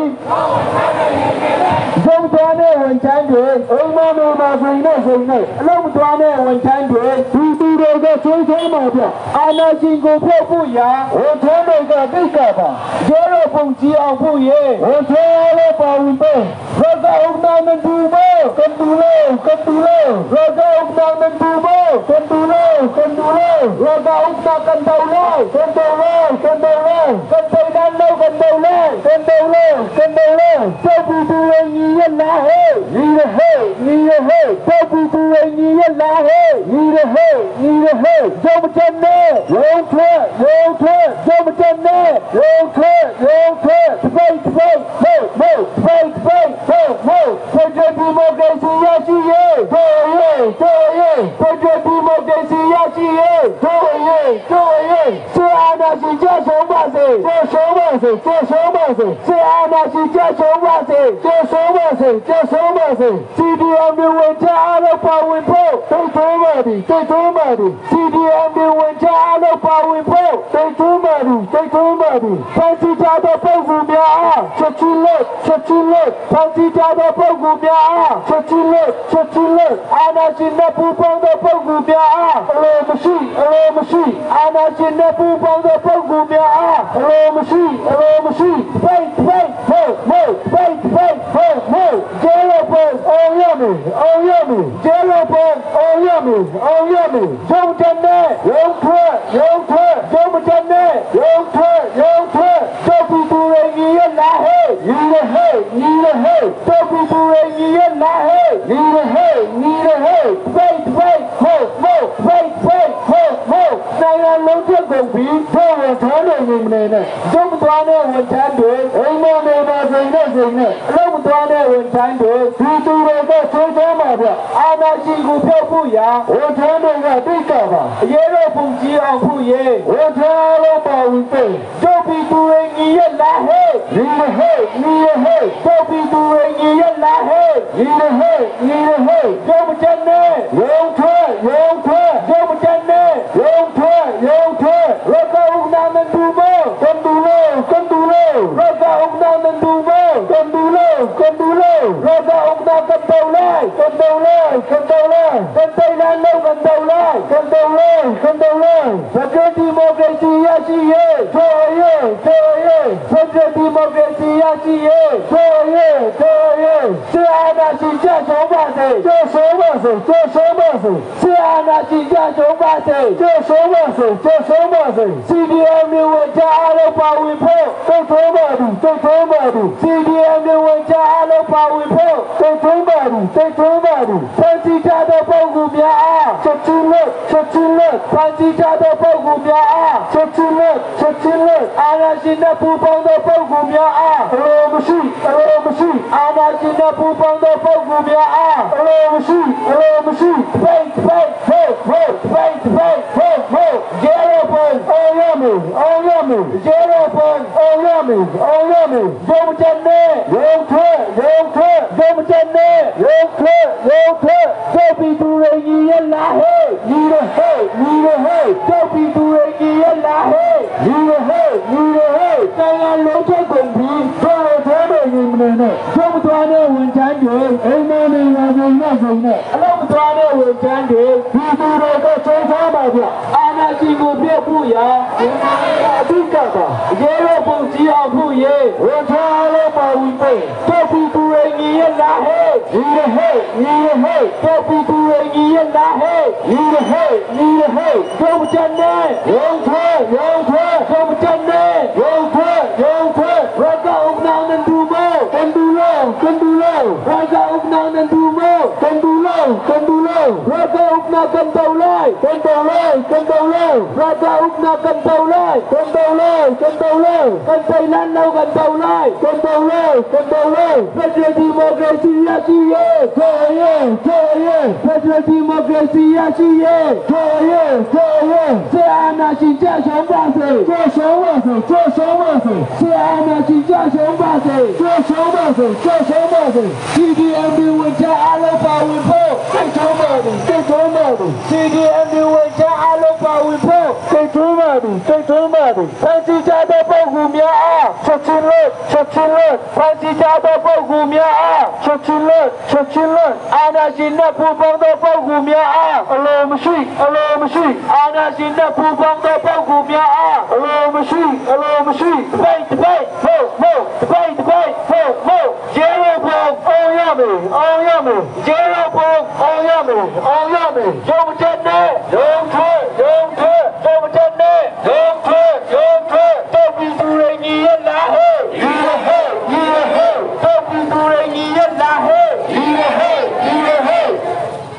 ရုံသွားတဲ့ဝန်ထမ်းတွေအိမ်မနေပါစိန်နဲ့စိန်နဲ့အလုံးမသွားတဲ့ဝန်ထမ်းတွေဒီသူတွေကချွေးချွေးမှာဗျအာနာရှင်ကိုဖျက်ဖို့ရာဝန်ထမ်းတွေကအဓိကပါရဲရောပုံကြီးအောင်ဖို့ရေဝန်ထမ်းလည်းပါဝင်တဲ့ရဇာဥနာနန်ဒူဘောကန်ဒူလောကန်ဒူလောရဇာဥနာနန်ဒူဘောကန်ဒူလောကန်ဒူလောရဇာဥနာကန်တောလောကန်တောလောကန်တောလောကန်တောလန်လောကန်တောလောကန်တောလောကန်တောလောကျောက်ပူတူရညီရလာဟဲ့ညီရဟဲ့ညီရဟဲ့ကျောက်ပူတူရညီ ညီရလားဟဲ့ညီရဟဲ့ညီရဟဲ့ရုံမတက်နဲ့ရုံထွက်ရုံထွက်ရုံမတက်နဲ့ရုံထွက်ရုံထွက်တပိတ်တပိတ်ဟိုးဟိုးတပိတ်တပိတ်ဟိုးဟိုးဖက်ဒရယ်ဒီမိုကရေစီရရှိရေးတို့ရေးတို့ရေးဖက်ဒရယ်ဒီမိုကရေစီရရှိရေးတို့ရေးတို့ရေးစေအာနာရှင်ကြဆုံးပါစေကြဆုံးပါစေကြဆုံးပါစေစေအာနာရှင်ကြဆုံးပါစေကြဆုံးပါစေကြဆုံးပါစေ CDM တွေဝင်ချအားလုံးပါဝင်ဖို့တိုက်တွန်းပါသည်တိုက်တွန်းပါသည် CDM တွေဝင်ချအားလုံးပါဝင်ဖို့တိုက်တွန်းပါသည်တိုက်တွန်းပါသည်ဖန်စီကြသောပုဂ္ဂိုလ်များအားချက်ချင်းလက်ချက်ချင်းလက်ဖန်စီကြသောပုဂ္ဂိုလ်များအားချက်ချင်းလက်ချက်ချင်းလက်အာနာရှင်နဲ့ပူးပေါင်းသောပုဂ္ဂိုလ်များအားအလိုမရှိအလိုမရှိအာနာရှင်နဲ့ပူးပေါင်းသောပုဂ္ဂိုလ်များအားအလိုမရှိအလိုမရှိပိတ်ပိတ်ဟိုးဟိုးပိတ်ပိတ်ဟိုးဟိုးကျဲလို့ပုံအောင်ရမယ်အောင်ရမယ်ကျဲလို့ပုံအောင်ရမယ်အောင်ရမယ်ရုံတဲ့နဲ့ရုံထွက်ရုံထွက်ရုံမတဲ့နဲ့ရုံထွက်ရုံထွက်တော့ပူပူရညီရလာဟဲ့ညီရဟဲ့ညီရဟဲ့တော့ပူပူရညီရလာဟဲ့ညီရဟဲ့ညီရဟဲ့ပိတ်ပိတ်ဟိုးဟိုးပိတ်ပိတ်ဟိုးဟိုးနိုင်ငံလုံးပြတ်ကုန်ပြီတို့ဝန်ထမ်းတွေနေမနေနဲ့ရုံသွားတဲ့ဝန်ထမ်းတွေအိမ်မနေပါစိန်နဲ့စိန်နဲ့အလုံးမသွားတဲ့ဝန်ထမ်းတွေဒီသူတွေကဆွေးသွမ်းပါဗျအာနာရှင်ကိုဖျောက်ဖို့ရာဝန်ထမ်းတွေကတိတ်ကပါအရေးတော့ပုံကြီးအောင်ဖို့ရေဝန်ထမ်းလုံးပါဝင်တဲ့တို့ပြီးသူတွေညီရလားဟဲ့ညီရဟဲ့ညီရဟဲ့တို့ပြီးသူတွေညီရလားဟဲ့ညီရဟဲ့ညီရဟဲ့ရုံမတက်နဲ့ရုံထွက်ရုံထွက်ရုံမတက်နဲ့ရုံထွက်ရုံထွက်ရကဥနာမန်ဒူမောကန်ဒူလောကန်ဒူလောရကဥနာမန်ဒူမောကန်ဒူလောကန်ဒူလောရကဥနာကန်ဒေါလိုက်ကန်ဒေါလိုက်ကန်ဒေါလိုက်ကန်တိုင်လန်လုံးကန်ဒေါလိုက်ကန်ဒေါလိုက်ကန်ဒေါလိုက်ဖက်ဒရယ်ဒီမိုကရေစီရရှိရေးတို့ရေးတို့ရေးဖက်ဒရယ်ဒီမိုကရေစီရရှိရေးတို့ရေးတို့ရေးစေအာနာရှင်ကြဆုံးပါစေကြဆုံးပါစေကြဆုံးပါစေစေအာနာရှင်ကြဆုံးပါစေကြဆုံးပါစေကြဆုံးပါစေ CDM တွေဝင်ကြအားလုံးပါဝင်ဖို့တိုက်တွန်းပါသည်တိုက်တွန်းပါသည် CDM တွေဝင်ကြအားလုံးပါဝင်ဖို့တိုက်တွန်းပါသည်တိုက်တွန်းပါသည်ဖန်စီကြသောပုဂ္ဂိုလ်များအားချက်ချင်းလက်ချက်ချင်းလက်ဖန်စီကြသောပုဂ္ဂိုလ်များအားချက်ချင်းလက်ချက်ချင်းလက်အာနာရှင်နဲ့ပူးပေါင်းသောပုဂ္ဂိုလ်များအားအလိုမရှိအလိုမရှိအာနာရှင်နဲ့ပူးပေါင်းသောပုဂ္ဂိုလ်များအားအလိုမရှိအလိုမရှိပိတ်ပိတ်ဟိုးဟိုးပိတ်ပိတ်ဟိုးဟိုးရဲရောပုံအောင်ရမယ်အောင်ရမယ်ရဲရောပုံအောင်ရမယ်အောင်ရမယ်ရုံတဲ့နဲ့ရုံထွက်ရုံထွက်ရုံတဲ့နဲ့ရုံထွက်ရုံထွက်တို့ပြီးသူတွေညီရလားဟဲ့ညီရဟဲ့ညီရဟဲ့တို့ပြီးသူတွေညီရလားဟဲ့ညီရဟဲ့ညီရဟဲ့နိုင်ငံလုံးချက်ကုန်ပြီတို့ထဲတွေညီမနေနဲ့ရုံသွားတဲ့ဝန်ထမ်းတွေအိမ်မနေပါဘူးနဲ့ဆုံးနဲ့အလုံးမသွားတဲ့ဝန်ထမ်းတွေဒီသူတွေကချိန်ထားပါဗျအာနာရှင်ကိုပြတ်ဖို့ရာအဓိကပါရဲရောပုံကြီးအောင်ဖို့ရေဝန်ထမ်းလုံးပါဝင်တဲ့တို့ပြီးသူတွေညီရလားဟဲ့ညီရဟဲ့ညီရဟဲ့တို့ပြီးသူတွေညီရလားဟဲ့ညီရဟဲ့ညီရဟဲ့တို့တဲ့နဲ့ရုံထွက်ရုံထွက်တို့တဲ့နဲ့ရုံထွက်ရုံထွက်ရကဥနာနန္ဒူမောကန်ဒူလောကန်ဒူလောရကဥနာနန္ဒူမောကန်ဒူလောကန်ဒူလောရကဥနာကန်ဒေါလိုက်ကန်ဒေါလိုက်ကန်ဒေါလိုက်ရကဥနာကန်ဒေါလိုက်ကန်ဒေါလိုက်ကန်ဒေါလိုက်ကန်တိုင်လန်လောကန်ဒေါလိုက်ကန်ဒေါလိုက်ကန်ဒေါလိုက်ဖက်ဒရယ်ဒီမိုကရေစီရရှိရေးတို့ရေးတို့ရေးဖက်ဒရယ်ဒီမိုကရေစီရရှိရေးတို့ရေးတို့ရေးစေအာနာရှင်ကြဆုံးပါစေကြဆုံးပါစေကြဆုံးပါစေစေအာနာရှင်ကြဆုံးပါစေကြဆုံးပါစေကြဆုံးပါစေ CDM ဝင်ချအားလုံးပါဝင်ဖို့တိုက်တွန်းပါသည်တိုက်တွန်းပါသည် CDM ဝင်ချအားလုံးပါဝင်ဖို့တိုက်တွန်းပါသည်တိုက်တွန်းပါသည်ဖန်စီကြသောပုဂ္ဂိုလ်များအားချက်ချင်းလက်ချက်ချင်းလက်ဖန်စီကြသောပုဂ္ဂိုလ်များအားချက်ချင်းလက်ချက်ချင်းလက်အာနာရှင်နဲ့ပူးပေါင်းသောပုဂ္ဂိုလ်များအားအလိုမရှိအလိုမရှိအာနာရှင်နဲ့ပူးပေါင်းသောပုဂ္ဂိုလ်များအားအလိုမရှိအလိုမရှိပိတ်ပိတ်ဟိုးဟိုးပိတ်ပိတ်ဟိုးဟိုးရဲရောပုံအောင်ရမယ်အောင်ရမယ်ရဲရောပုံအောင်ရမယ်အောင်ရမယ်ရုံတဲ့နဲ့ရုံထွက်ရုံထွက်ရုံတဲ့နဲ့ရုံထွက်ရုံထွက်တော့ပြီးသူတွေညီရလားဟဲ့ညီရဟဲ့ညီရဟဲ့တော့ပြီးသူတွေညီရလားဟဲ့ညီရဟဲ့ညီရဟဲ့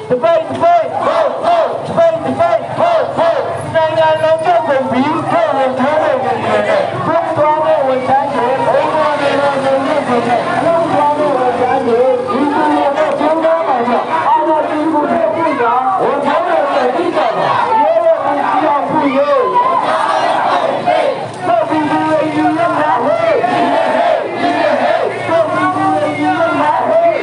တပိတ် ပိတ်ဟုတ်ဟုတ်ပိတ်ပိတ်ဟုတ်ဟုတ်နိုင်ငံလုံးကျကုန်ပြီးထုတ်ဝင်ထားတဲ့နေနဲ့ဘုရားတဲ့ဝန်ထမ်းတွေဘုရားတဲ့ဝန်ထမ်းတွေဘုရားတဲ့ဝန်ထမ်းတွေဒီလိုနဲ့ကျင်းသားပါကြအာနာတိကိုတဲ့ပြတာဝန်ထမ်းတွေလည်းပြီးကြပါရဲရဲပူကြအောင်ပူရေတော့ဒီလိုယူရမှာဟေးတော့ဒီလိုယူရမှာဟေး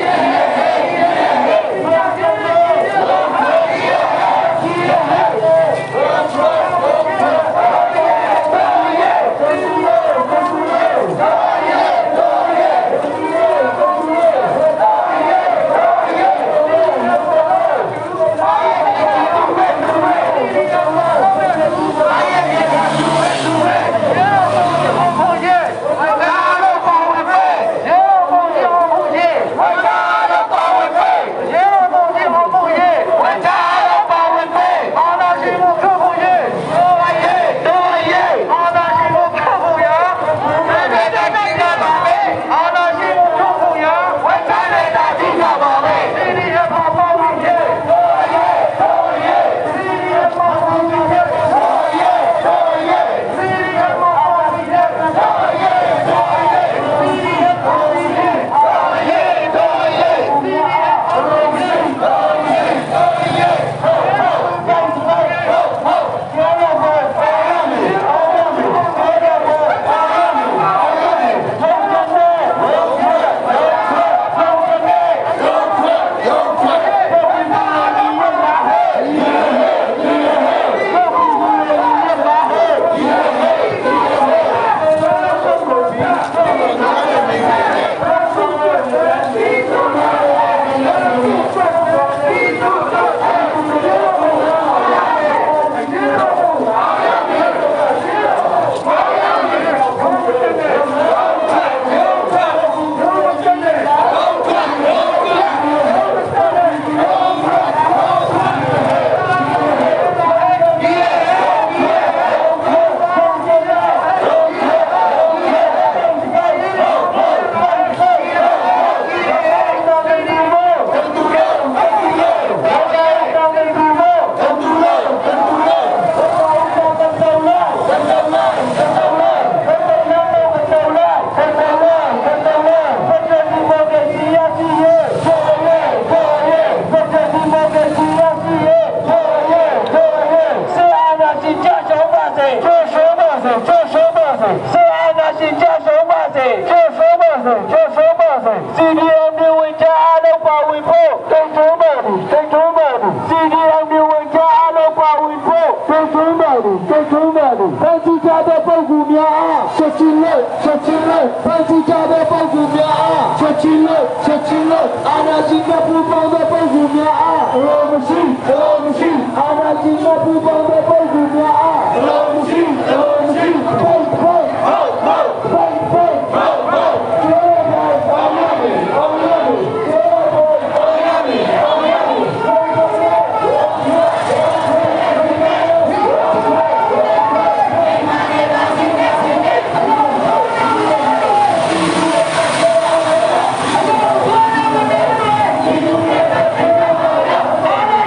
CDM တွေဝင်ကြအားလုံးပါဝင်ဖို့တိတ်ထုံးပါဘူးတိတ်ထုံးပါဘူး CDM တွေဝင်ကြအားလုံးပါဝင်ဖို့တိတ်ထုံးပါဘူးတိတ်ထုံးပါဘူးဖန်စီကြတဲ့ပုဂ္ဂိုလ်များအားချက်ချင်းလို့ချက်ချင်းလို့ဖန်စီကြတဲ့ပုဂ္ဂိုလ်များအားချက်ချင်းလို့ချက်ချင်းလို့အာနာရှိကပူပေါင်းတဲ့ပုဂ္ဂိုလ်များအားရောမရှိရောမရှိအာနာရှိကပူပေါင်းတဲ့ပုဂ္ဂိုလ်များအားရောမရှိရောမရှိပုတ်ပုတ်ဟုတ်ဟုတ်ပုတ်ပုတ်ဟုတ်ဟုတ်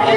Thank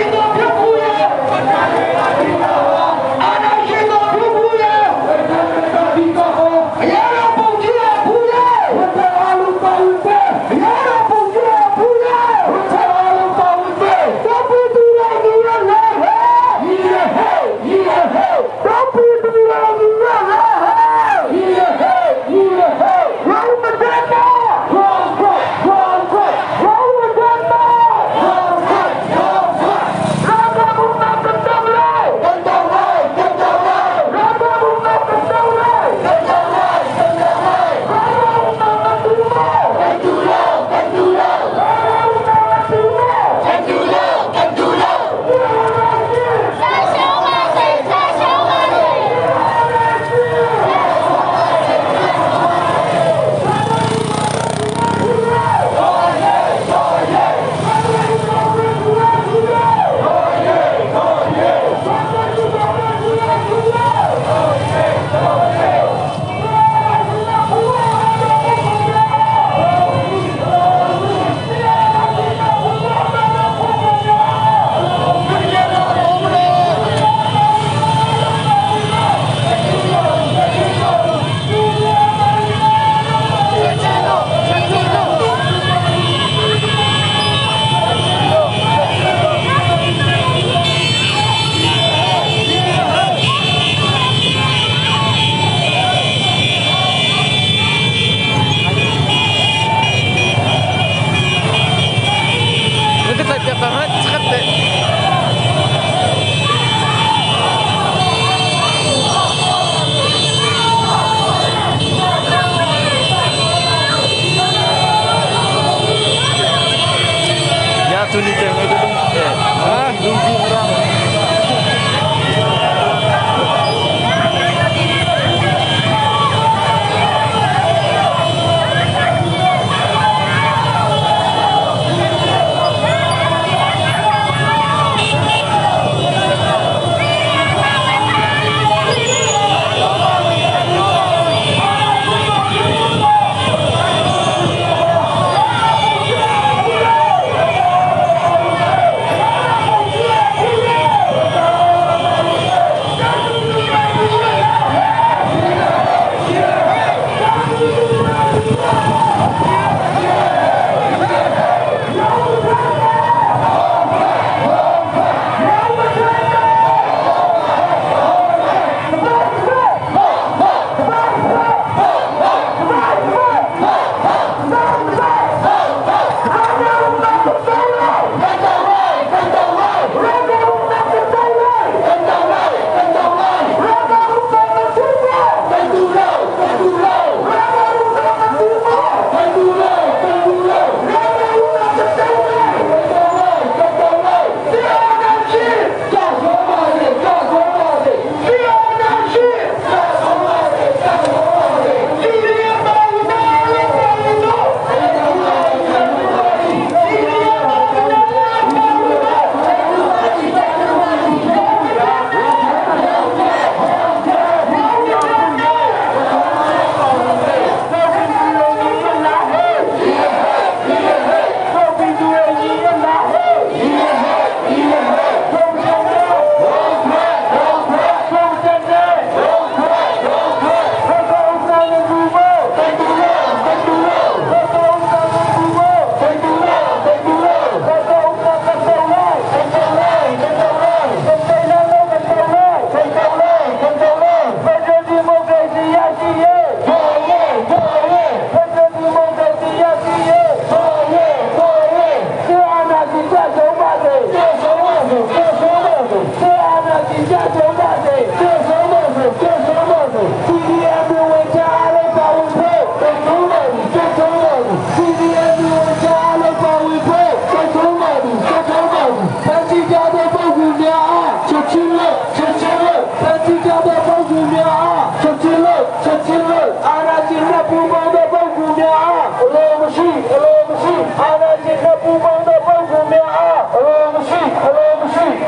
စေကျဆုံးပါစေစေအာနာရှင်ကျဆုံးပါစေကျဆုံးပါစေကျဆုံးပါစေ CDM ဝင်ချအားလုံးပါဝင်ဖို့တိုက်တွန်းပါသည်တိုက်တွန်းပါသည် CDM ဝင်ချအားလုံးပါဝင်ဖို့တိုက်တွန်းပါသည်တိုက်တွန်းပါသည်ဖန်စီကြတဲ့ပုဂ္ဂိုလ်များအားချက်ချင်းလို့ချက်ချင်းလို့ဖန်စီကြတဲ့ပုဂ္ဂိုလ်များအားချက်ချင်းလို့ချက်ချင်းလို့အာနာရှင်နဲ့ပူးပေါင်းတဲ့ပုဂ္ဂိုလ်များအားအလိုမရှိအလိုမရှိအာနာရှင်နဲ့ပူးပေါင်းတဲ့ပုဂ္ဂိုလ်များအားအလိုမရှိအလိုမရှိ။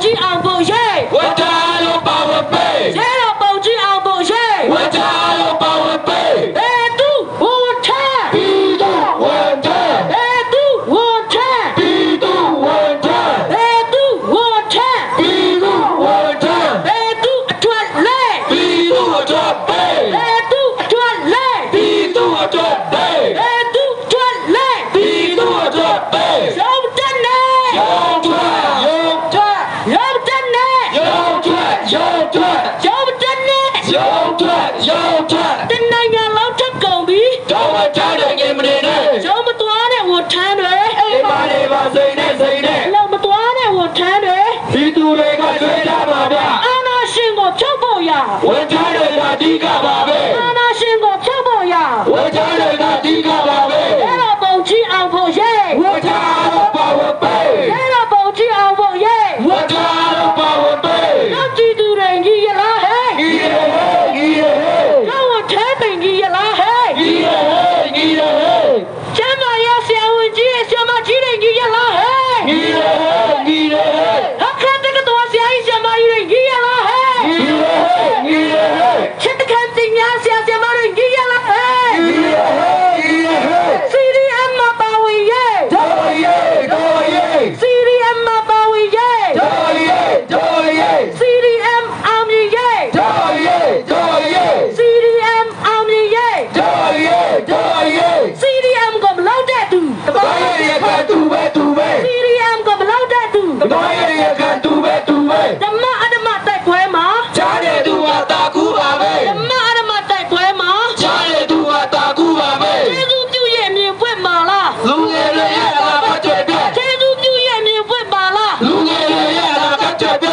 ကြီးအောင်ဖို့ရေး ဝန်ထမ်းအားလုံးပါဝင်ပေး ရဲတော်ပုံကြီးအောင်ဖို့ရေး ဝန်ထမ်းအားလုံးပါဝင်ပေး ဘယ်သူဝန်ထမ်း ပြည်သူဝန်ထမ်း ဘယ်သူဝန်ထမ်း ပြည်သူဝန်ထမ်း ဘယ်သူဝန်ထမ်း ပြည်သူဝန်ထမ်း ဘယ်သူအတွက်လဲ ပြည်သူအတွက်ပေး ဘယ်သူအတွက်လဲ ပြည်သူအတွက်ပေး ဘယ်သူအတွက်လဲ ပြည်သူအတွက်ပေး ရုံတက်နေ ရုံထွက်ရုံထွက် ရုံတက်နေ ရုံထွက်ရုံထွက် ရုံတက်နေ ရုံထွက်ရုံထွက် တနိုင်ငံလုံးထက်ကုန်ပြီ တော့ဝထားတဲ့ငင်မနေနဲ့ ရုံမသွားတဲ့ဝန်ထမ်းတွေ အိမ်မနေပါစိတ်နဲ့စိတ်နဲ့ လုံမသွားတဲ့ဝန်ထမ်းတွေ ပြည်သူတွေကကျွေးကြပါဗျ အာနာရှင်ကိုဖြုတ်ဖို့ရ ဝန်ထမ်းတွေကအဓိကပါပဲ အာနာရှင်ကိုဖြုတ်ဖို့ရ ဝန်ထမ်းတွေကအဓိကပါပဲ ရဲတော်ပုံကြီးအောင်ဖို့ရဲ ဝန်ထမ်းအားလုံးပါဝင်ပေး ရဲတော်ပုံကြီးအောင်ဖို့ရဲ ဝန်ထမ်းအားလုံးပါဝင်ပေး နောက်ကြည့်သူတွေကြီးရလားဟဲ့ ညီရဟဲ့ညီရဟဲ့ နောက်ဝန်ထမ်းတွေကြီးရလားဟဲ့ ညီရဟဲ့ညီရဟဲ့ ကျမ်းမာရေးဆရာဝန်ကြီးရဲ့ဆရာမကြီးတွေကြီးရလားဟဲ့ ညီရဟဲ့ညီရဟဲ့ အခက်တကတော်ဆရာကြီးဆရာမကြီးတွေကြီးရလားဟဲ့ ညီရဟဲ့ညီရဟဲ့ ချက်တခန့်တင်ညာဆရာဆရာမတွေကြီးရလားဟဲ့ ညီရဟဲ့ညီရဟဲ့ CDM မှာပါဝင်ရဲ့ တော်ရဲတော်ရဲ CDM မှာပါဝင်ရဲ့ တော်ရဲတော်ရဲ CDM အောင်မြင်ရဲ့ တော်ရဲတော်ရဲ CDM အောင်မြင်ရဲ့ တော်ရဲတော်ရဲ CDM ကမလောက်တဲ့သူ တော်ရဲရကတူပဲတူပဲ CDM ကမလောက်တဲ့သူ တော်ရဲရကတူပဲတူပဲ ဓမ္မအဓမ္မတိုက်ပွဲမှာ ချားတဲ့သူဟာတာကူပါပဲ ဓမ္မအဓမ္မတိုက်ပွဲမှာ ချားတဲ့သူဟာတာကူပါပဲ ကျေးဇူးပြုရဲ့အမြင်ပွင့်ပါလား လူငယ်တွေရဲ့လာပတ်ကြွပြ ကျေးဇူးပြုရဲ့အမြင်ပွင့်ပါလား လူငယ်တွေရဲ့လာပတ်ကြွပြ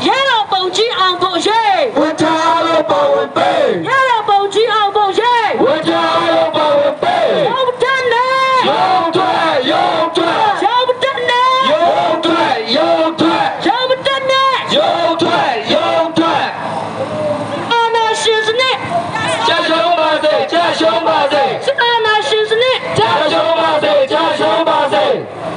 ရဲတော်ပုံကြီးအောင်ဖို့ရေး ဝန်ထမ်းအားလုံးပါဝင်ပေး ရဲတော်ပုံကြီးအောင်ဖို့ရေး ဝန်ထမ်းအားလုံးပါဝင်ပေး ရုံတက်နေ ရုံထွက်ရုံထွက် ရုံတက်နေ ရုံထွက်ရုံထွက် ရုံတက်နေ ရုံထွက်ရုံထွက် အာနာရှင်စနစ် ကြာရှုံးပါစေကြာရှုံးပါစေ အာနာရှင်စနစ် ကြာရှုံးပါစေကြာရှုံးပါစေ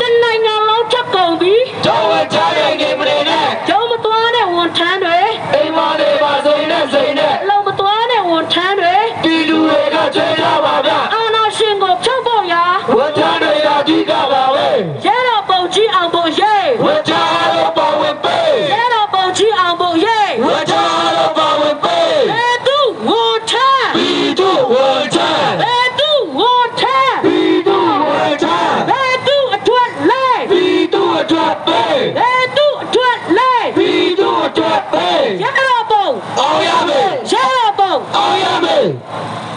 တနိုင်ငံလုံးထက်ကုန်ပြီ တော်ဝချတဲ့ငင်မနေနဲ့ ရုံမသွားတဲ့ဝန်ထမ်းတွေ အိမ်မနေပါစိနဲ့စိနဲ့ လုံမသွားတဲ့ဝန်ထမ်းတွေ ပြည်သူတွေကချွေးကြပါဗျ အာနာရှင်ကိုဖြုတ်ဖို့ရာ ဝန်ထမ်းတွေကအဓိကပါပဲ ရဲတော်ပုံကြီးအောင်ဖို့ရေး ဝန်ထမ်းအားလုံးပါဝင်ပေး ရဲတော်ပုံကြီးအောင်ဖို့ရေး ဝန်ထမ်းအားလုံးပါဝင်ပေး ဘယ်သူဝန်ထမ်း ပြည်သူဝန်ထမ်း ဘယ်သူဝန်ထမ်း ပြည်သူဝန်ထမ်း ဘယ်သူအတွက်လဲ ပြည်သူအတွက်ပေး ဘယ်သူအတွက်လဲ ပြည်သူအတွက်ပေး ရဲတော်ပုံ အောင်ရမယ် ရဲတော်ပုံ အောင်ရမယ်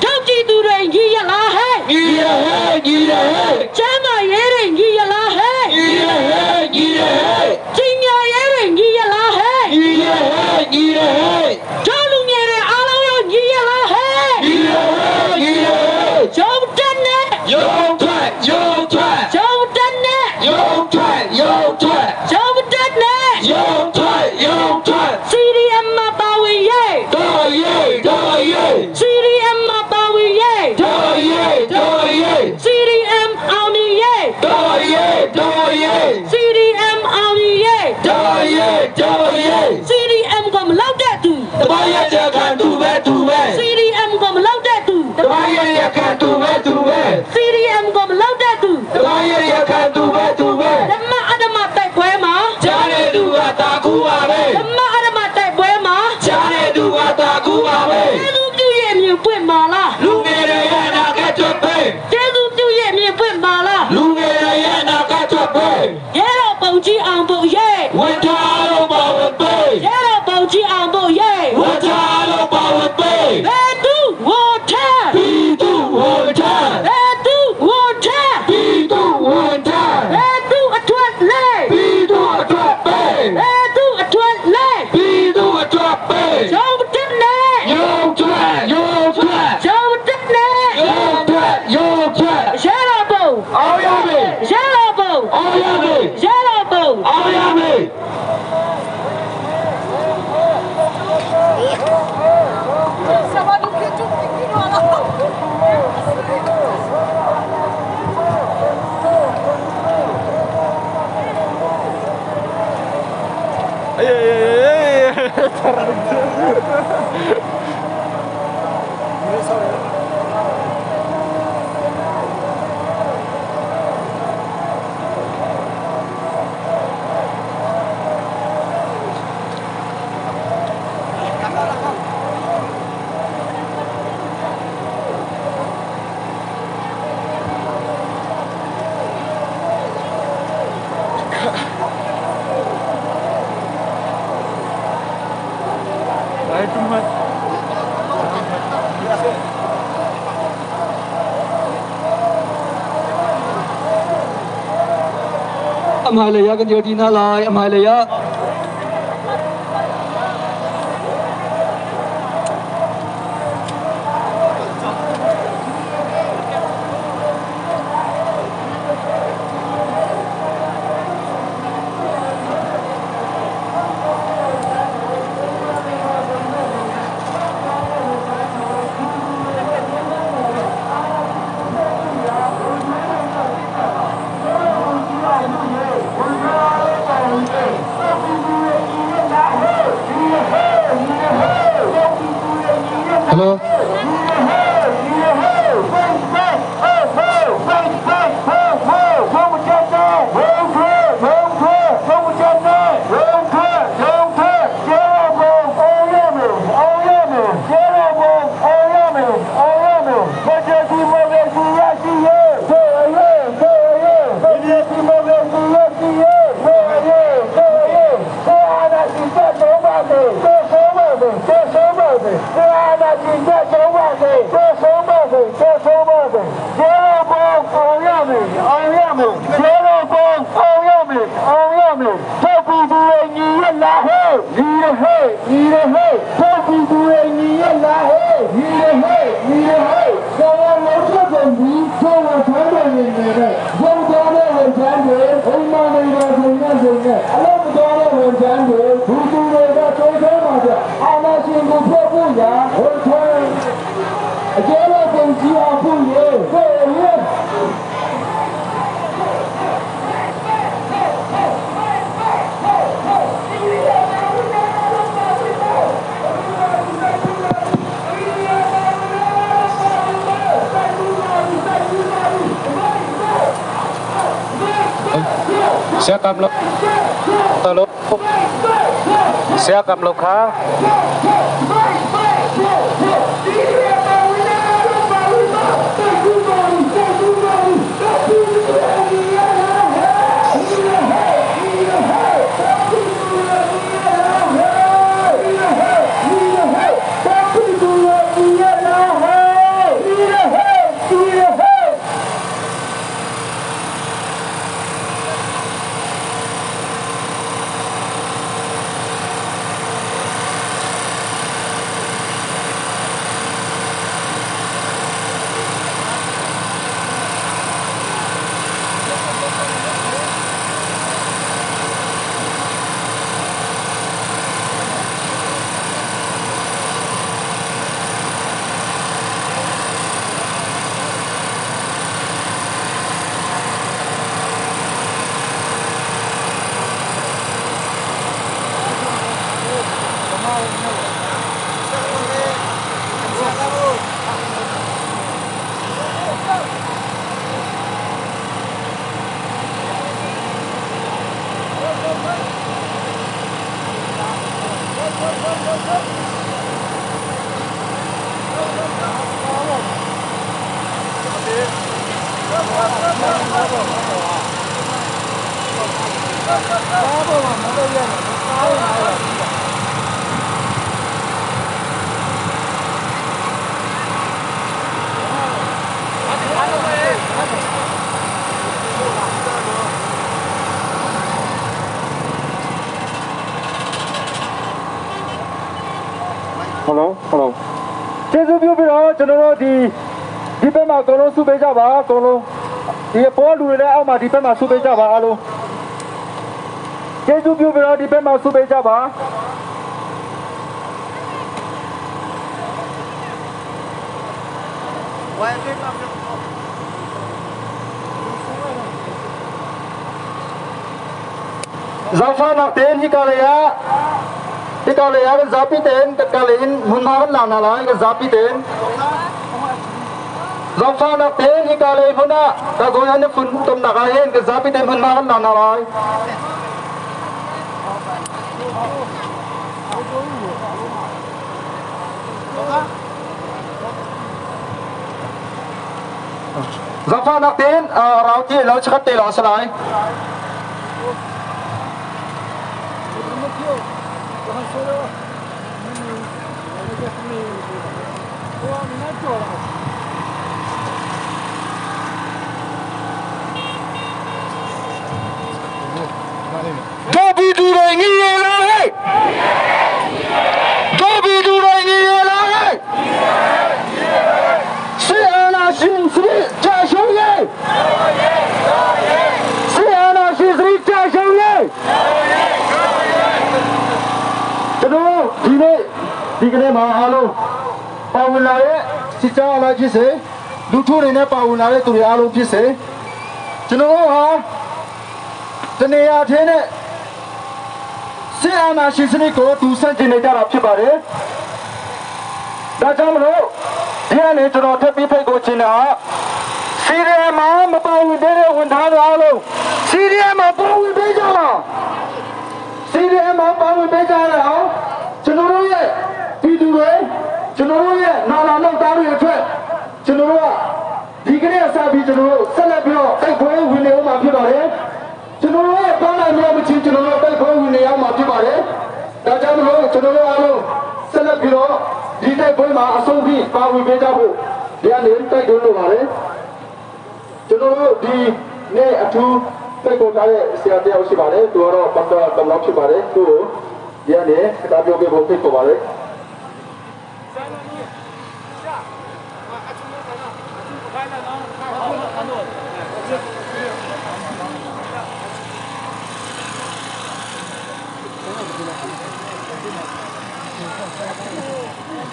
ထုတ်ကြည့်သူတွေကြီးရလားဟဲ့ ညီရဟဲ့ညီရဟဲ့ ကျမ်းမာရေးတွေကြီးရလားဟဲ့ ညီရဟဲ့ညီရဟဲ့ ကျင်ညာရေးတွေကြီးရလားဟဲ့ ညီရဟဲ့ညီရဟဲ့ တို့လူငယ်တွေအားလုံးရောကြီးရလားဟဲ့ ညီရဟဲ့ညီရဟဲ့ ရုံတက်နေ ရုံထွက်ရုံထွက် ရုံတက်နေ ရုံထွက်ရုံထွက် ရုံတက်နေ ရုံထွက်ရုံထွက် CDM မှာပါဝင်ရေး တော်ရဲတော်ရဲ CDM မှာပါဝင်ရေး တော်ရဲတော်ရဲ CDM အောင်မြင်ရေး တော်ရဲတော်ရဲ CDM အောင်မြင်ရေး တော်ရဲတော်ရဲ CDM ကမလောက်တဲ့သူ တမရတဲ့ခံသူပဲသူပဲ CDM ကမလောက်တဲ့သူ တမရတဲ့ခံသူပဲသူပဲ CDM ကမလောက်တဲ့သူ တမရတဲ့ခံသူပဲသူပဲ ဓမ္မအဓမ္မတိုက်ပွဲမှာ ကြားတဲ့သူကတာကူပါပဲ ဓမ္မအဓမ္မတိုက်ပွဲမှာ ကြားတဲ့သူကတာကူပါပဲ ကျေးဇူးပြုရဲ့အမြင်ပွင့်ပါလား လူငယ်တွေရဲ့အနာဂတ်အတွက်ပဲ ကျေးဇူးပြုရဲ့အမြင်ပွင့်ပါလား လူငယ်တွေရဲ့အနာဂတ်အတွက်ပဲ ရဲတော်ပုံကြီးအောင်ဖို့ရဲ ဝန်ထမ်းအားလုံးပါဝင်ပေး ရဲတော်ပုံကြီးအောင်ဖို့ရဲ ဝန်ထမ်းအားလုံးပါဝင်ပေး ဘယ်သူဝန်ထမ်း ပြည်သူဝန်ထမ်း ဘယ်သူဝန်ထမ်း ပြည်သူဝန်ထမ်း ဘယ်သူအတွက်လဲ ပြည်သူအတွက်ပဲ ဘယ်သူအတွက်လဲ ပြည်သူအတွက်ပဲ ရုံတက်နေ ရုံထွက်ရုံထွက် ရုံ Ay, ay, ay, ay. Too much. A hmailei ah kan dir ti hna lai. A hmailei ah. Hello. Siakam lo lo siakam lo kha. Hello hello ကျေးဇူးပြုပြီးတော့ကျွန်တော်တို့ဒီဒီဘက်မှာအကုန်လုံးစုပေးကြပါအကုန်လုံးဒီပေါ်လူတွေလည်းအောက်မှာဒီဘက်မှာစုပေးကြပါအားလုံးကျေးဇူးပြုပြီးတော့ဒီဘက်မှာစုပေးကြပါ Zaangfahnak tein hika lei ah hika lei ah kan zapi tein ka lei in hmunhma kan la hna lai kan zapi tein. Zaangfahnak tein hika lei hmun ah ka zawi an i fun tonnak ah hin kan zapi tein hmunhma kan la hna lai. Zaangfahnak tein rau ti lo chikkhat te lawng si lai. ကျွန်တော်ဒီနေ့ဒီကနေ့မှာအားလုံးပါဝင်လာတဲ့စစ်ကြောင်းအလိုက်ဖြစ်စေလူထုတွေနဲ့ပါဝင်လာတဲ့သူတွေအားလုံးဖြစ်စေကျွန်တော်တို့ဟာတနေရာထဲနဲ့စစ်အာဏာရှင်စနစ်ကိုတူဆန့်ကျင်နေကြတာဖြစ်ပါတယ်။ဒါကြောင့်မလို့ဒီကနေကျွန်တော်ထပ်ပြီးဖိတ်ကိုချင်တာစီရီယမှာမပါဝင်တဲ့ဝန်ထမ်းတွေအားလုံးစီရီယမှာပါဝင်ပေးကြပါ စီရီယမှာပါဝင်ပေးကြရအောင်ကျွန်တော်တို့ရဲ့ပြည်သူတွေကျွန်တော်တို့ရဲ့နာနာနောက်သားတွေအတွက်ကျွန်တော်တို့ကဒီကနေ့အစပြီးကျွန်တော်တို့ဆက်လက်ပြီးတော့တိုက်ပွဲဝင်နေအောင်မှာဖြစ်ပါတယ်ကျွန်တော်တို့ရဲ့ပေါင်းနိုင်များမချင်းကျွန်တော်တို့တိုက်ပွဲဝင်နေအောင်မှာဖြစ်ပါတယ်ဒါကြောင့်မလို့ကျွန်တော်တို့အားလုံးဆက်လက်ပြီးတော့ဒီတိုက်ပွဲမှာအဆုံးထိပါဝင်ပေးကြဖို့ဒီကနေတိုက်တွန်းလိုပါတယ်ကျွန်တော်တို့ဒီနေ့အထူးဖိတ်ခေါ်ထားတဲ့ဆရာတယောက်ရှိပါတယ်သူကတော့ပတ္တတလောက်ဖြစ်ပါတယ်သူ့ကိုဒီကနေစကားပြောပြဖို့ဖိတ်ခေါ်ပါတယ်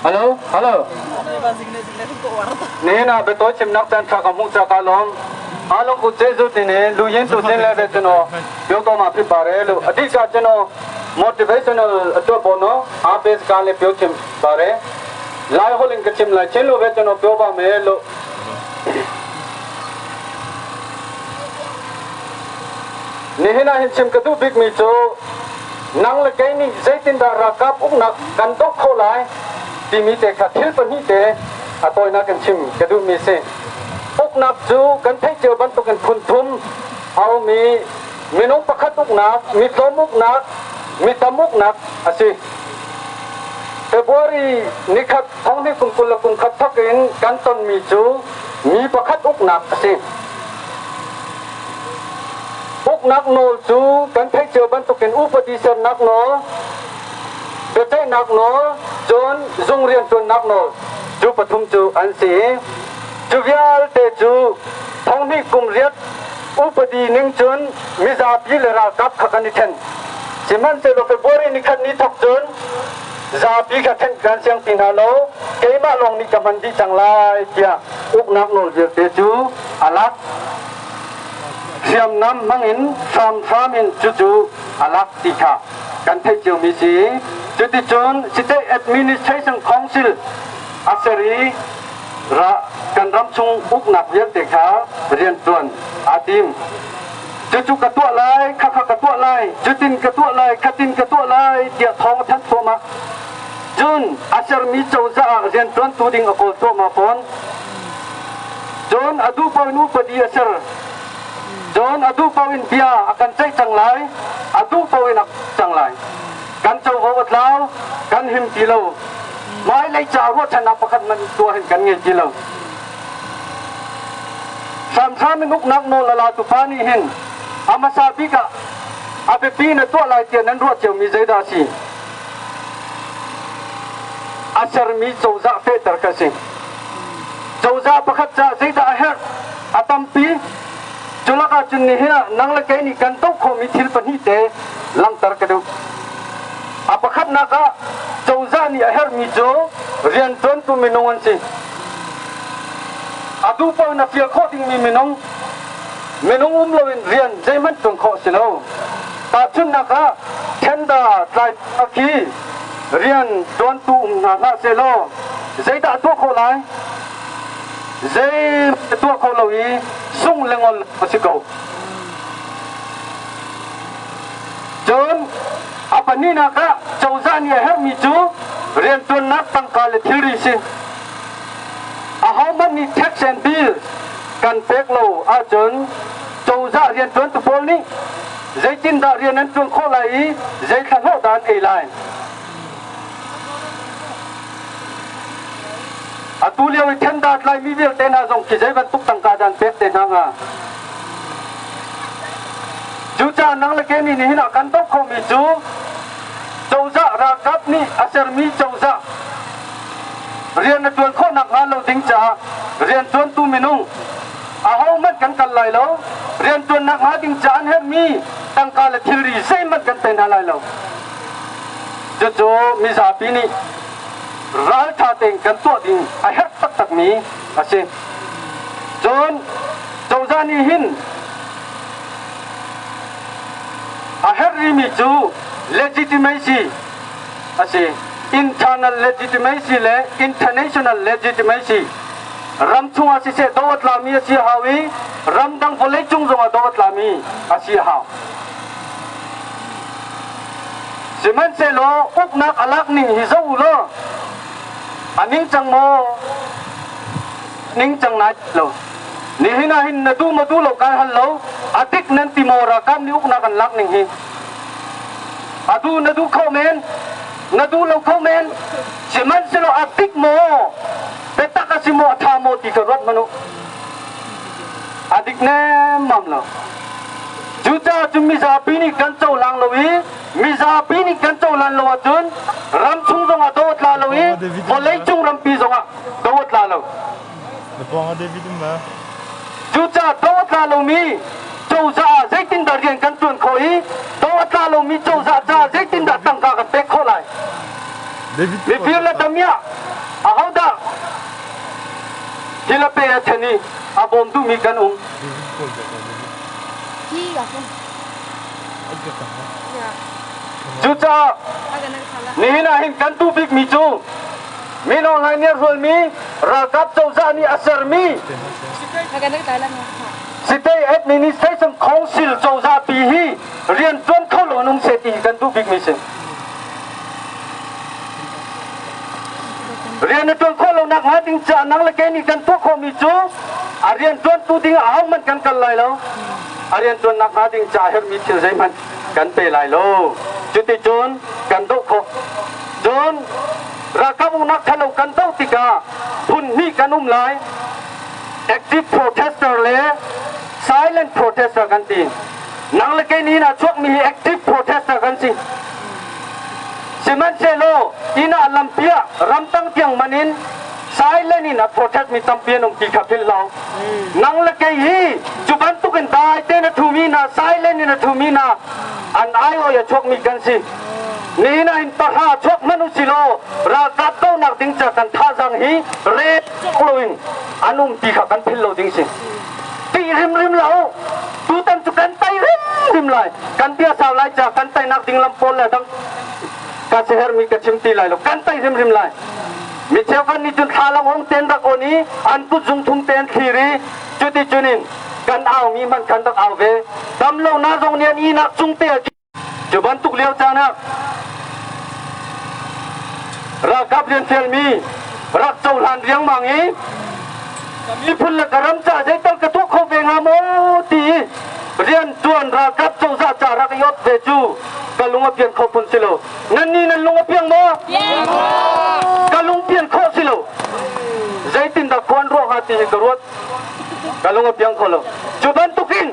Hello hello နေနာဘတော့ချင်နောက်တန်ထကမှုစကလုံးအားလုံးကိုကျေးဇူးတင်တယ်လူရင်းတူစင်းလည်းပဲကျွန်တော်ပြောတော့မှာဖြစ်ပါတယ်လို့အဓိကကျွန်တော် motivational အတွက်ပေါ့နော်အားပေးစကားလေးပြောချင်ပါတယ်လိုက်ဟိုလင်ကချင်လိုက်ချင်းလို့ပဲကျွန်တော်ပြောပါမယ်လို့နေဟနာဟင်ချင်ကတူဘစ်မီချိုနန်းလကိနိဇိတင်ဒါရာကပ်ဥနကန်တော့ခေါ်လိုက်တီမီတေခါသီလပနိတေအတော်နာကန်ချင်ကတူမီစေ uknak cu kan theih cio bantukin phun thum a um i minung pakhat uknak, mi tlawm uknak, mi tam uknak a si. February nikhat thonghnih kum 20 le kum khat thawk in kan tonmi cu mi pakhat uknak a si. Uknak nawl cu kan theih cio bantukin upadi sernak nawl, biaceihnak nawl, cun zung rianṭuannak nawl cu pathum cu an si. Cu vialte cu thonghnih kum riat upadi ning cun mizapi le ralkap kha kan i ṭhen. Sihmanhsehlaw February nikhat ni thawk cun zapi kha ṭhen kan siang ti hna lo, keimah lawng nih ka hman dih cang lai tiah uknak nawl vialte cu a lak. Hriamnam hmangin hramhram in cucu a lak ti kha kan theih ciomi si. Cuticun State Administration Council a ser i kan ram chung uknak vialte kha rianṭuan aa tim. Cucu ka tuah lai, khakha ka tuah lai, cutin ka tuah lai, khatin ka tuah lai tiah thawng a thanh thluahmah. Cun a sermi cozah ah rianṭuantu ding a kawl thluahmah fawn. Cun a duh paoh in upadi a ser. Cun a duh paoh in bia a kan ceih cang lai, a duh paoh in a cang lai. Kan covo a tlau, kan him ti lo. Hmailei ca ruahchannak pakhat hmanh tuah hin kan ngei ti lo. Hramhram in uknak nawl a latu pa nih hin a hmasa bik ah a biapi na tuah lai tiah nan ruah ciomi zeidah a si? A sermi cozah fehter kha si. Cozah pakhat caah zeidah a herh? A tampi. Cu lakah cun nihin ah nang le kei nih kan doh khawhmi thil pahnih te langhter ka duh. A pakhatnak ah cozah nih a herhmi cu rianṭuantu minung an si. A duh paoh in a fial khawh dingmi minung, minung um loin rian zeihmanh ṭuan khawh a si lo. Tahchunhnak ah tender tlai khi rian ṭuantu um hna hlah sehlaw zeidah tuah khawh lai? Zei tuah kho lo i sungh le ngol a si ko. Cun a pahnihnak ah cozah nih a herhmi cu rianṭuannak tangka le thilri si. Ahohmanh nih tax and bills kan pek lo ahcun cozah rianṭuantu pawl nih zeitindah rian an ṭuan khawh lai i zei thlahlawh dah an ei lai? Atu lio i ṭhendat laimi vialte hna zong khi zei bantuk tangka dah an pek te hna hnga? Cucaah nang le kei nih nihin ah kan doh khomi cu cozah ralkap nih a sermi cozah rian a ṭuan khawh nakhnga lo ding caah rianṭuantu minung ahohmanh kan kal lai lo. Rianṭuannak hnga ding caah an herhmi tangka le thilri zeihmanh kan pe hna lai lo. Cucu mizapi nih ralṭha tein kan tuah ding a herh taktakmi a si. Cun cozah nih hin a herh rihmi cu legitimacy a si. Internal legitimacy le international legitimacy ram chungah siseh do a tlami a si a hau i ramdang vawleicung zongah do a tlami a si a hau. Sihmanhsehlaw uknak a lak ning hi zoh u law a ningcang maw ningcang nai lo. Nihin ah hin na duh maw duh lo kai hal lo a dik nan ti maw ralkap nih uknak an lak ning hi. A duh na duh kho men na duh lo kho men sihmanhsehlaw a dik maw biatak a si maw a ṭha maw ti ka ruat hmanh u. A dik nemmam lo. Cucaah cun mizapi nih kan cohlang lo i mizapi nih kan cohlan lo ahcun ramchung zongah do a tla lo i vawleicung rampi zongah do a tla lo. Cucaah do a tla lomi cozah ah zeitindah rian kan ṭuan khawh i do a tla lomi cozah caah zeitindah tangka kan pek khawh lai? Mifir le damiah ahodah thil a pe a ṭhen i a bawm duhmi kan um? Cucaah nihin ah hin kan duh bikmi cu Mino Hlaing nih a hrualmi ralkap cozah nih a sermi State Administration Council cozah pi hi rian ṭuan kho lo in um seh ti hi kan duh bikmi si. Rian na ṭuan khawh lo nak hnga ding caah nang le kei nih kan tuah khawhmi cu a rian ṭuantu ding ah ahohmanh kan kal lai lo. A rian ṭuannak hnga ding caah herhmi thil zeihmanh kan pe lai lo. Cuticun kan doh khawh. Cun ralkap uknak ṭhalo kan doh tikah phun hnih kan um lai. Active protester le silent protester kan ti. Nang le kei nih a chuakmi hi active protester kan si. Sihmanhsehlaw inn ah lampi ah ramtang tiang man in silent in a protest mi tampi an um ti kha philh lo. Nang le kei hi cu bantuk in dai tein a ṭhumi hna silent in a ṭhumi hna an aiawh a chuakmi kan si. Nihin ah hin pahra chuak hmanh u silaw ralkap donak ding ca kan thazaang hi re loin an um ti kha kan philh lo ding si. Ti rimrim lo tutan cu kan tai rimrim lai. Kan bia sau lai ca kan tainak ding lam pawl le dang ka sihermi ka chim ti lai lo. Kan tai hrimhrim lai. Mi cheukhat nih cun thlalang hong ten rak on i an kut zung thum ten thlir i cuti cunin kan au mi hmanh khan rak au ve. Dam lo na zong nih an ihnak cung te Cu bantuk lio caan ah ralkap rian fialmi rak cohlan riangmang i ka miphun le ka ram ca zeital ka tuah kho ve hnga maw ti i rian ṭuan ralkap cozah ca rak i ot ve cu ka lung a pian kho phun si lo. Nan nih nan lung a piang maw? Ka lung pian khawh si lo. Zeitindah khuan ruah hnga ti hi ka ruat. Ka lung a piang kho lo. Cu bantukin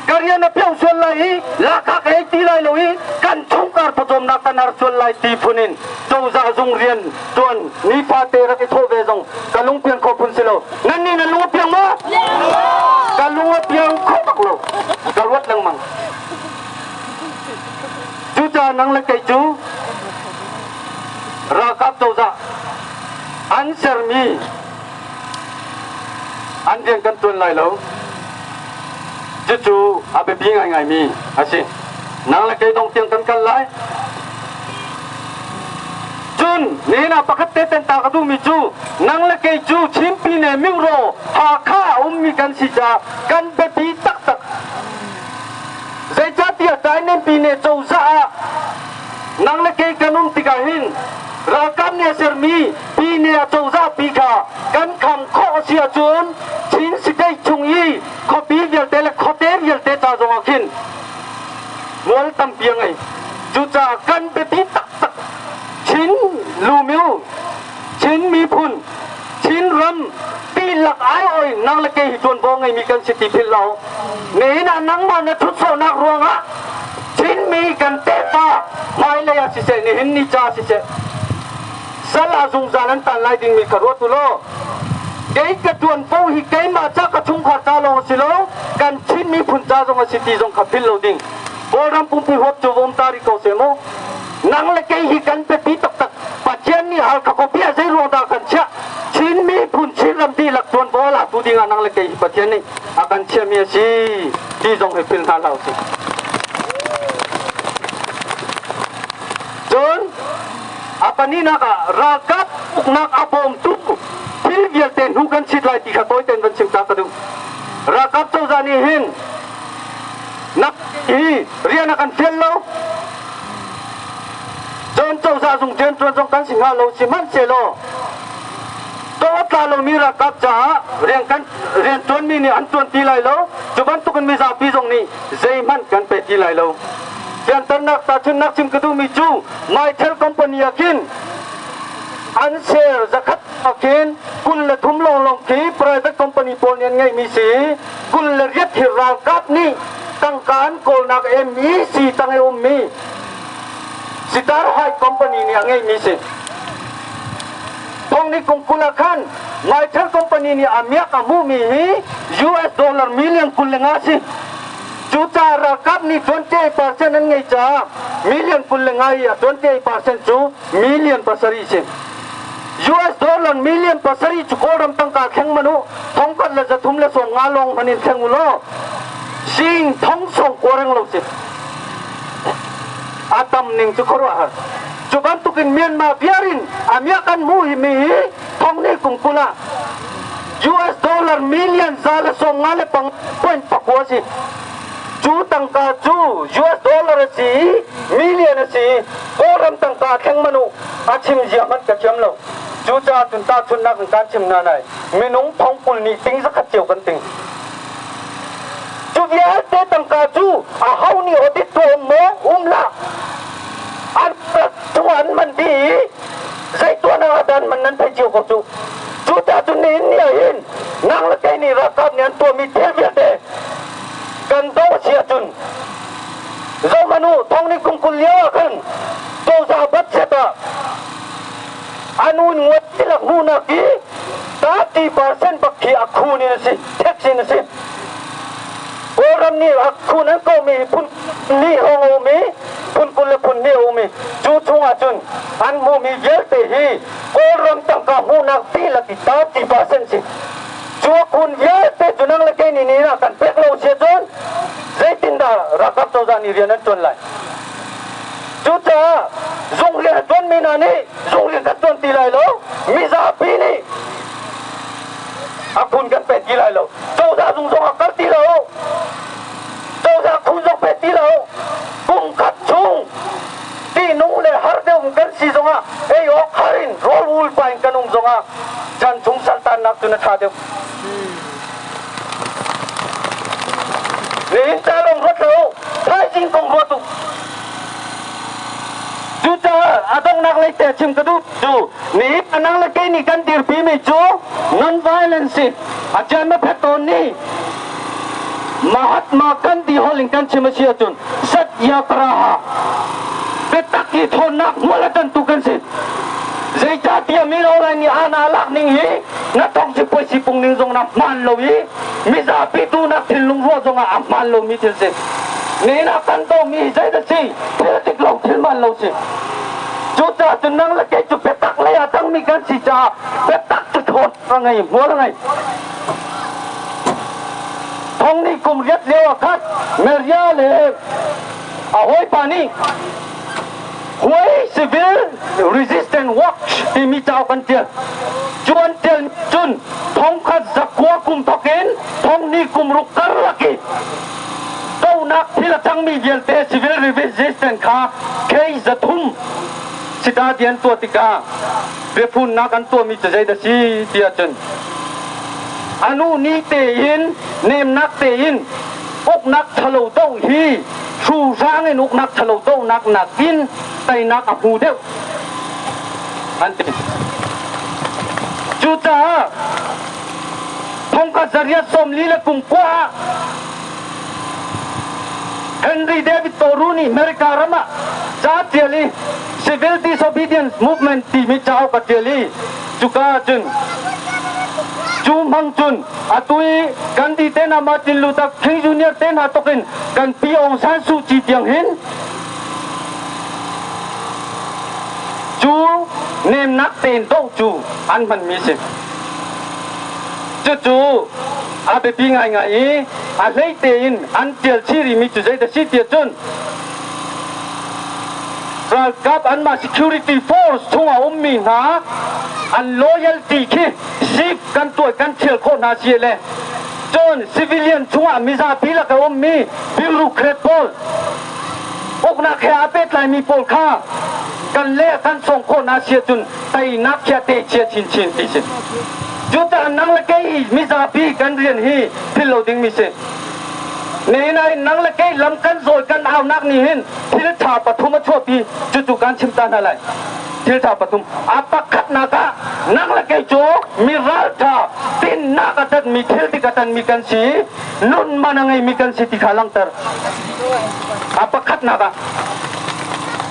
ka rian a piang sual lai i lahkhah ka ei ti lai lo i kan chungkhar pawcawmnak kan har sual lai ti phun in cozah zung rian tuan nifate rak i thawh ve zong ka lung piang kho phun si lo. Nan nih nan lung a piang maw? Ka lung a piang kho bak lo. Ka ruat lengmang. Cucaah nang le kei cu ralkap cozah an sermi An rian kan ṭuan lai lo. Cucu a biapi ngaingaimi a si. Nang le kei dong tiang kan kal lai. Cun nihin ah pakhat te ten ta ka duhmi cu nang le kei cu Chinpi ne Mingro Hakha a ummi kan si caah kan biapi taktak. Zeicahtiah Tainenpi ne cozah ah nang le kei kan um tikah hin ralkap nih a sermi pine a cozah pi kha kan kham khawh a si ahcun Chin State chung i khuapi vialte le khuate vialte ca zongah khin mual tampi a ngei. Cucaah kan biapi taktak Chin lumiu, Chin miphun, Chin ram dihlak aiawh in nang le kei hi ṭuanvo ngeimi kan si ti philh lo. Nihin ah nangmah na ṭhutsawhnak ruangah Chinmi kan tefa hmailei ah siseh, nihin ni ca siseh, sal ah zungzal an tan lai dingmi kha ruat u law kei ka ṭuanvo hi keimah ca ka chungkhar ca lawng a si lo, kan Chin miphun ca zong a si ti zong kha philh lo ding. Kawlram pumpi huap cu vom ta rih ko seh mu. Nang le kei hi kan biapi taktak. Pathian nih Halkha khuapi ah zei ruang dah kan chiah? Chin miphun Chinram dihlak ṭuanvo a latu ding ah nang le kei hi Pathian nih a kan chiahmi a si ti zong hi philh hna hlah usih. Cun a pahnihnak ah ralkap uknak a bawmtu thil vialte hnu kan chit lai ti kha tawi tein van chim ta ka duh. Ralkap cozah nih hin na hi rian a kan fial lo. Cun cozah zung rianṭuan zong kan si hnga lo sihmanhsehlaw tawh tla lomi ralkap caah rian kan rianṭuanmi nih an ṭuan ti lai lo. Cu bantukin mizapi zong nih zeihmanh kan pe ti lai lo. Fianternak tahchunhnak chim ka duhmi cu Mytel company ah khin an share zakhat ah khin 23 lawnglawng khi private company pawl nih an ngeihmi si 28 hi ralkap nih tangka an kawlnak MEC tang i ummi Sitar High Company nih a ngeihmi si. Thong ni kum 20 ah khan Mytel Company nih a miak a hmuhmi hi US dollar million 25 si. Cucaah ralkap nih 28% an ngei caah million 25 i a 28% cu million 7 si. US dollar million 7 cu Kawlram tangka thleng man u 1350 lawng hman in thleng u law sing thong sawng koreng lo si. A tam ning cu khuaruahhar. Cu bantukin Myanmar biar in a miak an hmu hi mi hi thong ni kum 20 ah US dollar million 195 le pang point pakua si. Cu tangka cu US dollar a si i million a si i Kawlram tangka thleng man u a chim zia hmanh ka thiam lo. Cucaah cun tahchunhnak in kaan chim hna nai minung thong 20 nih ting zakhat cio kan ting. Cu vialte tangka cu aho nih audit tuah um maw? Um hlah. An chung an man dih i zei tuahnak ah dah an man nan theih cio ko cu. Cucaah cun nihin ni ah hin nang le kei nih ralkap nih an tuahmi thil vialte kan do a si ahcun zohhmanh u thong ni kum 20 lio ah khan cozah budget ah an un nguat tilak hmuhnak hi 30% bak khi a khun in a si tax in a si Kawlram nih a khun an komi phun li hrawng a um i phun 20 le phun hnih a um i cu chung ah cun an hmuhmi vialte hi Kawlram tangka hmuhnak dihlak i 30% si cu a khun vialte cu nang le kei nih ni ah kan pek lo si ahcun zeitindah ralkap cozah nih rian an ṭuan lai Cucaah zung rian a ṭuanmi hna nih zung rian kan ṭuan ti lai lo, mizapi nih a khun kan pe ti lai lo, cozah zung zong a kal ti lo, cozah khun zong pe ti lo, kum khat chung tihnung le har deuh in kan si zongah ei awk har in rawl ul pa in kan um zongah chan chung saltannak cu na ṭha deuh. Nihin ca lawng ruat lo, thaizing kong ruat u. Cucaah a donghnak lei te chim ka duh cu nihin a nang le kei nih kan dirpi mi cu non-violence si. A cian ma phet tawn ni Mahatma Gandhi holh in kan chim a si ahcun Satyagraha biatak hi thawnnak hmual a tantu kan si. Zeicahtiah mino lai nih ana lak ning hi na thong si puai si pung ning zong na hmaan lo i mizapi duhnak thinlung ruah zongah a hmaan lomi thil si. Nihin ah kan domi hi zeidah si? Thil dik lo, thil hmaan lo si. Cucaah cun nang le kei cu biatak lei ah cangmi kan si caah biatak cu ṭhawn a ngei, hmual a ngei. Thong nih kum riat lio ah khan Maria le A hawipa nih Huai Civil Resistance Watch timi cauk an ṭial. Cu an ṭial cun thongkhat zakua kum thawk in thonghnih kum ruk karlak i dohnak thil a cangmi vialte civil resistance kha K 300 sita ti an tuah tikah biafunnak an tuahmi cu zeidah si ti ahcun anu ni tein nemnak tein uknak ṭhalo doh hi hruhrang in uknak ṭhalo dohnak nakin teinak a hmu deuh an ti. Cucaah thongkhat zariat sawmli le kum kua ah Henry David Thoreau nih America ram ah ca a ṭial i Civil Disobedience Movement timi cauk a ṭial i cuka ahcun cu hmang cun atu i Gandhi te hna Martin Luther King Jr. te hna tuk in kan pi Aung San Suu Kyi tiang hin cu nemnak tein doh cu an hmanmi si. Cucu a biapi ngaingai i a hlei tein an ṭial chih rihmi cu zeidah si tiah cun ralkap anmah security force chungah ummi hna an loyalty khi sik kan tuah kan thial khawh hna si le cun civilian chungah mizapi lak a ummi bureaucrat pawl uknak he aa pehtlaimi pawl kha kan le kan song khawh hna si ahcun teinak khi a te chia chinchin ti si. Cucaah nang le kei mizapi kan rian hi philh lo dingmi si. Nihin ah nang le kei lam kan zawi kan aunak nih hin thil ṭha pathum a chuahpi cucu kan chim ta hna lai. Thil ṭha pathum. A pakhatnak ah nang le kei cu mi ralṭha tinnak a ṭanmi thil tik a ṭanmi kan si nun man a ngeimi kan si ti kha langhter. A pakhatnak ah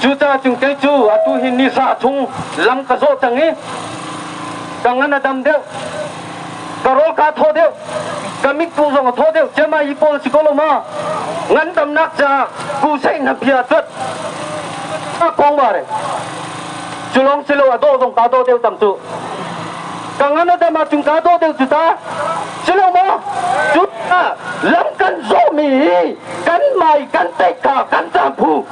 cucaah cun kei cu atu hi ni hra chung lam ka zawh cang i ka ngan a dam deuh ka rawl kaa thaw deuh ka mitku zong a thaw deuh cema hi pawl si ko lo ma ngandamnak caah ku seih na bia cuat a kong bare cu lawng si lo a dawh zong kaa dawh deuh tam cu ka ngan a dam ahcun kaa dawh deuh cu ta si lo maw cu lam kan zawhmi hi kan mai kan teikha kan camphu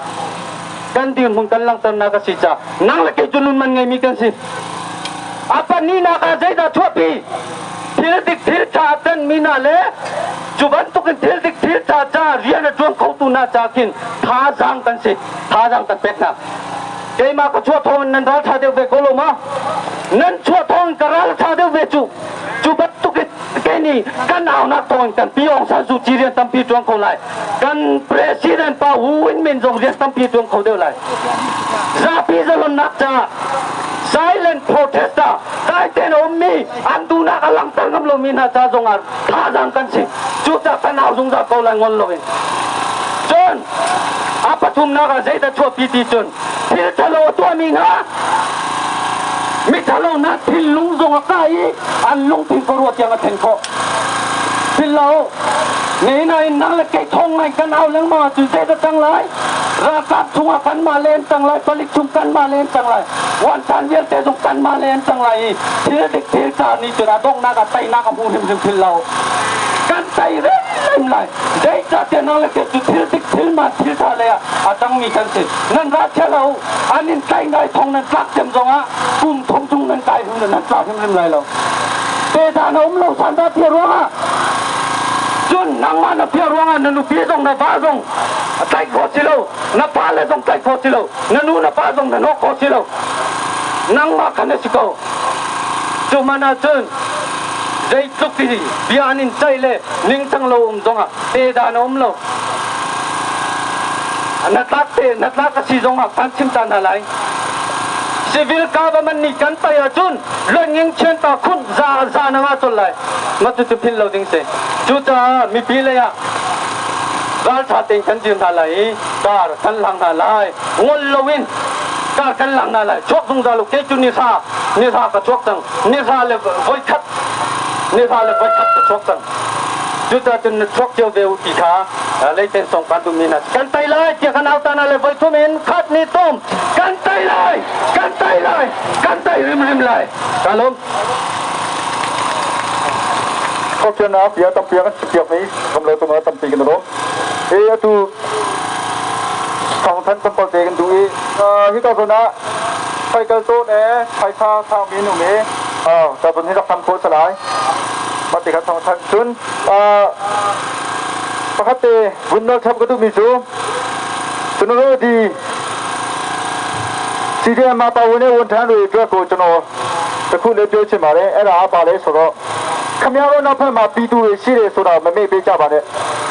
kan dirhmun kan langhternak a si ca nang le kei cu nun man ngeimi kan si a pahnihnak ah zeidah chuahpi thil dik thil ṭha a ṭanmi hna le cu bantukin thil dik thil ṭha ca rian a ṭuan khotu hna ca khin thazaang kan si thazaang kan pek hna keimah ka chuah thawng in nan ral ṭha deuh ve ko lo ma nan chuah thawng in ka ral ṭha deuh ve cu cu bantukin kei nih kan aunak thawng in kan pi Aung San Suu Kyi rian tampi ṭuan kho lai kan president pa Wu Win Min zong rian tampi ṭuan kho deuh lai zapi zalonnak caah silent protester dai tein a ummi an duhnak a langhter ngam lomi hna ca zongah thazaang kan si cucaah kan au zungzal ko lai ngol loin cun a pathumnak ah zeidah chuahpi ti cun thil ṭhalo a tuahmi hna miṭhalo hna thinlung zong a kai i an lungthin khuaruah tiang a thlen khawh Philh Nihin nang le kei thong ngai kan au lengmang ahcun zeidah cang lai? Ralkap chungah kanmah le an cang lai, palik chung kanmah le an cang lai, vuancan vialte zong kanmah le an cang lai i thil dik thil ca nih cun a donghnak ah teinak a hmu hrimhrim thil lo. Kan tei rimrim lai. Zeicahtiah nang le kei cu thil dik thil man thil ṭha lei ah a cangmi kan si. Nan ra chia lo, an in tlaih ngai thong nan tlak cem zongah kum thum chung nan kai hrim nan tla hrimhrim lai lo. Tehdan a um lo sandah tia ruangah cun nangmah na fia ruangah na nupi zong na va zong tlaih khawh si lo na pale zong tlaih khawh si lo na nu na pa zong na nawk khawh si lo nangmah khan a si ko cu man ahcun zeitluk ti bia an in ceih le ningcang lo um zongah tehdan a um lo na tlak te na tlak a si zongah kan chim ta hna lai civil government nih kan tai ahcun loinging chian ta khun za za na nga chol lai ma cu cu phil lo ding si cucaah mipi lei ah raltha tein kan dir hna lai i kar kan lang hna lai ngol loin kar kan lang hna lai chuak zungzal u kei cu ni hra ni hra ka chuak cang ni hra le voi khat ni hra le voi khat ka chuak cang cucaah cun na chuak cio ve u ti kha leiten song kan duhmi hna kan tei lai tiah kan au ta na le voi thum in khat ni tom kan tei lai kan tei lai kan tei rimrim lai ka lawm Khawpianak bia tampi kan chimpiak mi kam lo cungah tampi kan i lawm. E atu Thawngthan tlawmpal te kan duh i hika zawn ah cycle tawn e phaisa thangmi an um i ka zawn hi rak tam khawh salai. Mah ti kha thawngthan cun pakhat te vun nawl chap ka duhmi cu cun di CDM ma pa wune won than ri dra ko chano တခုလေးပြောချင်ပါတယ်အဲ့ဒါကပါလဲဆိုတော့ခမရတို့နောက်ဖက်မှာပြည်သူတွေရှိတယ်ဆိုတာမမေ့ပေးကြပါနဲ့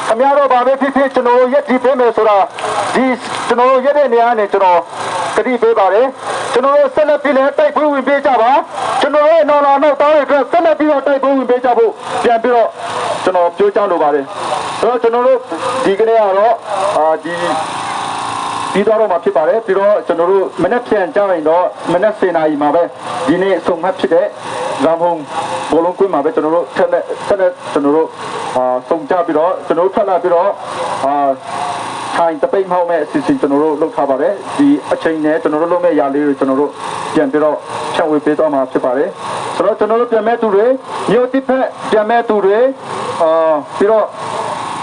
ခမရတို့ဘာပဲဖြစ်ဖြစ်ကျွန်တော်တို့ရက်တည်ပေးမယ်ဆိုတာဒီကျွန်တော်တို့ရက်တဲ့နေရာနဲ့ကျွန်တော်ကတိပေးပါတယ်ကျွန်တော်တို့ဆက်လက်ပြီးလည်းတိုက်ပွဲဝင်ပေးကြပါကျွန်တော်တို့နောက်လာနောက်သားတွေအတွက်ဆက်လက်ပြီးတော့တိုက်ပွဲဝင်ပေးကြဖို့ပြန်ပြီးတော့ကျွန်တော်ပြောချလိုပါတယ်ဆိုတော့ကျွန်တော်တို့ဒီကနေ့ကတော့အာဒီပြီးတော့မှာဖြစ်ပါတယ်ပြီးတော့ကျွန်တော်တို့မနေ့ပြန်ကြရင်တော့မနေ့10နာရီမှာပဲဒီနေ့ဆုံမှတ်ဖြစ်တဲ့ရန်ကုန်ဘလုံးကွင်းမှာပဲကျွန်တော်တို့ဆက်လက်ဆက်လက်ကျွန်တော်တို့အာဆုံကြပြီးတော့ကျွန်တော်တို့ထွက်လာပြီးတော့အာထိုင်တပိတ်မောက်မဲ့အစီအစဉ်ကျွန်တော်တို့လုပ်ထားပါတယ်ဒီအချိန်နဲ့ကျွန်တော်တို့လုပ်မဲ့ຢာလေးတွေကျွန်တော်တို့ပြန်ပြီးတော့ဖြန့်ဝေပေးသွားမှာဖြစ်ပါတယ်ဆိုတော့ကျွန်တော်တို့ပြန်မဲ့သူတွေမြို့တိဖက်ပြန်မဲ့သူတွေအာပြီးတော့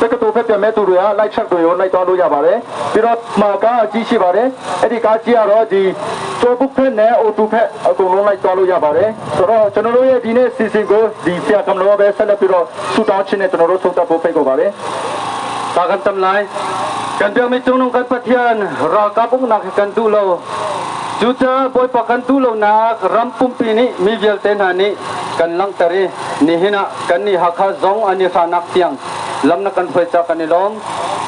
တက္ကသိုလ်ဖက်ပြန်မဲ့သူတွေကလိုက်ချက်တွေကိုလိုက်သွားလို့ရပါတယ်ပြီးတော့မာကားအကြီးရှိပါတယ်အဲ့ဒီကားကြီးကတော့ဒီချိုပုဖက်နဲ့အိုတူဖက်အကုန်လုံးလိုက်သွားလို့ရပါတယ်ဆိုတော့ကျွန်တော်တို့ရဲ့ဒီနေ့စီစဉ်ကိုဒီဆရာကမ္လောပဲဆက်လက်ပြီးတော့ဆူတောင်းခြင်းနဲ့ကျွန်တော်တို့ဆုံးသက်ဖို့ဖိတ်ခေါ်ပါတယ် Ta kan tam lai kan biak mi cung nung kan Pathian ralkap uknak hi kan duh lo. Cucaah Bawipa kan duh lonak ram pumpi nih mi vialte hna nih kan langhter i nihin ah kannih Hakha zong an i hranak tiang lam na kan hruai ca kan i lawm.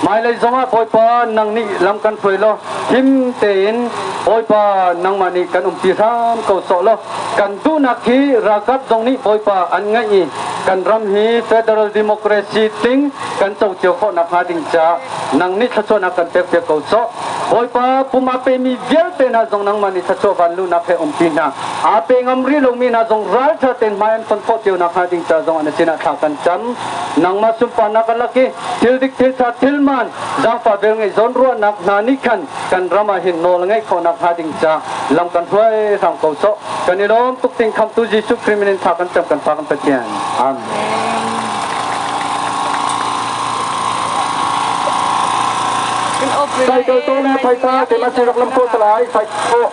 Hmailei zong ah Bawipa nang nih lam kan hruai law him tein Bawipa nangmah nih kan umpi hram ko sawh law kan duhnak hi ralkap zong nih Bawipa an ngaih i kan ram hi federal democracy tling kan co cio khawh nakhnga ding caah nang nih thluachuahnak kan pekpiak ko sawh. Bawipa pum aa pemi vialte hna zong nangmah nih thluachuah vanluhnak he umpi hna. Aa pe ngam rih lomi hna zong ralṭha tein hmai an fon khawh cio nakhnga ding ca zong an sinah thla kan cam. Nangmah sunparnak a lak i thil dik thil ṭha thil man zaangfah velngeih zawnruahnak hna nih khan kan ram ah hin nawl ngeih khawh nakhnga ding ca lam kan hruai hram ko sawh. Kan i lawm tuk ting khamtu Jesuh Khrih min in thla kan cam kan Pa kan Pathian. Amen. Cycle to le phaisa te ma si rak lam ko salai cycle.